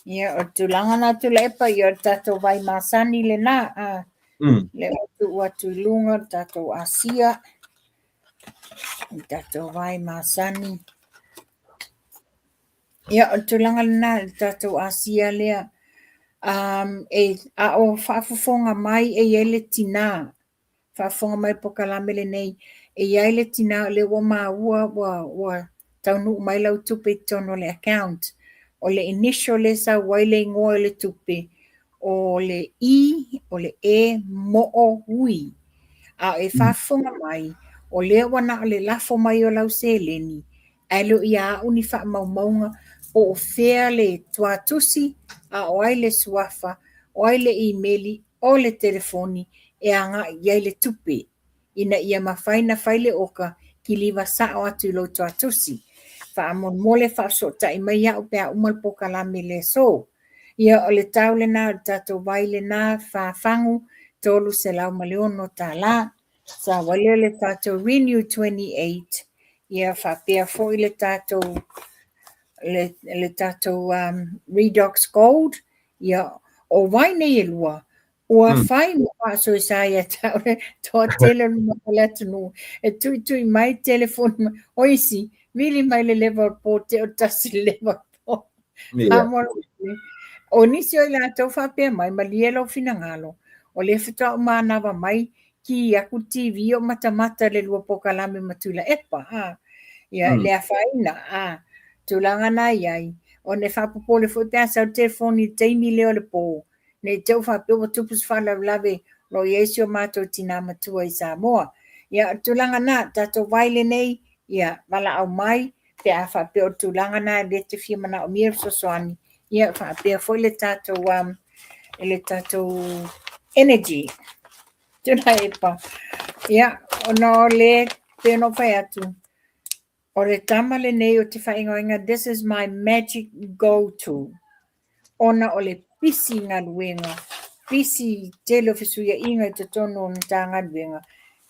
Ia, o le tulaga na Tuilaepa, ia o le tatou vai masani lena, a lea ua tuu atu i luga le tatou asia, le tatou vai masani. Ia, o le tulaga lena, le tatou asia lea. A o faafofoga mai e i ai le tinā, faafofoga mai le polokalame lenei, e i ai le tinā o lea ua maua ua taunuu mai lau tupe i totonu o le account. O le initial lea e sau ai le igoa o le tupe, o le I, o le E, moo ui. A o e faafofoga mai, o lea ua na o le lafo mai o lau seleni, ae le o ia au ni faamaumauga po o fea le tuatusi, a o ai le suafa, o ai le imeli, o le telefoni e agai i ai le tupe, ina ia mafai ona fai le oka kiliva sao atu i lou tuatusi. Faamolemole faafesootai mai au pe a uma le polokalame i le aso. Ia, o le tau lena o le tatou vai lena, 4 fagu, $306. Sau ai lea o le tatou Renew 28, ia faapea foi le tatou le tatou Redox Gold. Ia, o vai nei e lua, ua fai ma faasoesa ia te au le toatele o le atunuu e tuitui mai telefoni mai. O isi, vili mai le leva o le po, te o tasi le leva o le po. Faamolemole. O nisi o i latou faapea mai, malie lou finagalo, o lea faatoa ou manava mai, ki aku le TV o matamata le lua polokalame ma Tuilaepa. A. Ia, le afaina. A. Tulaga na i ai, ona e faapopole foi pe a sau le telefoni i le taimi lea o le po, ne i te i ua faapea ua tupu se faalavelave o lo o i ai si o matou tinā matua i Samoa. Ia, o le tulaga na, tatou vai lenei, ia, valaau mai, pe a faapea o le tulaga na lea e te fia manaomia le fesoasoani, ia, faapea foi le tatou, le tatou energy. Tuilaepa. Ia, ona o le, pei ona ou fai atu, o le tama lenei o te faaigoaina "This is my magic go to", ona o le pisi galuega, pisi tele o fesuiaiga i totonu o le Matagaluega,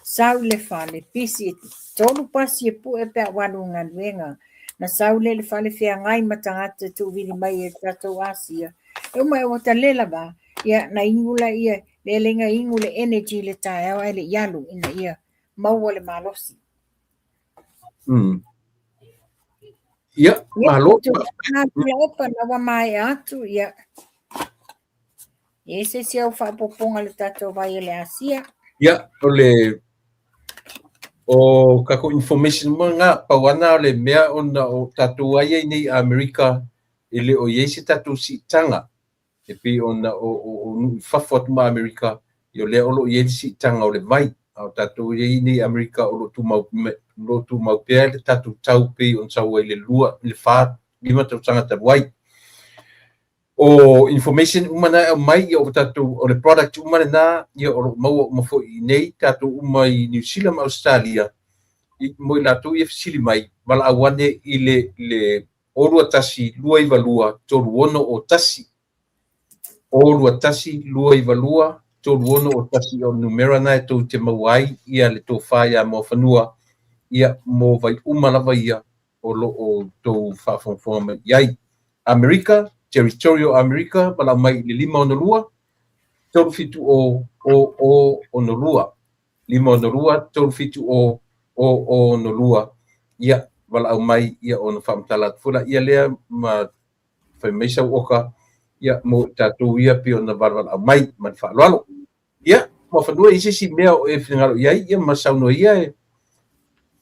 sau i le fale, pisi, 3 pasi e pue pe a ua alu i galuega. Na sau lea i le fale feagai ma tagata e tuuvili mai e tatou Asia. E uma e ua tale lava, ia na inu laia, lea le na inu le energy le taeao ae le i alu ina ia maua le malosi. Ia, malo. Tuilaepa na ua maea atu, ia. E se isi au faaopoopoga le tatou vai o le Asia. Ia, o le o tatou information uma na, pau ana o le mea ona o tatou ai ai nei Amerika e le o i ai se tatou siitaga e pei ona o nuu i fafo atu ma Amerika, ia o lea o lo o i ai le siitaga o le vai. A o tatou i ai nei Amerika o lo o tumau, lo o tumau pea le tatou tau pei ona sau ai le 2, le 4, 5 tausaga talu ai. O information uma na e aumai, ia o tatou, o le product uma lena, ia o lo o maua uma foi i nei, tatou uma i Niu Sila ma Ausetalia, mo i latou ia fesili mai, valaau ane i le 021 292 3601. 021 292 3601 o le numera na e tou te maua ai ia le tofa ia Muafanua, ia mo vai uma lava ia o lo o tou faafogafoga mai i ai. Amerika, territory o Amerika, valaau mai i le 562 370 0062. 562 370 0062, ia valaau mai ia ona faamatala atu foi laia lea ma fai mai sau oka ia mo i tatou ia pei ona valaau mai ma le faaaloalo. Ia, Muafanua, i se isi mea o e finagalo i ai ia ma saunoa ia e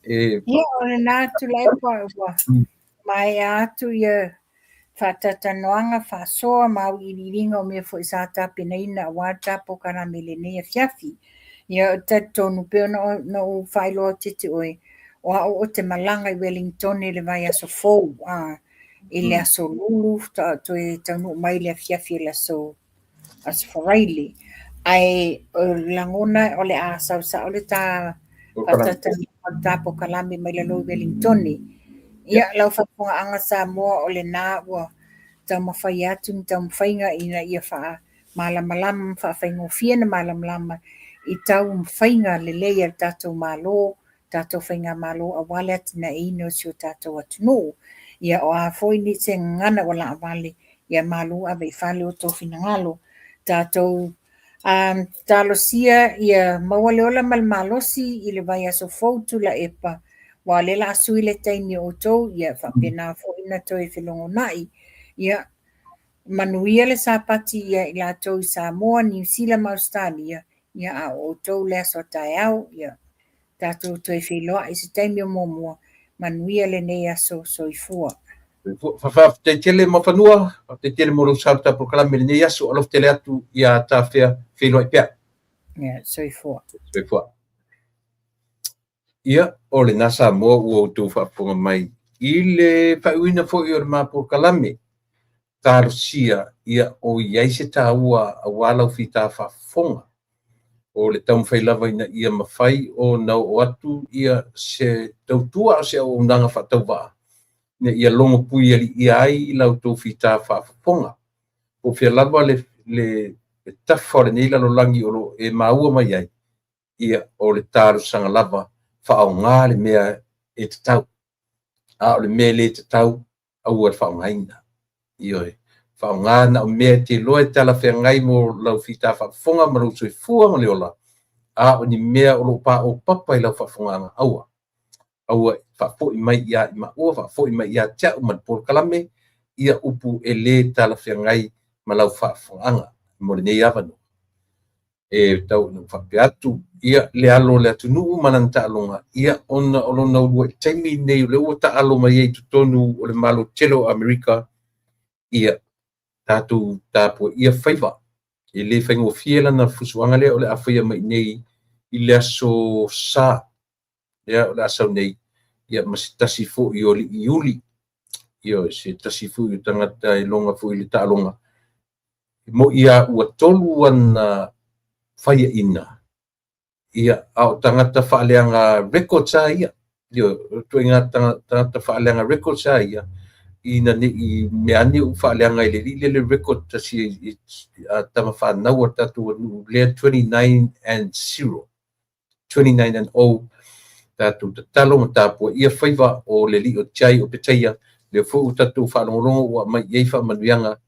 Ia, o lena Tuilaepa ua maea atu ia faatautanoaga faasoa ma auiliiliga o mea foi sa tapenaina aua le ta polokalame i lenei afiafi. Ia, o talitonu pei ona ou faailoa atu ia te oe, o au ou te malaga i Wellington i le vaiaso fou, a, i le aso Lulu, faatoa toe taunuu mai i le afiafi o le aso Faraile. Ae o le lagona o le a sau sao le ta faatautanoaga o le ta polokalame mai lalo i Wellington. Ia, lau faafofogaaga Samoa, o lena ua taumafai atu ni taumafaiga ina ia faamalamalama ma faafaigofie na malamalama i taumafaiga lelei a le tatou Malo, tatou faigamalo aua le atinaeina o si o tatou atunuu. Ia, o a foi ni se gagana ua laavale, ia malu ave i fale o outou finagalo. Tatou talosia ia maua le ola ma le malosi i le vaiaso fou Tuilaepa, aua o lea o le a sui le taimi o outou, ia faapena foi na toe felogonai. Ia, manuia le Sapati ia i latou i Samoa, Niu Sila ma Ausetalia, ia a o outou le aso a taeao, ia tatou toe feiloai i se taimi o muamua. Manuia lenei aso, soifua. Faafetai tele Muafanua, faafetai tele mo lou sao i le tatou polokalame i lenei aso. Alofa tele atu ia tafea feiloai pea. Ia, soifua. Soifua. Ia, o lena Samoa ua outou faafofoga mai. I le faaiuina foi o le ma polokalame, talosia ia o i ai se taua aua lau fita faafofoga. O le taumafai lava ina ia mafai ona oo atu ia se tautua a o se auaunaga faatauvaa ina ia logo puialiia ai la outou fita faafofoga. Po o fea lava le tafa o lenei lalolagi o lo o e maua mai ai, ia o le talosaga lava, faaaoga le mea e tatau, a o le mea e le tatau, aua le faaaogaina. Ioe, faaaoga na o mea e te iloa e talafeagai mo lau fita faafofoga ma lou soifua ma le ola, a o ni mea o lo o paopapa i lau faafofogaaga, aua. Aua, faafoi mai ia i maua, faafoi mai ia te au ma le polokalame ia upu e le talafeagai ma lau faafofogaaga mo lenei avanoa. E tau ina ou faapea atu, ia le alo o le atunuu ma lana taaloga, ia ona o lona uluai taimi lenei o lea ua taalo mai ai i totonu o le Malo tele o Amerika, ia tatou tapuaia faiva. E le faigofie lana fusuaga lea o le a faia mai i inei i le aso Sa lea o le a sau nei, ia ma se tasi foi o alii iuli, ioe, se tasi foi o tagata e iloga foi i le taaloga. E moni lava ua 3 ana faiaina, ia, a o tagata faaleaga records lava ia. Ioe, o ituaiga tagata faaleaga records lava ia, ina ne i mea ane ua faaleaga e le alii lea le record tasi a tama fanau a le tatou atunuu lea 29-0. 29-0. Tatou tatalo ma tapuaia faiva o le alii o Jai Opetaia, lea foi ua tatou faalogologo ua aumai i ai faamanuiaga,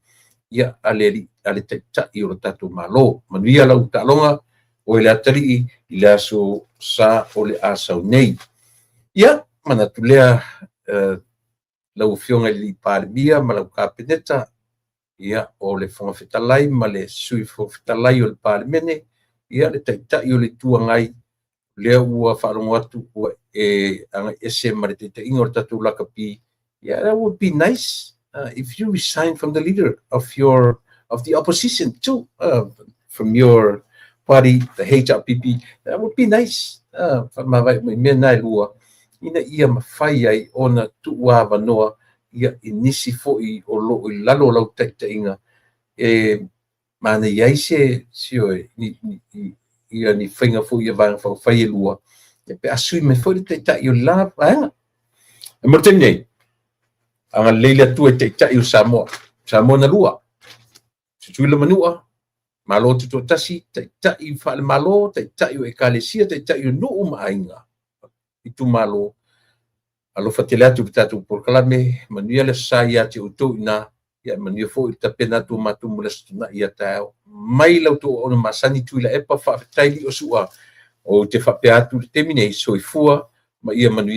ia, a le alii, a le Taitai o le tatou Malo. Manuia lau taaloga, oe le atalii, i le aso Sa o le a sau nei. Ia, manatu lea, lau Afioga i le Palemia ma lau Kapeneta, ia, o le Fofoga Fetalai ma le Sui Fofoga Fetalai o le Palemene, ia, le Taitai o le Itu Agai, lea ua faalogo atu ua e agai ese ma le taitaiga o le tatou lakapi. Yeah, that would be nice if you resign from the leader of your of the opposition too, from your party, the HRPP. That would be nice. Faamavae mai mea na e lua, ina ia mafai ai ona tuuavanoa ia i nisi foi o lo o i lalo o lau taitaiga e manaia ai se sioe ni, ni, ia ni faiga foi ia Vaega Faaupufai e lua, ia pe a sui mai foi le taitai o le la vaega. E mo le taimi nei, agalelei le Atua i taitai o Samoa, Samoa na lua, Tutuila Manua, Malo Tutoatasi, taitai faale-Malo, taitai o ekalesia, taitai o nuu ma aiga, itumalo. Alofa tele atu i le tatou polokalame, manuia le aso Sa ia te outou i ina, ia manuia foi le tapena atu o matou mo le Aso Toonai a taeao. Mai la outou auauna masani Tuilaepa, faafetai Liosua, ou te faapea atu i le taimi nei, soifua ma ia manuia.